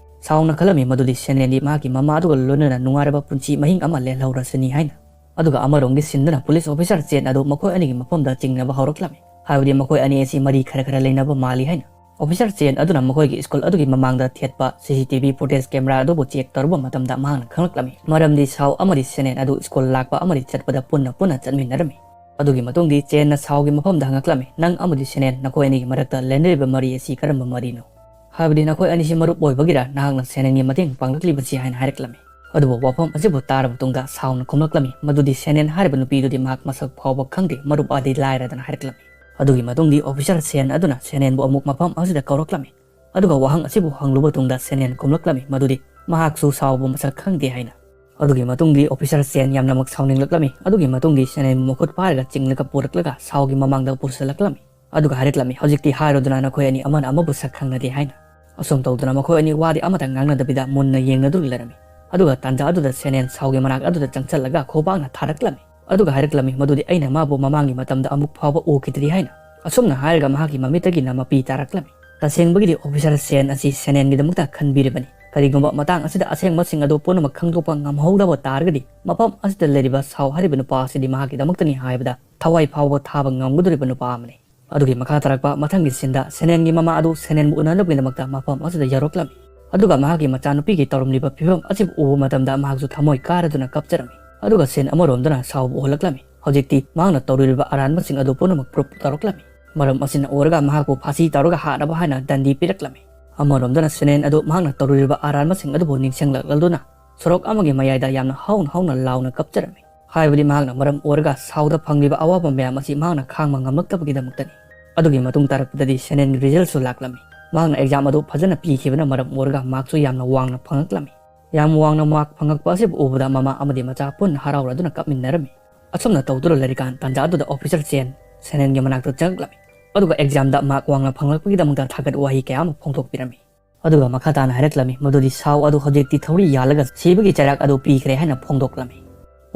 ꯁꯥꯎꯅ ꯈꯜꯂꯝꯃꯤ ꯃꯗꯨꯗꯤ ꯁꯦꯅꯦꯟꯗꯤ ꯃꯍꯥꯛꯀꯤ ꯃꯃꯥ ꯑꯗꯨꯒ ꯂꯣꯏꯅꯅ ꯅꯨꯡꯉꯥꯏꯔꯕ ꯄꯨꯟꯁꯤ ꯃꯍꯤꯡ ꯑꯃ ꯂꯦꯜꯍꯧꯔꯁꯤꯅꯤ ꯍꯥꯏꯅ꯫ ꯑꯗꯨꯒ ꯑꯃꯔꯣꯝꯒꯤ sceneꯗꯅ police officer ꯆꯦꯟ ꯑꯗꯨ ꯃꯈꯣꯏ ꯑꯅꯤꯒꯤ ꯃꯐꯝꯗ ꯆꯤꯡꯅꯕ ꯍꯧꯔꯛꯂꯝꯃꯤ꯫ ꯍꯥꯏꯕꯗꯤ ꯃꯈꯣꯏ ꯑꯅꯤ ꯑꯁꯤ ꯃꯔꯤ ꯈꯔ ꯈꯔ ꯂꯩꯅꯕ ꯃꯥꯜꯂꯤ ꯍꯥꯏꯅ꯫ Officer ꯆꯦꯟ ꯑꯗꯨꯅ ꯃꯈꯣꯏꯒꯤ school ꯑꯗꯨꯒꯤ ꯃꯃꯥꯡꯗ ꯊꯦꯠꯄ C C T V footage camera ꯑꯗꯨꯕꯨ check ꯇꯧꯔꯨꯕ ꯃꯇꯝꯗ ꯃꯍꯥꯛꯅ ꯈꯪꯂꯛꯂꯝꯃꯤ꯫ ꯃꯔꯝꯗꯤ ꯁꯥꯎ ꯑꯃꯗꯤ ꯁꯦꯅꯦꯟ ꯑꯗꯨ school ꯂꯥꯛꯄ ꯑꯃꯗꯤ ꯆꯠꯄꯗ ꯄꯨꯟꯅ ꯄꯨꯟꯅ ꯆꯠꯃꯤꯟꯅꯔꯝꯃꯤ꯫ ꯑꯗꯨꯒꯤ ꯃꯇꯨꯡꯗꯤ ꯆꯦꯟꯅ ꯁꯥꯎꯒꯤ ꯃꯐꯝꯗ ꯍꯪꯂꯛꯂꯝꯃꯤ, "ꯅꯪ ꯑꯃꯗꯤ ꯁꯦꯅꯦꯟ, ꯅꯈꯣꯏ ꯑꯅꯤꯒꯤ ꯃꯔꯛꯇ ꯂꯩꯅꯔꯤꯕ ꯃꯔꯤ ꯑꯁꯤ ꯀꯔꯝꯕ ꯃꯔꯤꯅꯣ? ꯍꯥꯏꯕꯗꯤ ꯅꯈꯣꯏ ꯑꯅꯤꯁꯤ ꯃꯔꯨꯞ ꯑꯣꯏꯕꯒꯤꯔ ꯅꯍꯥꯛꯅ ꯁꯦꯅꯦꯟꯒꯤ ꯃꯇꯦꯡ ꯄꯥꯡꯂꯛꯂꯤꯕꯁꯤ?" ꯍꯥꯏꯅ ꯍꯥꯏꯔꯛꯂꯝꯃꯤ꯫ ꯑꯗꯨꯕꯨ ꯋꯥꯐꯝ ꯑꯁꯤꯕꯨ ꯇꯥꯔꯕ ꯇꯨꯡꯗ ꯁꯥꯎꯅ ꯈꯨꯝꯂꯛꯂꯝꯃꯤ ꯃꯗꯨꯗꯤ ꯁꯦꯅꯦꯟ ꯍꯥꯏꯔꯤꯕ ꯅꯨꯄꯤꯗꯨꯗꯤ ꯃꯍꯥꯛ ꯃꯁꯛ ꯐꯥꯎꯕ ꯈꯪꯗꯦ, ꯃꯔꯨꯞ ꯑꯗꯤ ꯂꯥꯏꯔꯗꯅ ꯍꯥꯏꯔꯛꯂꯝꯃꯤ꯫ ꯑꯗꯨꯒꯤ ꯃꯇꯨꯡꯗꯤ officer ꯆꯦꯟ ꯑꯗꯨꯅ ꯁꯦꯅꯦꯟꯕꯨ ꯑꯃꯨꯛ ꯃꯐꯝ ꯑꯁꯤꯗ ꯀꯧꯔꯛꯂꯝꯃꯤ꯫ ꯑꯗꯨꯒ ꯋꯥꯍꯪ ꯑꯁꯤꯕꯨ ꯍꯪꯂꯨꯕ ꯇꯨꯡꯗ ꯁꯦꯅꯦꯟ ꯈꯨꯝꯂꯛꯂꯝꯃꯤ ꯃꯗꯨꯗꯤ ꯃꯍꯥꯛꯁꯨ ꯁꯥꯎꯕꯨ ꯃꯁꯛ ꯈꯪꯗꯦ ꯍꯥꯏꯅ꯫ ꯑꯗꯨꯒꯤ ꯃꯇꯨꯡꯗꯤ officer ꯆꯦꯟ ꯌꯥꯝꯅꯃꯛ ꯁꯥꯎꯅꯤꯡꯂꯛꯂꯝꯃꯤ꯫ ꯑꯗꯨꯒꯤ ꯃꯇꯨꯡꯗꯤ ꯁꯦꯅꯦꯟꯕꯨ ꯃꯈꯨꯠ ꯄꯥꯏꯔꯒ ꯆꯤꯡꯂꯒ ꯄꯨꯔꯛꯂꯒ ꯁꯥꯎꯒꯤ ꯃꯃꯥꯡꯗ ꯄꯨꯁꯤꯜꯂꯛꯂꯝꯃꯤ꯫ ꯑꯗꯨꯒ ꯍꯥꯏꯔꯛꯂꯝꯃꯤ, "ꯍꯧꯖꯤꯛꯇꯤ ꯍꯥꯏꯔꯣꯗꯅ ꯅꯈꯣꯏ ꯑꯅꯤ ꯑꯃꯅ ꯑꯃꯕꯨ ꯁꯛ ꯈꯪꯅꯗꯦ" ꯍꯥꯏꯅ꯫ ꯑꯁꯨꯝ ꯇꯧꯗꯨꯅ ꯃꯈꯣꯏ ꯑꯅꯤ ꯋꯥꯗꯤ ꯑꯃꯠꯇ ꯉꯥꯡꯅꯗꯕꯤꯗ ꯃꯨꯟꯅ ꯌꯦꯡꯅꯗꯨꯅ ꯂꯩꯔꯝꯃꯤ꯫ ꯑꯗꯨꯒ ꯇꯥꯟꯖꯥ ꯑꯗꯨꯗ ꯁꯦꯅꯦꯟ ꯁꯥꯎꯒꯤ ꯃꯅꯥꯛ ꯑꯗꯨꯗ ꯆꯪꯁꯤꯜꯂꯒ ꯈꯣꯡꯄꯥꯛꯅ ꯊꯥꯔꯛꯂꯝꯃꯤ꯫ ꯑꯗꯨꯒ ꯍꯥꯏꯔꯛꯂꯝꯃꯤ ꯃꯗꯨꯗꯤ ꯑꯩꯅ ꯃꯥꯕꯨ ꯃꯃꯥꯡꯒꯤ ꯃꯇꯝꯗ ꯑꯃꯨꯛ ꯐꯥꯎꯕ ꯎꯈꯤꯗ꯭ꯔꯤ ꯍꯥꯏꯅ꯫ ꯑꯁꯨꯝꯅ ꯍꯥꯏꯔꯒ ꯃꯍꯥꯛꯀꯤ ꯃꯃꯤꯠꯇꯒꯤꯅ ꯃꯄꯤ ꯇꯥꯔꯛꯂꯝꯃꯤ꯫ ꯇꯁꯦꯡꯕꯒꯤꯗꯤ officer ꯆꯦꯟ ꯑꯁꯤ ꯁꯦꯅꯦꯟꯒꯤꯗꯃꯛꯇ ꯈꯟꯕꯤꯔꯤꯕꯅꯤ꯫ ꯀꯔꯤꯒꯨꯝꯕ ꯃꯇꯥꯡ ꯑꯁꯤꯗ ꯑꯁꯦꯡꯕꯁꯤꯡ ꯑꯗꯨ ꯄꯨꯝꯅꯃꯛ ꯈꯪꯗꯣꯛꯄ ꯉꯝꯍꯧꯗꯕ ꯇꯥꯔꯒꯗꯤ, ꯃꯐꯝ ꯑꯁꯤꯗ ꯂꯩꯔꯤꯕ ꯁꯥꯎ ꯍꯥꯏꯔꯤꯕ ꯅꯨꯄꯥ ꯑꯁꯤꯗꯤ ꯃꯍꯥꯛꯀꯤꯗꯃꯛꯇꯅꯤ ꯍꯥꯏꯕꯗ ꯊꯋꯥꯏ ꯐꯥꯎꯕ ꯊꯥꯕ ꯉꯝꯒꯗꯧꯔꯤꯕ ꯅꯨꯄꯥ ꯑꯃꯅꯤ꯫ ꯑꯗꯨꯒꯤ ꯃꯈꯥ ꯇꯥꯔꯛꯄ ꯃꯊꯪꯒꯤ ꯁꯤꯟꯗ ꯁꯦꯅꯦꯟꯒꯤ ꯃꯃꯥ ꯑꯗꯨ ꯁꯦꯅꯦꯟꯕꯨ ꯎꯅꯅꯕꯒꯤꯗꯃꯛꯇ ꯃꯐꯝ ꯑꯁꯤꯗ ꯌꯧꯔꯛꯂꯝꯃꯤ꯫ ꯑꯗꯨꯒ ꯃꯍꯥꯛꯀꯤ ꯃꯆꯥꯅꯨꯄꯤꯒꯤ ꯇꯧꯔꯝꯂꯤꯕ ꯐꯤꯕꯝ ꯑꯁꯤꯕꯨ ꯎꯕ ꯃꯇꯝꯗ ꯃꯍꯥꯛꯁꯨ ꯊꯃꯣꯏ ꯀꯥꯏꯔꯗꯨꯅ ꯀꯞꯆꯔꯝꯃꯤ꯫ ꯑꯗꯨꯒ ꯁꯤꯟ ꯑꯃꯔꯣꯝꯗꯅ ꯁꯥꯎꯕꯨ ꯎꯍꯜꯂꯛꯂꯝꯃꯤ꯫ ꯍꯧꯖꯤꯛꯇꯤ ꯃꯍꯥꯛꯅ ꯇꯧꯔꯨꯔꯤꯕ ꯑꯔꯥꯟꯕꯁꯤꯡ ꯑꯗꯨ ꯄꯨꯝꯅꯃꯛ ꯄ꯭ꯔꯨꯞ ꯇꯧꯔꯛꯂꯝꯃꯤ꯫ ꯃꯔꯝ ꯑꯁꯤꯅ ꯑꯣꯏꯔꯒ ꯃꯍꯥꯛꯄꯨ ꯐꯥꯁꯤ ꯇꯧꯔꯒ ꯍꯥꯠꯅꯕ ꯍꯥꯏꯅ ꯗꯟꯗꯤ ꯄꯤꯔꯛꯂꯝꯃꯤ꯫ ꯑꯃꯔꯣꯝꯗꯅ ꯁꯦꯅꯦꯟ ꯑꯗꯨ ꯃꯍꯥꯛꯅ ꯇꯧꯔꯨꯔꯤꯕ ꯑꯔꯥꯟꯕꯁꯤꯡ ꯑꯗꯨꯕꯨ ꯅꯤꯡꯁꯤꯡꯂꯛꯂꯗꯨꯅ ꯁꯣꯔꯣꯛ ꯑꯃꯒꯤ ꯃꯌꯥꯏꯗ ꯌꯥꯝꯅ ꯍꯧꯅ ꯍꯧꯅ ꯂꯥꯎꯅ ꯀꯞꯆꯔꯝꯃꯤ꯫ ꯍꯥꯏꯕꯗꯤ ꯃꯍꯥꯛꯅ ꯃꯔꯝ ꯑꯣꯏꯔꯒ ꯁꯥꯎꯗ ꯐꯪꯂꯤꯕ ꯑꯋꯥꯕ ꯃꯌꯥꯝ ꯑꯁꯤ ꯃꯍꯥꯛꯅ ꯈꯥꯡꯕ ꯉꯝꯂꯛꯇꯕꯒꯤꯗꯃꯛꯇꯅꯤ꯫ ꯑꯗꯨꯒꯤ ꯃꯇꯨꯡ ꯇꯥꯔꯛꯄꯗꯗꯤ ꯁꯦꯅꯦꯟꯒꯤ ꯔꯤꯖꯜꯁꯨ ꯂꯥꯛꯂꯝꯃꯤ꯫ ꯃꯍꯥꯛꯅ ꯑꯦꯛꯖꯥꯝ ꯑꯗꯨ ꯐꯖꯅ ꯄꯤꯈꯤꯕꯅ ꯃꯔꯝ ꯑꯣꯏꯔꯒ ꯃꯥꯔꯛꯁꯨ ꯌꯥꯝꯅ ꯋꯥꯡꯅ ꯐꯪꯂꯛꯂꯝꯃꯤ꯫ ꯌꯥꯝ ꯋꯥꯡꯅ ꯃꯥꯔꯛ ꯐꯪꯂꯛꯄ ꯑꯁꯤꯕꯨ ꯎꯕꯗ ꯃꯃꯥ ꯑꯃꯗꯤ ꯃꯆꯥ ꯄꯨꯟꯅ ꯍꯔꯥꯎꯔꯗꯨꯅ ꯀꯞꯃꯤꯟꯅꯔꯝꯃꯤ꯫ ꯑꯁꯨꯝꯅ ꯇꯧꯗꯨꯅ ꯂꯩꯔꯤꯀꯥꯟ ꯇꯥꯟꯖꯥ ꯑꯗꯨꯗ ꯑꯣꯐꯤꯁꯔ ꯆꯦꯟ ꯁꯦꯅꯦꯟꯒꯤ ꯃꯅꯥꯛꯇ ꯆꯪꯂꯛꯂꯝꯃꯤ꯫ ꯑꯗꯨꯒ ꯑꯦꯛꯖꯥꯝꯗ ꯃꯥꯔꯛ ꯋꯥꯡꯅ ꯐꯪꯂꯛꯄꯒꯤꯗꯃꯛꯇ ꯊꯥꯒꯠ ꯋꯥꯍꯩ ꯀꯌꯥ ꯑꯃ ꯐꯣꯡꯗꯣꯛꯄꯤꯔꯝꯃꯤ꯫ ꯑꯗꯨꯒ ꯃꯈꯥ ꯇꯥꯅ ꯍꯥꯏꯔꯛꯂꯝꯃꯤ ꯃꯗꯨꯗꯤ ꯁꯥꯎ ꯑꯗꯨ ꯍꯧꯖꯤꯛꯇꯤ ꯊꯧꯔꯤ ꯌꯥꯜꯂꯒ ꯁꯤꯕꯒꯤ ꯆꯩꯔꯥꯛ ꯑꯗꯨ ꯄꯤꯈ꯭ꯔꯦ ꯍꯥꯏꯅ ꯐꯣꯡꯗꯣꯛꯂꯝꯃꯤ꯫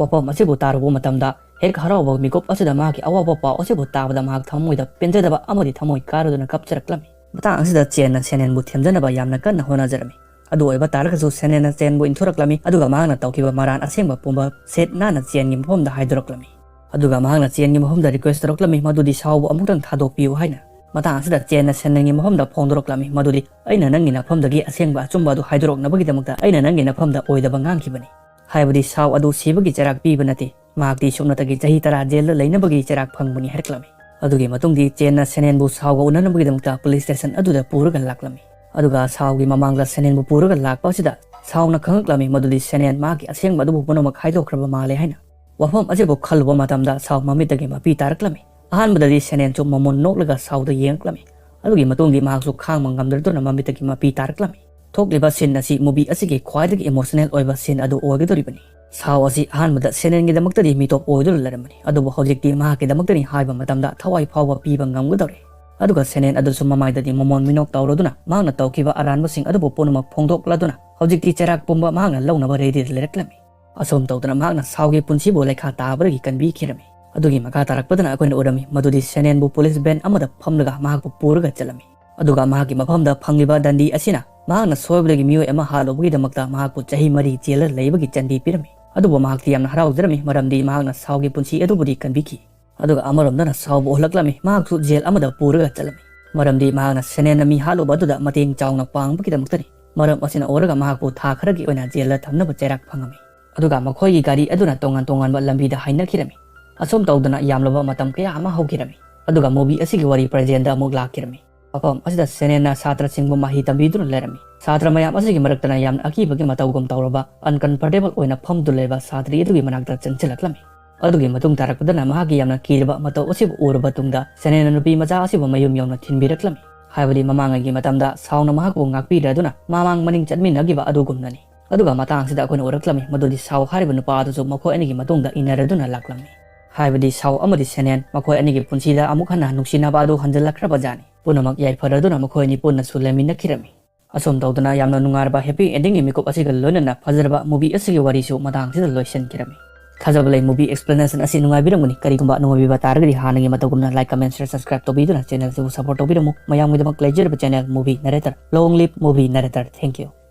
ꯋꯥꯐꯝ ꯑꯁꯤꯕꯨ ꯇꯥꯔꯨꯕ ꯃꯇꯝꯗ ꯍꯦꯛ ꯍꯔꯥꯎꯕ ꯃꯤꯀꯨꯞ ꯑꯁꯤꯗ ꯃꯍꯥꯛꯀꯤ ꯑꯋꯥꯕ ꯄꯥꯎ ꯑꯁꯤꯕꯨ ꯇꯥꯕꯗ ꯃꯍꯥꯛ ꯊꯃꯣꯏꯗ ꯄꯦꯟꯖꯗꯕ ꯑꯃꯗꯤ ꯊꯃꯣꯏ ꯀꯥꯏꯔꯗꯨꯅ ꯀꯞꯆꯔꯛꯂꯝꯃꯤ꯫ ꯃꯇꯥꯡ ꯑꯁꯤꯗ ꯆꯦꯟꯅ ꯁꯦꯅꯦꯟꯕꯨ ꯊꯦꯝꯖꯅꯕ ꯌꯥꯝꯅ ꯀꯟꯅ ꯍꯣꯠꯅꯖꯔꯝꯃꯤ꯫ ꯑꯗꯨ ꯑꯣꯏꯕ ꯇꯥꯔꯒꯁꯨ ꯁꯦꯅꯦꯟꯅ ꯆꯦꯟꯕꯨ ꯏꯟꯊꯣꯔꯛꯂꯝꯃꯤ, ꯑꯗꯨꯒ ꯃꯍꯥꯛꯅ ꯇꯧꯈꯤꯕ ꯃꯔꯥꯟ ꯑꯁꯦꯡꯕ ꯄꯨꯝꯕ ꯁꯦꯠ ꯅꯥꯟꯅ ꯆꯦꯟꯒꯤ ꯃꯐꯝꯗ ꯍꯥꯏꯗꯣꯔꯛꯂꯝꯃꯤ꯫ ꯑꯗꯨꯒ ꯃꯍꯥꯛꯅ ꯆꯦꯟꯒꯤ ꯃꯐꯝꯗ ꯔꯤꯀ꯭ꯋꯦꯁ ꯇꯧꯔꯛꯂꯝꯃꯤ ꯃꯗꯨꯗꯤ ꯁꯥꯎꯕꯨ ꯑꯃꯨꯛꯇꯪ ꯊꯥꯗꯣꯛꯄꯤꯌꯨ ꯍꯥꯏꯅ꯫ ꯃꯇꯥꯡ ꯑꯁꯤꯗ ꯆꯦꯟꯅ ꯁꯦꯅꯦꯟꯒꯤ ꯃꯐꯝꯗ ꯐꯣꯡꯗꯣꯔꯛꯂꯝꯃꯤ ꯃꯗꯨꯗꯤ ꯑꯩꯅ ꯅꯪꯒꯤ ꯅꯐꯝꯗꯒꯤ ꯑꯁꯦꯡꯕ ꯑꯆꯨꯝꯕ ꯑꯗꯨ ꯍꯥꯏꯗꯣꯔꯛꯅꯕꯒꯤꯗꯃꯛꯇ ꯑꯩꯅ ꯅꯪꯒꯤ ꯅꯐꯝꯗ ꯑꯣꯏꯗꯕ ꯉꯥꯡꯈꯤꯕꯅꯤ꯫ ꯍꯥꯏꯕꯗꯤ ꯁꯥꯎ ꯑꯗꯨ ꯁꯤꯕꯒꯤ ꯆꯩꯔꯥꯛ ꯄꯤꯕ ꯅꯠꯇꯦ, ꯃꯍꯥꯛꯇꯤ ꯁꯨꯞꯅꯇꯒꯤ ꯆꯍꯤ ꯇꯔꯥ ꯖꯦꯜꯗ ꯂꯩꯅꯕꯒꯤ ꯆꯩꯔꯥꯛ ꯐꯪꯕꯅꯤ ꯍꯥꯏꯔꯛꯂꯝꯃꯤ꯫ ꯑꯗꯨꯒꯤ ꯃꯇꯨꯡꯗꯤ ꯆꯦꯟꯅ ꯁꯦꯅꯦꯟꯕꯨ ꯁꯥꯎꯒ ꯎꯅꯅꯕꯒꯤꯗꯃꯛꯇ ꯄꯨꯂꯤꯁ ꯁ꯭ꯇꯦꯁꯟ ꯑꯗꯨꯗ ꯄꯨꯔꯒ ꯂꯥꯛꯂꯝꯃꯤ꯫ ꯑꯗꯨꯒ ꯁꯥꯎꯒꯤ ꯃꯃꯥꯡꯗ ꯁꯦꯅꯦꯟꯕꯨ ꯄꯨꯔꯒ ꯂꯥꯛꯄ ꯑꯁꯤꯗ ꯁꯥꯎꯅ ꯈꯪꯂꯛꯂꯝꯃꯤ ꯃꯗꯨꯗꯤ ꯁꯦꯅꯦꯟ ꯃꯍꯥꯛꯀꯤ ꯑꯁꯦꯡꯕ ꯑꯗꯨꯕꯨ ꯄꯨꯝꯅꯃꯛ ꯍꯥꯏꯗꯣꯛꯈ꯭ꯔꯕ ꯃꯥꯜꯂꯦ ꯍꯥꯏꯅ꯫ ꯋꯥꯐꯝ ꯑꯁꯤꯕꯨ ꯈꯜꯂꯨꯕ ꯃꯇꯝꯗ ꯁꯥꯎ ꯃꯃꯤꯠꯇꯒꯤ ꯃꯄꯤ ꯇꯥꯔꯛꯂꯝꯃꯤ꯫ ꯑꯍꯥꯟꯕꯗꯗꯤ ꯁꯦꯅꯦꯟꯁꯨ ꯃꯃꯣꯟ ꯅꯣꯛꯂꯒ ꯁꯥꯎꯗ ꯌꯦꯡꯂꯛꯂꯝꯃꯤ꯫ ꯑꯗꯨꯒꯤ ꯃꯇꯨꯡꯗꯤ ꯃꯍꯥꯛꯁꯨ ꯈꯥꯡꯕ ꯉꯝꯗꯗꯨꯅ ꯃꯃꯤꯠꯇꯒꯤ ꯃꯄꯤ ꯇꯥꯔꯛꯂꯝꯃꯤ꯫ ꯊꯣꯛꯂꯤꯕ ꯁꯤꯟ ꯑꯁꯤ ꯃꯨꯚꯤ ꯑꯁꯤꯒꯤ ꯈ꯭ꯋꯥꯏꯗꯒꯤ ꯏꯃꯣꯁꯅꯦꯜ ꯑꯣꯏꯕ ꯁꯤꯟ ꯑꯗꯨ ꯑꯣꯏꯒꯗꯧꯔꯤꯕꯅꯤ꯫ ꯁꯥꯎ ꯑꯁꯤ ꯑꯍꯥꯟꯕꯗ ꯁꯦꯅꯦꯟꯒꯤꯗꯃꯛꯇꯗꯤ ꯃꯤꯇꯣꯞ ꯑꯣꯏꯗꯨꯅ ꯂꯩꯔꯝꯕꯅꯤ, ꯑꯗꯨꯕꯨ ꯍꯧꯖꯤꯛꯇꯤ ꯃꯍꯥꯛꯀꯤꯗꯃꯛꯇꯅꯤ ꯍꯥꯏꯕ ꯃꯇꯝꯗ ꯊꯋꯥꯏ ꯐꯥꯎꯕ ꯄꯤꯕ ꯉꯝꯒꯗꯧꯔꯦ꯫ ꯑꯗꯨꯒ ꯁꯦꯅꯦꯟ ꯑꯗꯨꯁꯨ ꯃꯃꯥꯏꯗꯗꯤ ꯃꯃꯣꯟ ꯃꯤꯅꯣꯛ ꯇꯧꯔꯗꯨꯅ ꯃꯍꯥꯛꯅ ꯇꯧꯈꯤꯕ ꯑꯔꯥꯟꯕꯁꯤꯡ ꯑꯗꯨꯕꯨ ꯄꯨꯝꯅꯃꯛ ꯐꯣꯡꯗꯣꯛꯂꯗꯨꯅ ꯍꯧꯖꯤꯛꯇꯤ ꯆꯩꯔꯥꯛ ꯄꯨꯝꯕ ꯃꯍꯥꯛꯅ ꯂꯧꯅꯕ ꯔꯦꯗꯤꯗ ꯂꯩꯔꯛꯂꯝꯃꯤ꯫ ꯑꯁꯨꯝ ꯇꯧꯗꯅ ꯃꯍꯥꯛꯅ ꯁꯥꯎꯒꯤ ꯄꯨꯟꯁꯤꯕꯨ ꯂꯩꯈꯥ ꯇꯥꯕꯗꯒꯤ ꯀꯟꯕꯤꯈꯤꯔꯝꯃꯤ꯫ ꯑꯗꯨꯒꯤ ꯃꯈꯥ ꯇꯥꯔꯛꯄꯗꯅ ꯑꯩꯈꯣꯏꯅ ꯎꯔꯝꯃꯤ ꯃꯗꯨꯗꯤ ꯁꯦꯅꯦꯟꯕꯨ ꯄꯨꯂꯤꯁ ꯚꯦꯟ ꯑꯃꯗ ꯐꯝꯂꯒ ꯃꯍꯥꯛꯄꯨ ꯄꯨꯔꯒ ꯆꯠꯂꯝꯃꯤ꯫ ꯑꯗꯨꯒ ꯃꯍꯥꯛꯀꯤ ꯃꯐꯝꯗ ꯐꯪꯂꯤꯕ ꯗꯟꯗꯤ ꯑꯁꯤꯅ ꯃꯍꯥꯛꯅ ꯁꯣꯏꯕꯗꯒꯤ ꯃꯤꯑꯣꯏ ꯑꯃ ꯍꯥꯠꯂꯨꯕꯒꯤꯗꯃꯛꯇ ꯃꯍꯥꯛꯄꯨ ꯆꯍꯤ ꯃꯔꯤ ꯖꯦꯜꯗ ꯂꯩꯕꯒꯤ ꯆꯟꯗꯤ ꯄꯤꯔꯝꯃꯤ꯫ ꯑꯗꯨꯕꯨ ꯃꯍꯥꯛꯇꯤ ꯌꯥꯝꯅ ꯍꯔꯥꯎꯖꯔꯝꯃꯤ, ꯃꯔꯝꯗꯤ ꯃꯍꯥꯛꯅ ꯁꯥꯎꯒꯤ ꯄꯨꯟꯁꯤ ꯑꯗꯨꯕꯨꯗꯤ ꯀꯟꯕꯤꯈꯤ꯫ ꯑꯗꯨꯒ ꯑꯃꯔꯣꯝꯗꯅ ꯁꯥꯎꯕꯨ ꯎꯍꯜꯂꯛꯂꯝꯃꯤ, ꯃꯍꯥꯛꯁꯨ ꯖꯦꯜ ꯑꯃꯗ ꯄꯨꯔꯒ ꯆꯠꯂꯝꯃꯤ꯫ ꯃꯔꯝꯗꯤ ꯃꯍꯥꯛꯅ ꯁꯦꯅꯦꯟꯅ ꯃꯤ ꯍꯥꯠꯂꯨꯕ ꯑꯗꯨꯗ ꯃꯇꯦꯡ ꯆꯥꯎꯅ ꯄꯥꯡꯕꯒꯤꯗꯃꯛꯇꯅꯤ꯫ ꯃꯔꯝ ꯑꯁꯤꯅ ꯑꯣꯏꯔꯒ ꯃꯍꯥꯛꯄꯨ ꯊꯥ ꯈꯔꯒꯤ ꯑꯣꯏꯅ ꯖꯦꯜꯗ ꯊꯝꯅꯕ ꯆꯩꯔꯥꯛ ꯐꯪꯉꯝꯃꯤ꯫ ꯑꯗꯨꯒ ꯃꯈꯣꯏꯒꯤ ꯒꯥꯔꯤ ꯑꯗꯨꯅ ꯇꯣꯉꯥꯟ ꯇꯣꯉꯥꯟꯕ ꯂꯝꯕꯤꯗ ꯍꯥꯏꯅꯈꯤꯔꯝꯃꯤ꯫ ꯑꯁꯨꯝ ꯇꯧꯗꯅ ꯌꯥꯝꯂꯕ ꯃꯇꯝ ꯀꯌꯥ ꯑꯃ ꯍꯧꯈꯤꯔꯝꯃꯤ꯫ ꯑꯗꯨꯒ movie ꯑꯁꯤꯒꯤ ꯋꯥꯔꯤ presentꯗ ꯑꯃꯨꯛ ꯂꯥꯛꯈꯤꯔꯝꯃꯤ꯫ ꯃꯐꯝ ꯑꯁꯤꯗ ꯁꯦꯅꯦꯟꯅ ꯁꯥꯇ꯭ꯔꯁꯤꯡꯕꯨ ꯃꯍꯩ ꯇꯝꯕꯤꯗꯨꯅ ꯂꯩꯔꯝꯃꯤ꯫ ꯁꯥꯇ꯭ꯔ ꯃꯌꯥꯝ ꯑꯁꯤꯒꯤ ꯃꯔꯛꯇꯅ ꯌꯥꯝꯅ ꯑꯀꯤꯕꯒꯤ ꯃꯇꯧꯒꯨꯝ ꯇꯧꯔꯕ uncomfortable ꯑꯣꯏꯅ ꯐꯝꯗꯨꯅ ꯂꯩꯕ ꯁꯥꯇ꯭ꯔꯤ ꯑꯗꯨꯒꯤ ꯃꯅꯥꯛꯇ ꯆꯪꯁꯤꯜꯂꯛꯂꯝꯃꯤ꯫ ꯑꯗꯨꯒꯤ ꯃꯇꯨꯡ ꯇꯥꯔꯛꯄꯗꯅ ꯃꯍꯥꯛꯀꯤ ꯌꯥꯝꯅ ꯀꯤꯔꯕ ꯃꯇꯧ ꯑꯁꯤꯕꯨ ꯎꯔꯕ ꯇꯨꯡꯗ ꯁꯦꯅꯦꯟꯅ ꯅꯨꯄꯤ ꯃꯆꯥ ꯑꯁꯤꯕꯨ ꯃꯌꯨꯝ ꯌꯧꯅ ꯊꯤꯟꯕꯤꯔꯛꯂꯝꯃꯤ꯫ ꯍꯥꯏꯕꯗꯤ ꯃꯃꯥꯡꯉꯩꯒꯤ ꯃꯇꯝꯗ ꯁꯥꯎꯅ ꯃꯍꯥꯛꯄꯨ ꯉꯥꯛꯄꯤꯔꯗꯨꯅ ꯃꯃꯥꯡ ꯃꯅꯤꯡ ꯆꯠꯃꯤꯟꯅꯈꯤꯕ ꯑꯗꯨꯒꯨꯝꯅꯅꯤ꯫ ꯑꯗꯨꯒ ꯃꯇꯥꯡꯁꯤꯗ ꯑꯩꯈꯣꯏꯅ ꯎꯔꯛꯂꯝꯃꯤ ꯃꯗꯨꯗꯤ ꯁꯥꯎ ꯍꯥꯏꯔꯤꯕ ꯅꯨꯄꯥ ꯑꯗꯨꯁꯨ ꯃꯈꯣꯏ ꯑꯅꯤꯒꯤ ꯃꯇꯨꯡꯗ ꯏꯟꯅꯔꯗꯨꯅ ꯂꯥꯛꯂꯝꯃꯤ꯫ ꯍꯥꯏꯕꯗꯤ ꯁꯥꯎ ꯑꯃꯗꯤ ꯁꯦꯅꯦꯟ ꯃꯈꯣꯏ ꯑꯅꯤꯒꯤ ꯄꯨꯟꯁꯤꯗ ꯑꯃꯨꯛ ꯍꯟꯅ ꯅꯨꯡꯁꯤꯅꯕ ꯑꯗꯨ ꯍꯟꯖꯤꯜꯂꯛꯈ꯭ꯔꯕ ꯖꯥꯠꯅꯤ꯫ ꯄꯨꯝꯅꯃꯛ ꯌꯥꯏꯐꯔꯗꯨꯅ ꯃꯈꯣꯏ ꯑꯅꯤ ꯄꯨꯟꯅꯁꯨ ꯂꯩꯃꯤꯟꯅꯈꯤꯔꯝꯃꯤ꯫ ꯑꯁꯨꯝ ꯇꯧꯗꯅ ꯌꯥꯝꯅ ꯅꯨꯡꯉꯥꯏꯔꯕ happy endingꯒꯤ ꯃꯤꯀꯨꯞ ꯑꯁꯤꯒ ꯂꯣꯏꯅꯅ ꯐꯖꯔꯕ movie ꯑꯁꯤꯒꯤ ꯋꯥꯔꯤꯁꯨ ꯃꯇꯥꯡꯁꯤꯗ ꯂꯣꯏꯁꯤꯟꯈꯤꯔꯝꯃꯤ꯫ ꯊꯥꯖꯕ ꯂꯩ movie explanation ꯑꯁꯤ ꯅꯨꯡꯉꯥꯏꯕꯤꯔꯝꯒꯅꯤ꯫ ꯀꯔꯤꯒꯨꯝꯕ ꯅꯨꯡꯉꯥꯏꯕꯤꯕ ꯇꯥꯔꯒꯗꯤ ꯍꯥꯟꯅꯒꯤ ꯃꯇꯧꯒꯨꯝꯅ like, comment, share, subscribe ꯇꯧꯕꯤꯗꯨꯅ channelꯁꯤꯕꯨ support ꯇꯧꯕꯤꯔꯝꯃꯨ꯫ ꯃꯌꯥꯝꯒꯤꯗꯃꯛ ꯂꯩꯖꯔꯕ channel Movie Narrator꯫ Long live Movie Narrator꯫ Thank you꯫